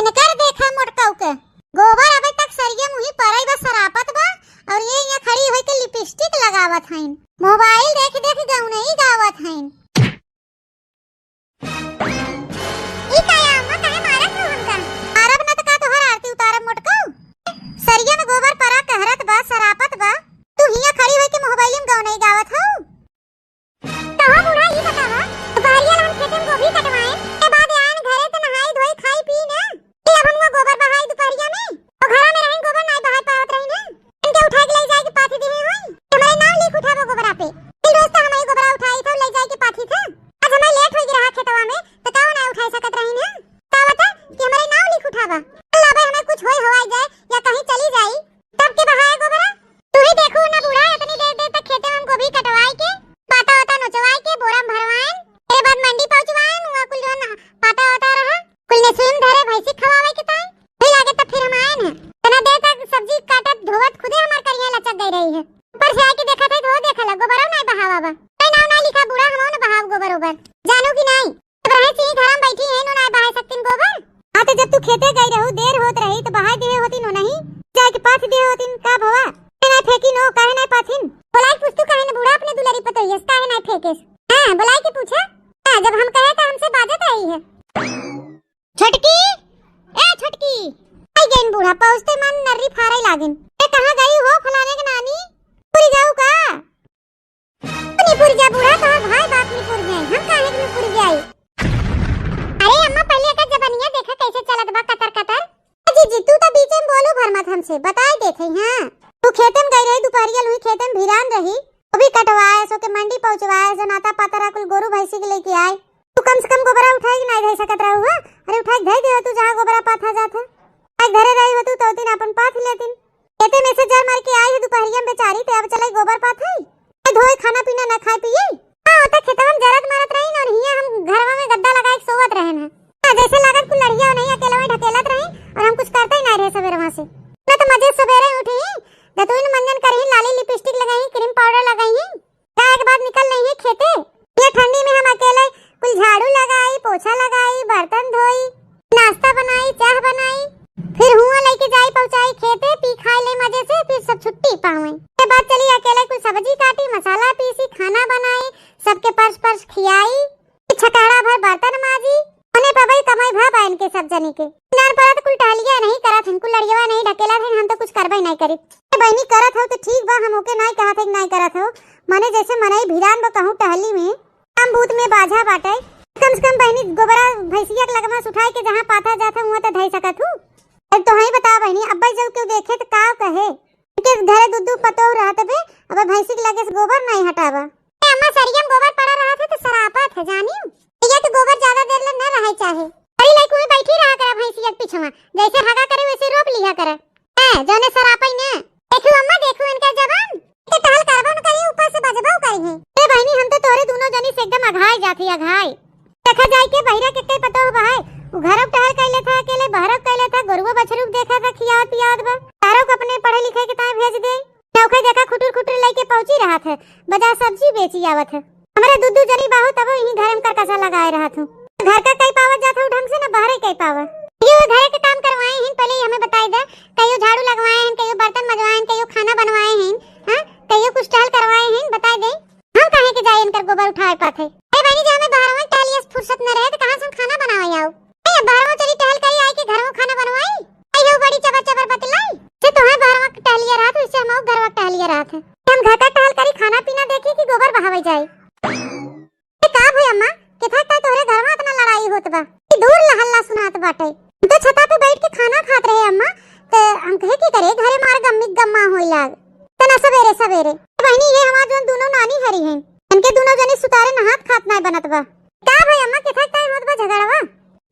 निकर देखा मोटकऊ के, गोबर अबे तक सरिया मुही परई बा, सरापत बा, और ये यहाँ खड़ी होई के लिपस्टिक लगावत हईन, मोबाइल देख देख गौनई गावत हईन। ई का या अम्मा, काहे मारत हो हमका? मारब ना त का तोहर आरती उतारब मोटकऊ? सरिया में गोबर परा कहरत बा, सरापत बा, तू हियाँ खड़ी होई के मोबाइल में गौनई गावत हो। कहो बूढ़ा, ई बतावा, दुपहरिया ला हम खेते में गोभी कटवाए, के बाद आएन घरे त नहाई धोई खाई पी ना, कि अब हम वो गोबर बहाई दुपहरिया में, तो घरा में रहन गोबर नाई बहाई पावत रही ना। इनके उठाई के ले जाए के पाथी दिहे होई, हमरे नाव लिख उठावा गोबरा पे। फिर रोज तो हमरे गोबरा उठाई था, ले जाए के पाथी था। आज हमें लेट होई रहा खेतवा में, तो काहो ना उठाई सकत रही ना? का बता कि हमरे नाव लिख उठावा। अल्लाह भाई, हमें कुछ होई होवाई जाए या कहीं चली जाई, तब के बहाए गोबरा? तू ही देखू ना बूढ़ा, इतनी देर देर तक खेते में हम गोभी कटवाए के, पाता वाता नोचवाए के, बोरा में भरवाएन, तेरे बाद मंडी पहुंचवाएन, हुआ कुल जौन पाता वाता रहा, कुल नेसुई में धरे भैंसी खवावे के ताई। वही लागे तब फिर हम आएन है। इतना देर तक सब्जी काटत धोवत खुदे हमार करिया लचक गई रही है। ऊपर से आके देखा था तो वो देखा ला, गोबरा नाई बहावा बा। नाई नाव नाई लिखा बूढ़ा, हम ना बहाव गोबर ओबर। जानू कि नाई? अब रहे सिंह घर में बैठी है, नो नाई बहाए सकतीन गोबर। हाँ, तो जब तू खेते गई रहू, देर होत रही, तो बहाए दिहे होतीन, नो नहीं? जाए के पाथ दिहे होतीन, का भवा? काहे नाई फेंकी नो, काहे नाई पाथिन? बोलाई पूछ तू काहे न बूढ़ा अपने दुलारी पतोहियस, काहे नाई फेंकेस? हाँ, बोलाई के पूछा। हाँ, जब हम कहे तो हमसे बाजत रही है। छोटकी, ए छोटकी। आई गईन बूढ़ा, पहुँचते मन नर्री फारे लागिन। ए, कहाँ गई हो फलाने के नानी? पूरी जाऊ का? निपुर जा बूढ़ा, तोहार भाई बाप निपुर जाए, हम काहे के निपुर जाई? अरे अम्मा, पहले एकर जबनिया देखा कैसे चलत बा, कतर कतर। अजी जी, तू तो बीचे में बोलू भर मत हमसे, बताई देत हई, हाँ। तू खेते में गई रही, दुपहरिया लुही खेते में भिरान रही, वो भी कटवाए, सो के मंडी पहुँचवाए, सो नाता पातरा कुल गोरू भैंसी के लेके आए। तू कम से कम गोबरा उठाई के नाई धई सकत रहू, हाँ? अरे उठाई के धई देवा तू, जहाँ गोबरा पाथा जात है। आज घरे रही होतू तो तीन अपन पाथ लेतीन। खेते में से जर मार के आई है दुपहरिया में बेचारी, ते अब चलाई गोबर पाथई। ए धोए, खाना पीना ना खाए पिए। हाँ, होता खेतवा में जरत मारत रही ना, और हियाँ हम घरवा में गद्दा लगाए के सोवत रहन है। हाँ, जैसे लागत कुल लड़िया नहीं अकेलवा ढकेलत रही और हम कुछ करते ही नहीं रहे सवेरवा से। ना तो मजे सवेरे उठी, दतुइन मंजन करही, लाली लिपस्टिक लगाई, क्रीम पाउडर लगाई, गाय के बाद निकल रही है खेते। ये ठंडी में हम अकेले कुल झाड़ू लगाई, पोछा लगाई, बर्तन धोई, नाश्ता बनाई, चाह बनाई, फिर हुआ लेके जाई पहुँचाई खेते, पी खाई ले मजे से, फिर सब छुट्टी पावे। के बाद चली अकेले कुल सब्जी काटी, मसाला पीसी, खाना बनाई, सबके परस परस खियाई, छकाड़ा भर बर्तन माजी। ओने पबई कमाई भा बा इनके सब जनी के। जान पड़त कुल टहलिया नहीं करत हन, कुल लड़ियवा नहीं ढकेलत हन, हम तो कुछ करबे नहीं करी। ए बहनी, करत हो तो ठीक बा, हम ओके नाई कहत है कि नाई करत हो। मने जैसे मनई भिरान बा कहूँ टहली में, काम बूत में बाझा बाटे। कम से कम बहनी गोबरा भैंसिया के लगमा से उठाए के जहाँ पाथा जात है, वहाँ तो धई सकत हूँ। अब तो हई बता बहनी, अब्बा जब केहू देखे तो का कहे? इनके घरे दू दू पतोह रहत बे, अब भैंसी के लगे से गोबर नाई हटावा। ए अम्मा, सरिया में गोबर पड़ा रहत है तो सरापत है, जानी? भैया तो गोबर ज्यादा देर ले न रहे चाहे। अरे लइकू में बैठी रहा करा भैंसिया के पिछवा, जैसे हगा करे वैसे रोप लिया करा। ए, जौने सरापई ने। देखू अम्मा, देखू इनकर जबान। ते टहल करबो न करी, ऊपर से बजबो करी है। ए बहनी, हम तो तोरे दोनों जनी से एकदम अघाई जात ही, अघाई। देखा जाए के बहिरा के कई पतोह बहाए, उ घरक टहल कैले था अकेले, बहरक कैले था, गोरुआ बछरुक देखा था, खियावत पियावत बा। तारो को अपने पढ़े लिखे के ताए भेज दे। नौखे देखा खुटुर खुटुर लइके पहुंची रहत है, बाजार सब्जी बेची आवत है। हमरे दू दू जनी बाहु तबो यहीं घर में करकसा लगाए रहत हूँ। घर का कई पावत जात हूँ ढंग से, न बाहरे कई पावा। ये घरे के काम करवाए हैं, पहले ही हमें बताई दे, कहियो झाड़ू लगवाए हैं, कहियो बर्तन मजवाए हैं, कहियो खाना बनवाए हैं, हाँ, कहियो कुछ टहल करवाए हैं, बताई दे। हम काहे के जाए इनकर गोबर उठाए पाथे? अरे बहनी, जे हमें बहरवा टहलिया से फुर्सत न रहे, तो कहाँ से हम खाना बनावे आओ? ए, बहरवा चली टहल करी, आई के घरवा खाना बनवाई। आई हो बड़ी चबर चबर बतलाई। से तोहे बहरवा के टहलिया रहत, वैसे हम घरवा के टहलिया रहत है। हम घर का टहल करी, खाना पीना देखी कि गोबर बहावे जाए। ए, का भई अम्मा, किथा का तोहरे घरवा इतना लड़ाई होत बा? कि दूर ला हल्ला सुनात बाटे। हम तो छता पे बैठ के खाना खात रहे अम्मा, ते हम कहे की करे घरे मार गम्मी गम्मा होई लाग। तना सवेरे सवेरे। ए बहनी, ये हमार जोन दोनों नानी हरी हैं। इनके दोनों जनी सुतारे नहात खात नाय बनत बा। का भई अम्मा, किथा टाइम होत बा झगड़वा?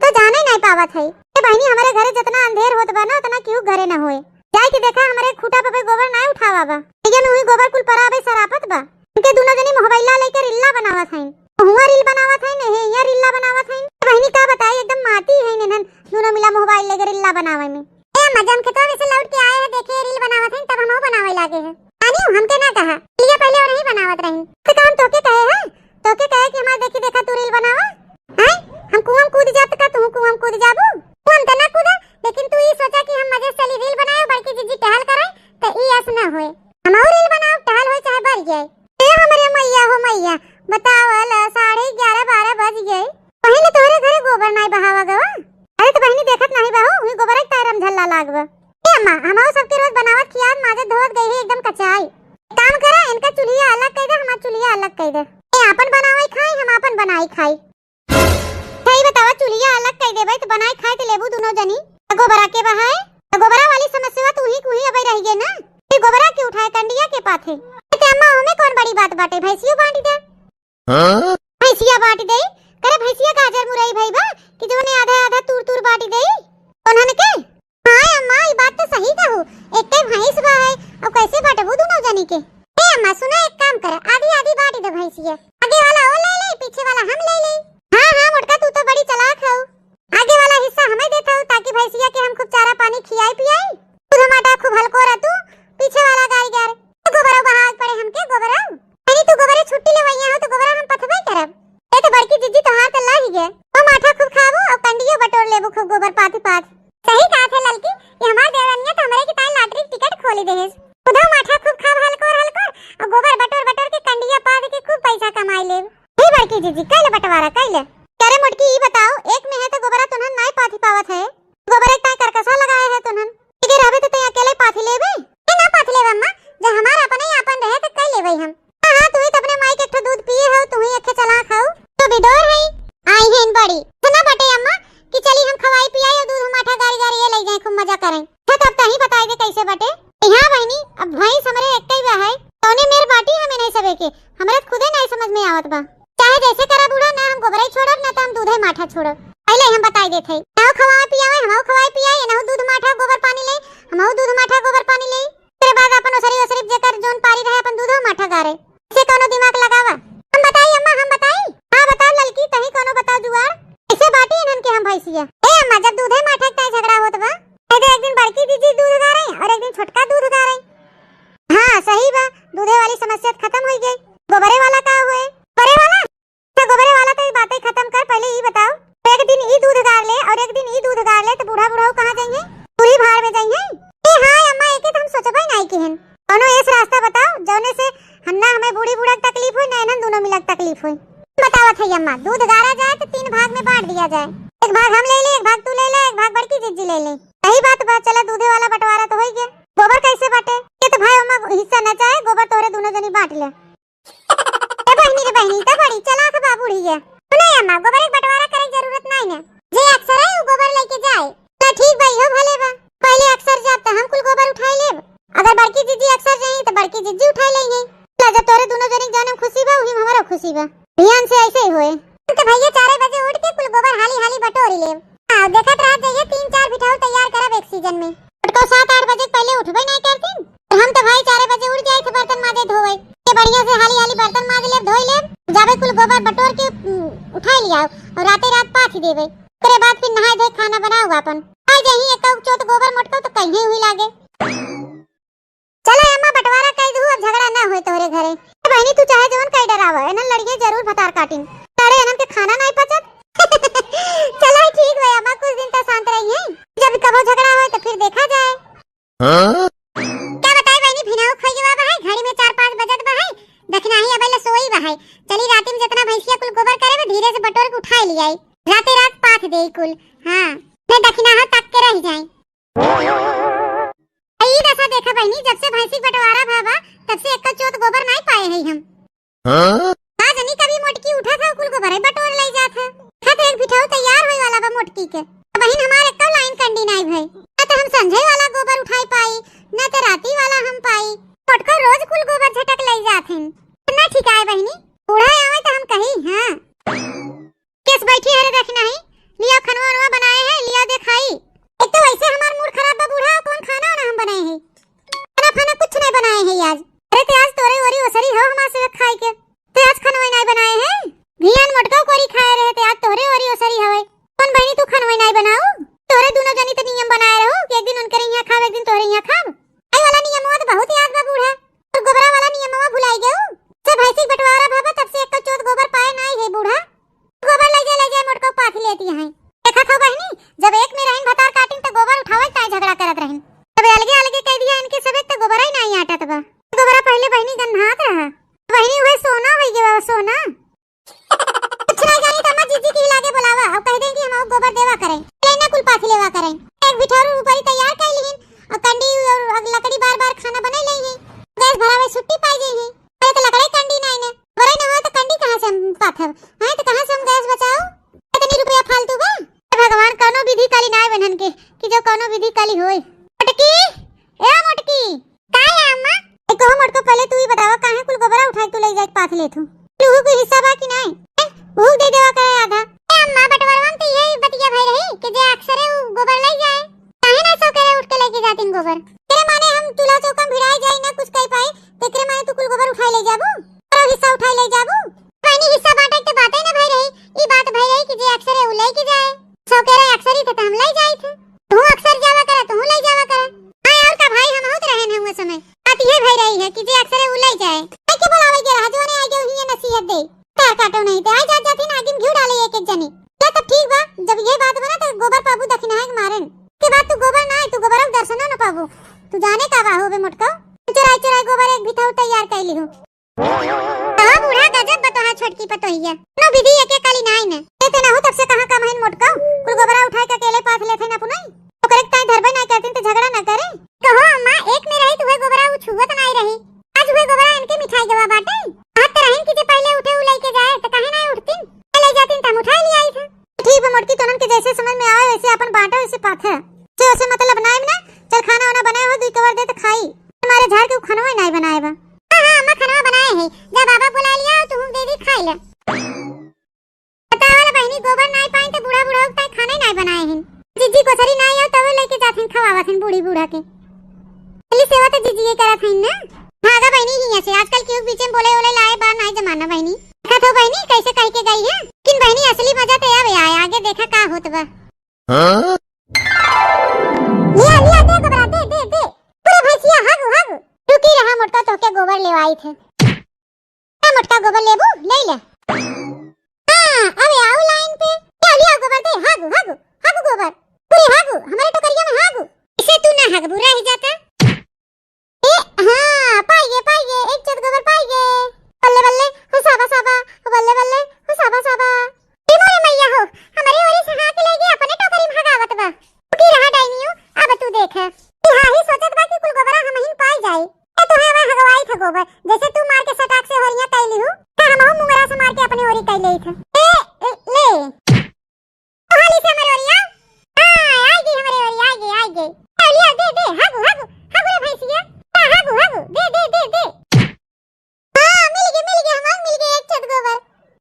तो जाने नाय पावत है। ए बहनी, हमारे घरे जितना अंधेर होत बा ना, उतना केहू घरे ना होए। जाए के देखा, हमारे खूटा पे गोबर नाय उठावा बा। ये में हुई गोबर कुल परा बे सरापत बा। इनके दोनों जनी मोबाइल लेके रीला बनावत हैं। हुआ रील बनावत हैं, नहीं, ये रीला बनावत हैं। ए बहनी, का बताई, एकदम माटी है इन्हन दोनों मिला मोबाइल लेके रीला बनावे में। ए अम्मा, जब खेतवा में से लौट के आए हैं, देखे रील बनावत हैं, तब हमहू बनावे लागे हैं। आनियो, हमके ना कहा, लिया पहले और नहीं बनावत रही। तो का हम तोके कहे हैं? तोके कहे कि हमार देखी देखा तू रील बनावा? हैं? हम कुआं में कूद जात का तू कुआं में कूद जाबू? कुआं में तो ना कूदा, लगबा। ए अम्मा, हमहू सबके रोज बनावत खियावत माजत धोवत गई है एकदम कचाई। काम करा, इनका चुलिया अलग कइ दे, हमार चुलिया अलग कइ दे। ए आपन बनावई खाई, हम आपन बनाई खाई। सही बतावा, चुलिया अलग कइ देबे त बनाई खाई त लेबू दुनो जनी। त गोबरा के बहाए, त गोबरा वाली समस्या तू ही कुही अबे रह गए ना। फिर गोबरा के उठाए, कंडिया के पाथे। ए ते अम्मा, ओमे कौन बड़ी बात बाटे, भैंसियो बांट दे। हाँ? भैंसिया बांट देई, करे भैंसिया गाजर मुरई भई बा कि जौने आधा आधा तूर तूर बांट देई उन्हन के? हाँ अम्मा, ई बात तो सही कहू, एक्के भैंस बा है, अब कैसे बांटबू दुनो जनी के? ए अम्मा सुना, एक काम कर, आधी आधी बांट दे भैंसिया, आगे वाला वो ले ले, पीछे वाला हम ले ले। हाँ हाँ मोटका, तू तो बड़ी चालाक हऊ, आगे वाला हिस्सा हमें देत हऊ ताकि भैंसिया के हम खूब चारा पानी खियाई पियाई, दूध माठा खूब हलको रह तू, पीछे वाला गाय गार। तो गोबरो बहावे पड़े हमके, गोबरो। अरे तू गोबरे छुट्टी लेवइया हो तो गोबरा हम पथबे करब। ए तो बड़की जिज्जी तोहार त लाही गे। ओ माठा खूब खाबू और कंडियो बटोर लेबू खूब गोबर पाथी पाथ। सही कहा थे ललकी, ये हमार देवरनिया तो हमरे के ताई लॉटरी टिकट खोली देहेस। खुदो माठा खूब खाब हलकोर हलकोर और गोबर बटोर बटोर के कंडिया पाद के खूब पैसा कमाई लेब। हे बड़की जिज्जी, कैले बंटवारा कैले? करे मोटकी ई बताओ, एक में है तो गोबरा तुन्हन नाई पाथी पावत है। गोबर एक ताई करकसा लगाए है तुन्हन। इके रहबे तो तैं अकेले पाथी लेबे? ए ना पाथी लेब अम्मा, जब हमार अपने ही आपन रहे तो कई लेबे हम। हाँ हाँ, तू ही तो अपने माई के एक ठो दूध पिए हो, तू ही एक ठो चालाक हो। तो बिडोर है, आई है इन बड़ी। इतना बटे अम्मा कि चली हम खवाई पियाई और दूध माठा गारी गारी ये ले जाए, खूब मजा करें। अच्छा तो अब तही बताई दे कैसे बटे। ए हाँ बहिनी, अब भैंस हमरे एक ही बा है, कौने मेर बाटी हमें नहीं सबे के, हमरे तो खुदे नहीं समझ में आवत बा। चाहे जैसे करा बूढ़ा, ना हम गोबरई छोड़ब, ना तो हम दूधे माठा छोड़ब। पहले हम बताई देत हई, नाहू खवाए पियावे, हमहू खवाए पियाई, नाहू दूध माठा गोबर पानी ले, हमहू दूध माठा गोबर पानी ले। तेरे बाद अपन ओसरी ओसरी जेकर जोन पारी रहे, अपन दूधो माठा गारे। इसे कौनो दिमाग लगावा। हम बताई अम्मा, हम बताई। हाँ बताओ ललकी, तही कौनो बताओ जुगाड़। ऐसे बाटी इन्हन के हम भैंसिया। ए अम्मा, जब दूधे माठा के ताई झगड़ा होत बा, कह दे एक दिन बड़की दीदी दूध गारे और एक दिन छोटका दूध गारे। हाँ सही बा, दूधे वाली समस्या त खत्म होई गई। गोबरे वाला का हुए? गोबरे वाला? तो गोबरे वाला तो ई बातें खत्म कर, पहले ई बताओ, एक दिन ई दूध गार ले और एक दिन ई दूध गार ले तो बूढ़ा बूढ़ा कहाँ जाइए? पूरी भाड़ में जाइए। ए हाँ अम्मा, एके तो हम सोचबे नहीं किहन। कौनो ऐस रास्ता बताओ जौने से हम ना हमें बूढ़ी बूढ़ा के तकलीफ होई, ना इन्हन दोनों मिला के तकलीफ होई। बतावत है अम्मा, दूध गारा जाए तो तीन भाग में बांट दिया जाए, एक भाग हम ले ले, एक भाग तू ले ले, एक भाग बड़की जिज्जी ले ले। सही बात बा, चला दूधे वाला बंटवारा तो होई गया। गोबर कैसे बाटे? ये तो भाई अम्मा हिस्सा न चाहे, गोबर तोहरे दोनों जनी बांट ले। ए बहिनी रे बहिनी, तो बड़ी चालाक बा बूढ़ी ये। सुने अम्मा, गोबर एक बंटवारा करे के जरूरत नहीं ने। जे अक्सर है, उ गोबर लेके जाए। तो ठीक बा, इहो भले बा। पहले अक्सर जाब, तो हम कुल गोबर उठाई लेब। अगर बड़की जिज्जी अक्सर जाई, तो बड़की जिज्जी उठाई लेई है। ला, जब तोरे दोनों जनी के जौन में खुशी बा, उही में हमरो खुशी बा। ध्यान से ऐसे ही होए। हम तो भैया चारे बजे उठ के कुल गोबर हाली हाली बटोरी लेब। आ, देखत रह जाइए, तीन चार बिठाऊ तैयार करब एक सीजन में। छोटको सात आठ बजे के पहले उठबे नहीं करतीन। तो हम तो भाई चारे बजे उठ जाए थे बर्तन माजे धोवे। ये बढ़िया से हाली हाली बर्तन माज लेब, धोई लेब, जाबे कुल गोबर बटोर के, उम, उठाई लियाओ और राते रात पाथ देबे। तेरे बाद फिर नहाए धोए खाना बनाओ अपन। आ जाही एक चोत गोबर मोटको तो कहीं हुई लागे। चला अम्मा, बंटवारा कई दू, अब झगड़ा ना होए तोहरे घरे। ए बहिनी, तू चाहे जवन कई डरावा, एनन लड़िए जरूर भतार काटिन। अरे, एनन के खाना नहीं पचत। चला ठीक बा अम्मा, कुछ दिन तक शांत रहिए, जब कबो झगड़ा होए तो फिर देखा जाए। हाँ? क्या बताए बहिनी, भिनाऊ खोई गवा बा है, घड़ी में चार पाँच बजत बा है, दखिनाही अबे ले सोई बा है। चली राती में जितना भैंसिया कुल गोबर करे बा, धीरे से बटोर के उठाई लियाई, राते रात पाथ देई कुल। हाँ, मैं दखिनाहा तक के रह जाई। ई दशा देखा बहिनी, जब से भैंसी के बंटवारा भा बा, तब से एक्का चोत गोबर नाई पाए हई हम। हाँ? का जनी कभी मोटकी उठा था, कुल गोबर बटोर लई जात है। खत एक बिठाऊ तैयार होए वाला बा मोटकी के। बहिन हमार एक्का लाइन कंडी नाई भई। ना तो हम संझे वाला गोबर उठाई पाई, ना तो राती वाला हम पाई। मोटको रोज कुल गोबर झटक लई जात हैं। ना ठिकाए बहिनी, बूढ़ा आवे तो हम कही, हाँ। केस बैठी है रे, देखी नहीं, लिया खनवा वनवा बनाए है, लिया दे खाई। एक तो वैसे हमार मूड खराब बा बूढ़ा, कौन खाना वाना हम बनाए है? खाना फाना कुछ नहीं बनाए है आज। अरे ते आज तोरे ओरी ओसरी हो हमार से खाए के। ते आज खनवा नहीं बनाए है? भियान मोटका कोरी खाए रहे ते आज तोरे ओरी ओसरी हवे। कौन बहिनी तू खनवा नहीं बनाऊ? तोरे दोनों जनी ते नियम बनाए रहो कि एक दिन उनके यहाँ खाब, एक दिन तोरे यहाँ खाब। आई वाला नियमवा तो बहुत याद बा बूढ़ा। और गोबरा वाला नियमवा भुलाई गयो। जब भैंसी बंटवारा भा बा तब से एक चोत गोबर पाए नहीं है बूढ़ा। गोबर ले जा, ले जा, मोटको पाथी लेती हैं। देखा था बहिनी, जब एक में रहिन भतार काटिन तो गोबर उठावल ताई झगड़ा करत रहिन। जब अलगे अलगे कह दिया इनके सबे तो गोबरा ही नहीं आटत बा। गोबरा पहले बहिनी गन्हात रहा। बहिनी वह सोना हो गया, सोना। कुछ ना जानी तो अम्मा जीजी की लागे बुलावा और कह दें कि हम गोबर देवा करें। लेना कुल पाथी लेवा करें। एक बिठौर ऊपरी तैयार कर कंडी और लकड़ी बार बार खाना बनाइ लेइहीं, गैस भरावे छुट्टी पाइ जइहीं। अरे तो लकड़ी कंडी नाहीं न, बरई न हो तो कंडी कहाँ से हम पाथब? हैं तो कहाँ से हम गैस बचाओ? इतनी रुपया फालतू बा? हे भगवान, कौनो विधि काली नाहीं बनन के कि जो कौनो विधि काली होए। मोटकी, ए मोटकी। का है अम्मा? ए कहो मोटको, पहले तू ही बतावा काहे कुल गोबरा उठाइ तू लइ जाए पाथ लेथू? तू को हिस्सा बा कि नाहीं? हैं? ऊ दे देवा करे आधा। ए अम्मा, बंटवारवा में तो यही बतिया भई रही कि जे अक्सरे ऊ गोबर लइ जाए। काहे ना सवेरे उठ के लेके जातिन गोबर? तेरे माने हम चूल्हा चौका में भिड़ाए जाई ना कुछ कइ पाई, तेकरे माने तू कुल गोबर उठाइ लइ जाबू? और हिस्सा उठाइ लइ जाबू? बहिनी हिस्सा बांटे के बाते ना भई रही, ई बात भई रही कि जे अक्सरे ऊ लइके जाए। सवेरे अक्सरी थे तो हम लइ जाई थे। तू अक्सर जावा करा, तू लइ जावा करा। हाँ और का भाई, हम होत रहे ना हुए समय। बात ये भई रही है कि जे अक्सरे ऊ लइ जाए। कइ के बोलावे के रहा, जो ने आगे वही ये नसीहत दे। तार काटो नहीं ते, आइ जात जातिन आगे में घी डाले एक एक जनी। ले तब ठीक बा, जब ये बात बना तो गोबर पाबू दखिनहा के मारन। के बाद तू गोबर ना आए, तू गोबर दर्शनो न पाबू। तू जाने का बा हो बे मोटको? चोराइ चोराइ गोबर एक भिथऊ तैयार कइ लिहू। कहो बूढ़ा, गजब बतोहा छोटकी पतोहिया। कौनो विधि एके काली नाहीं न। ए ते ना हो तब से कहाँ कम हइन मोटको। कुल गोबरा उठाइ के अकेले पाथ लेथिन अपनई। ओकरे के ताई धरबे नाहीं करतिन त झगड़ा ना करे। कहो अम्मा, एक में रही त उहे गोबरा उ छुअत नाहीं रही। आज उहे गोबरा इनके मिठाई गवा बाटे। कहत त रहिन कि जे पहिले उठे उ लइके जाए, त काहे नाहीं उठतिन? त लइ जातिन त हम उठाइ लिआइत। ठीक बा मोटकी, तोनन के जैसे समझ में आवे वैसे आपन बांटो, वैसे पाथे। जे ओसे मतलब नाहीं ना, चल खाना वाना बनाए हो, दुइ कवर दे त खाई। हमारे झाड़ के उ खानवा ही नाहीं बनाए बा। हाँ, हाँ, अम्मा खानवा बनाए है। जा बाबा बुलाइ लिया, तू दीदी खाइ ले। बतावा ला बहिनी, गोबर नाहीं पाइन त बूढ़ा बूढ़ा उगता है, खाना ही नाहीं बनाए हैं। जिज्जी कोसरी नाहीं आओ तब लइके जाथिन, खवावत हैं बूढ़ी बूढ़ा के। पहली सेवा त जिज्जी ये करत हैं ना। भागा बहिनी हियाँ से, आजकल केहू बीचे में बोले ओले लाए बा नाहीं जमाना बहिनी। देखत हो बहिनी कइसे कहि के गई है, लेकिन बहिनी असली मजा त अब आए, आगे देखा का होत बा। हाँ? लिया, लिया, दे गोबरा, दे, दे, दे। पूरे भैंसिया, हग, हग। रुकी रहा मोटका, तोहके गोबर लेवाइत है। ए मोटका, गोबर लेबू? ले ले। हाँ, अबे आओ लाइन पे। लिया, लिया गोबर दे, हग, हग, हग गोबर। पूरे हग, हमारे टोकरिया में हग। इसे तू ना हगबू, रह जाता। ए, हाँ, पाइगे, पाइगे, एक छत गोबर पाइगे। बल्ले, बल्ले, हो साबा, साबा, हो बल्ले, बल्ले, हो साबा, साबा। ए मोरे मैया हो, हमरे ओरी से हाँक लेगे अपने टोकरी में हगावत बा। रुकी रहा डाइनियो, अब तू देख। ई हाँ ही सोचत बा कि कुल गोबरा हमहिन पाइ जाई। ए, तोहे हमें हगवाइत ह गोबर, जैसे तू मार के सटाक से होरिया कइ लिहू, त हमहू मुंगरा से मार के अपने ओरी कइ लेइत ह। ए, ए, ले। हाली से हमरे ओरी आओ। हाँ, आइ गई हमरे ओरी, आइ गई, आइ गई। ए, लिया, दे, दे, हगू, हगू, हगू रे भैंसिया। हाँ, हगू, हगू, दे, दे, दे, दे। हाँ, मिल गए, मिल गए, हमार मिल गए एक छत गोबर।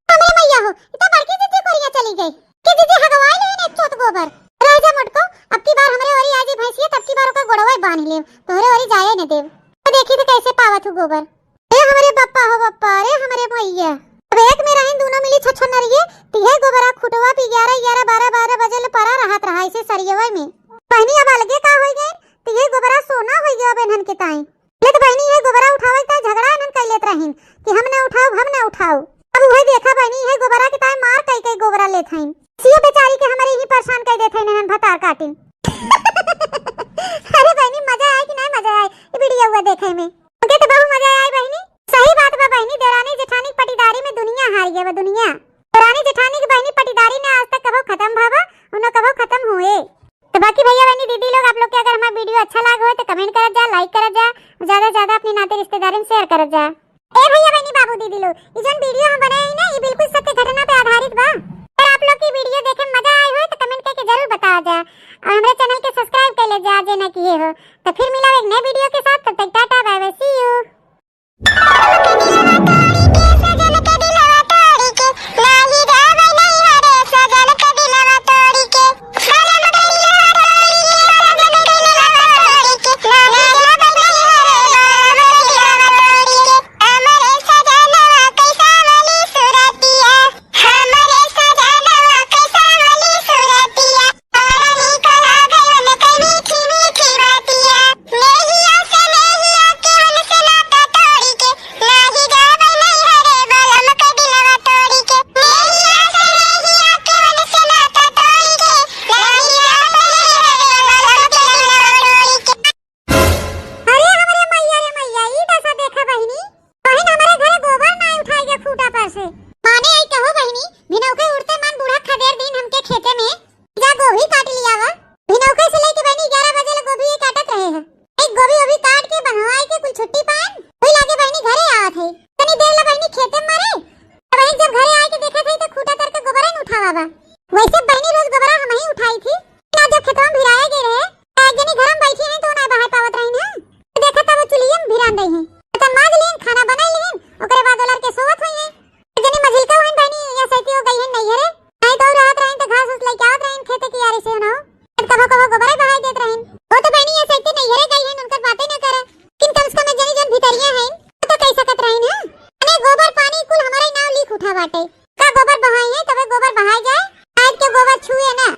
हमरे मैया हो, ई तो बड़की दीदी कोरिया चली गई। कि दीदी हगवाई लेन एक छत गोबर। रह जा मोटको, अब की बार हमरे ओरी आ जाई भैंसिया, तब की बार ओकर गोड़वा बांध लेब, तोहरे ओरी जाए न देब। तो देखी तो कैसे पावत हूँ गोबर। ए हमरे बप्पा हो बप्पा, रे हमरे मैया। अब एक में रहिन दूनो मिली छछनरिये, तिहे गोबरा खुटवा पी ग्यारह, ग्यारह, बारह, बारह बजे ले परा रहत रहा ऐसे सरियवे में। बहिनी अब अलगे का होइ गए, तिहे गोबरा सोना होइ गया बेनहन के ताई। ले त बहिनी, ये गोबरा उठावे त झगड़ा एनन कइ लेत रहिन कि हम ना उठाउब, हम ना उठाउब। अब उहे देखा बहिनी, ये गोबरा के ताई मार कइ कइ गोबरा लेत हइन। सियो बेचारी के हमरे ही परेशान कइ देत हइन एनन भतार काटिन। अरे बहिनी, मजा आए कि नाहीं मजा आए ई वीडियो हुआ देखे में? हमके त बहुत मजा आए बहिनी। सही बात बा बहिनी, देवरानी जेठानी के पटीदारी में दुनिया हार गया बा, दुनिया। देवरानी जेठानी के बहिनी पटीदारी ने आज तक कभो खतम भवा, उन्हें कभो खतम हुए। तो बाकी भैया बहनी दीदी लोग, आप लोग के अगर हमारा वीडियो अच्छा लाग हो तो कमेंट करत जा, लाइक करत जा, ज्यादा से ज्यादा अपनी नाते रिश्तेदारी में शेयर करत जा। ए भैया बहनी बाबू दीदी लोग, ई जौन वीडियो हम बनाए हई ना, ई बिल्कुल सत्य घटना पे आधारित बा। अगर आप लोग की वीडियो देखे में मजा आए हो तो कमेंट करके जरूर बता जा, और हमारे चैनल के सब्सक्राइब कर ले जा जे ना किए हो। तो फिर मिला एक नए वीडियो के साथ, तब तक टाटा बाय बाय, सी यू। देत रहिन। वो तो बहनी ऐसे इतने नैहरे गई हैं, उनकर बातें ना करा। लेकिन कम से कम एक जनी जौन भितरिया हैं, वो तो कह सकत रहिन, हाँ? अरे गोबर पानी कुल हमारे नाव लिख उठा बाटे। का गोबर बहाई है, तबे गोबर बहाई जाए? आज के गोबर छुए ना,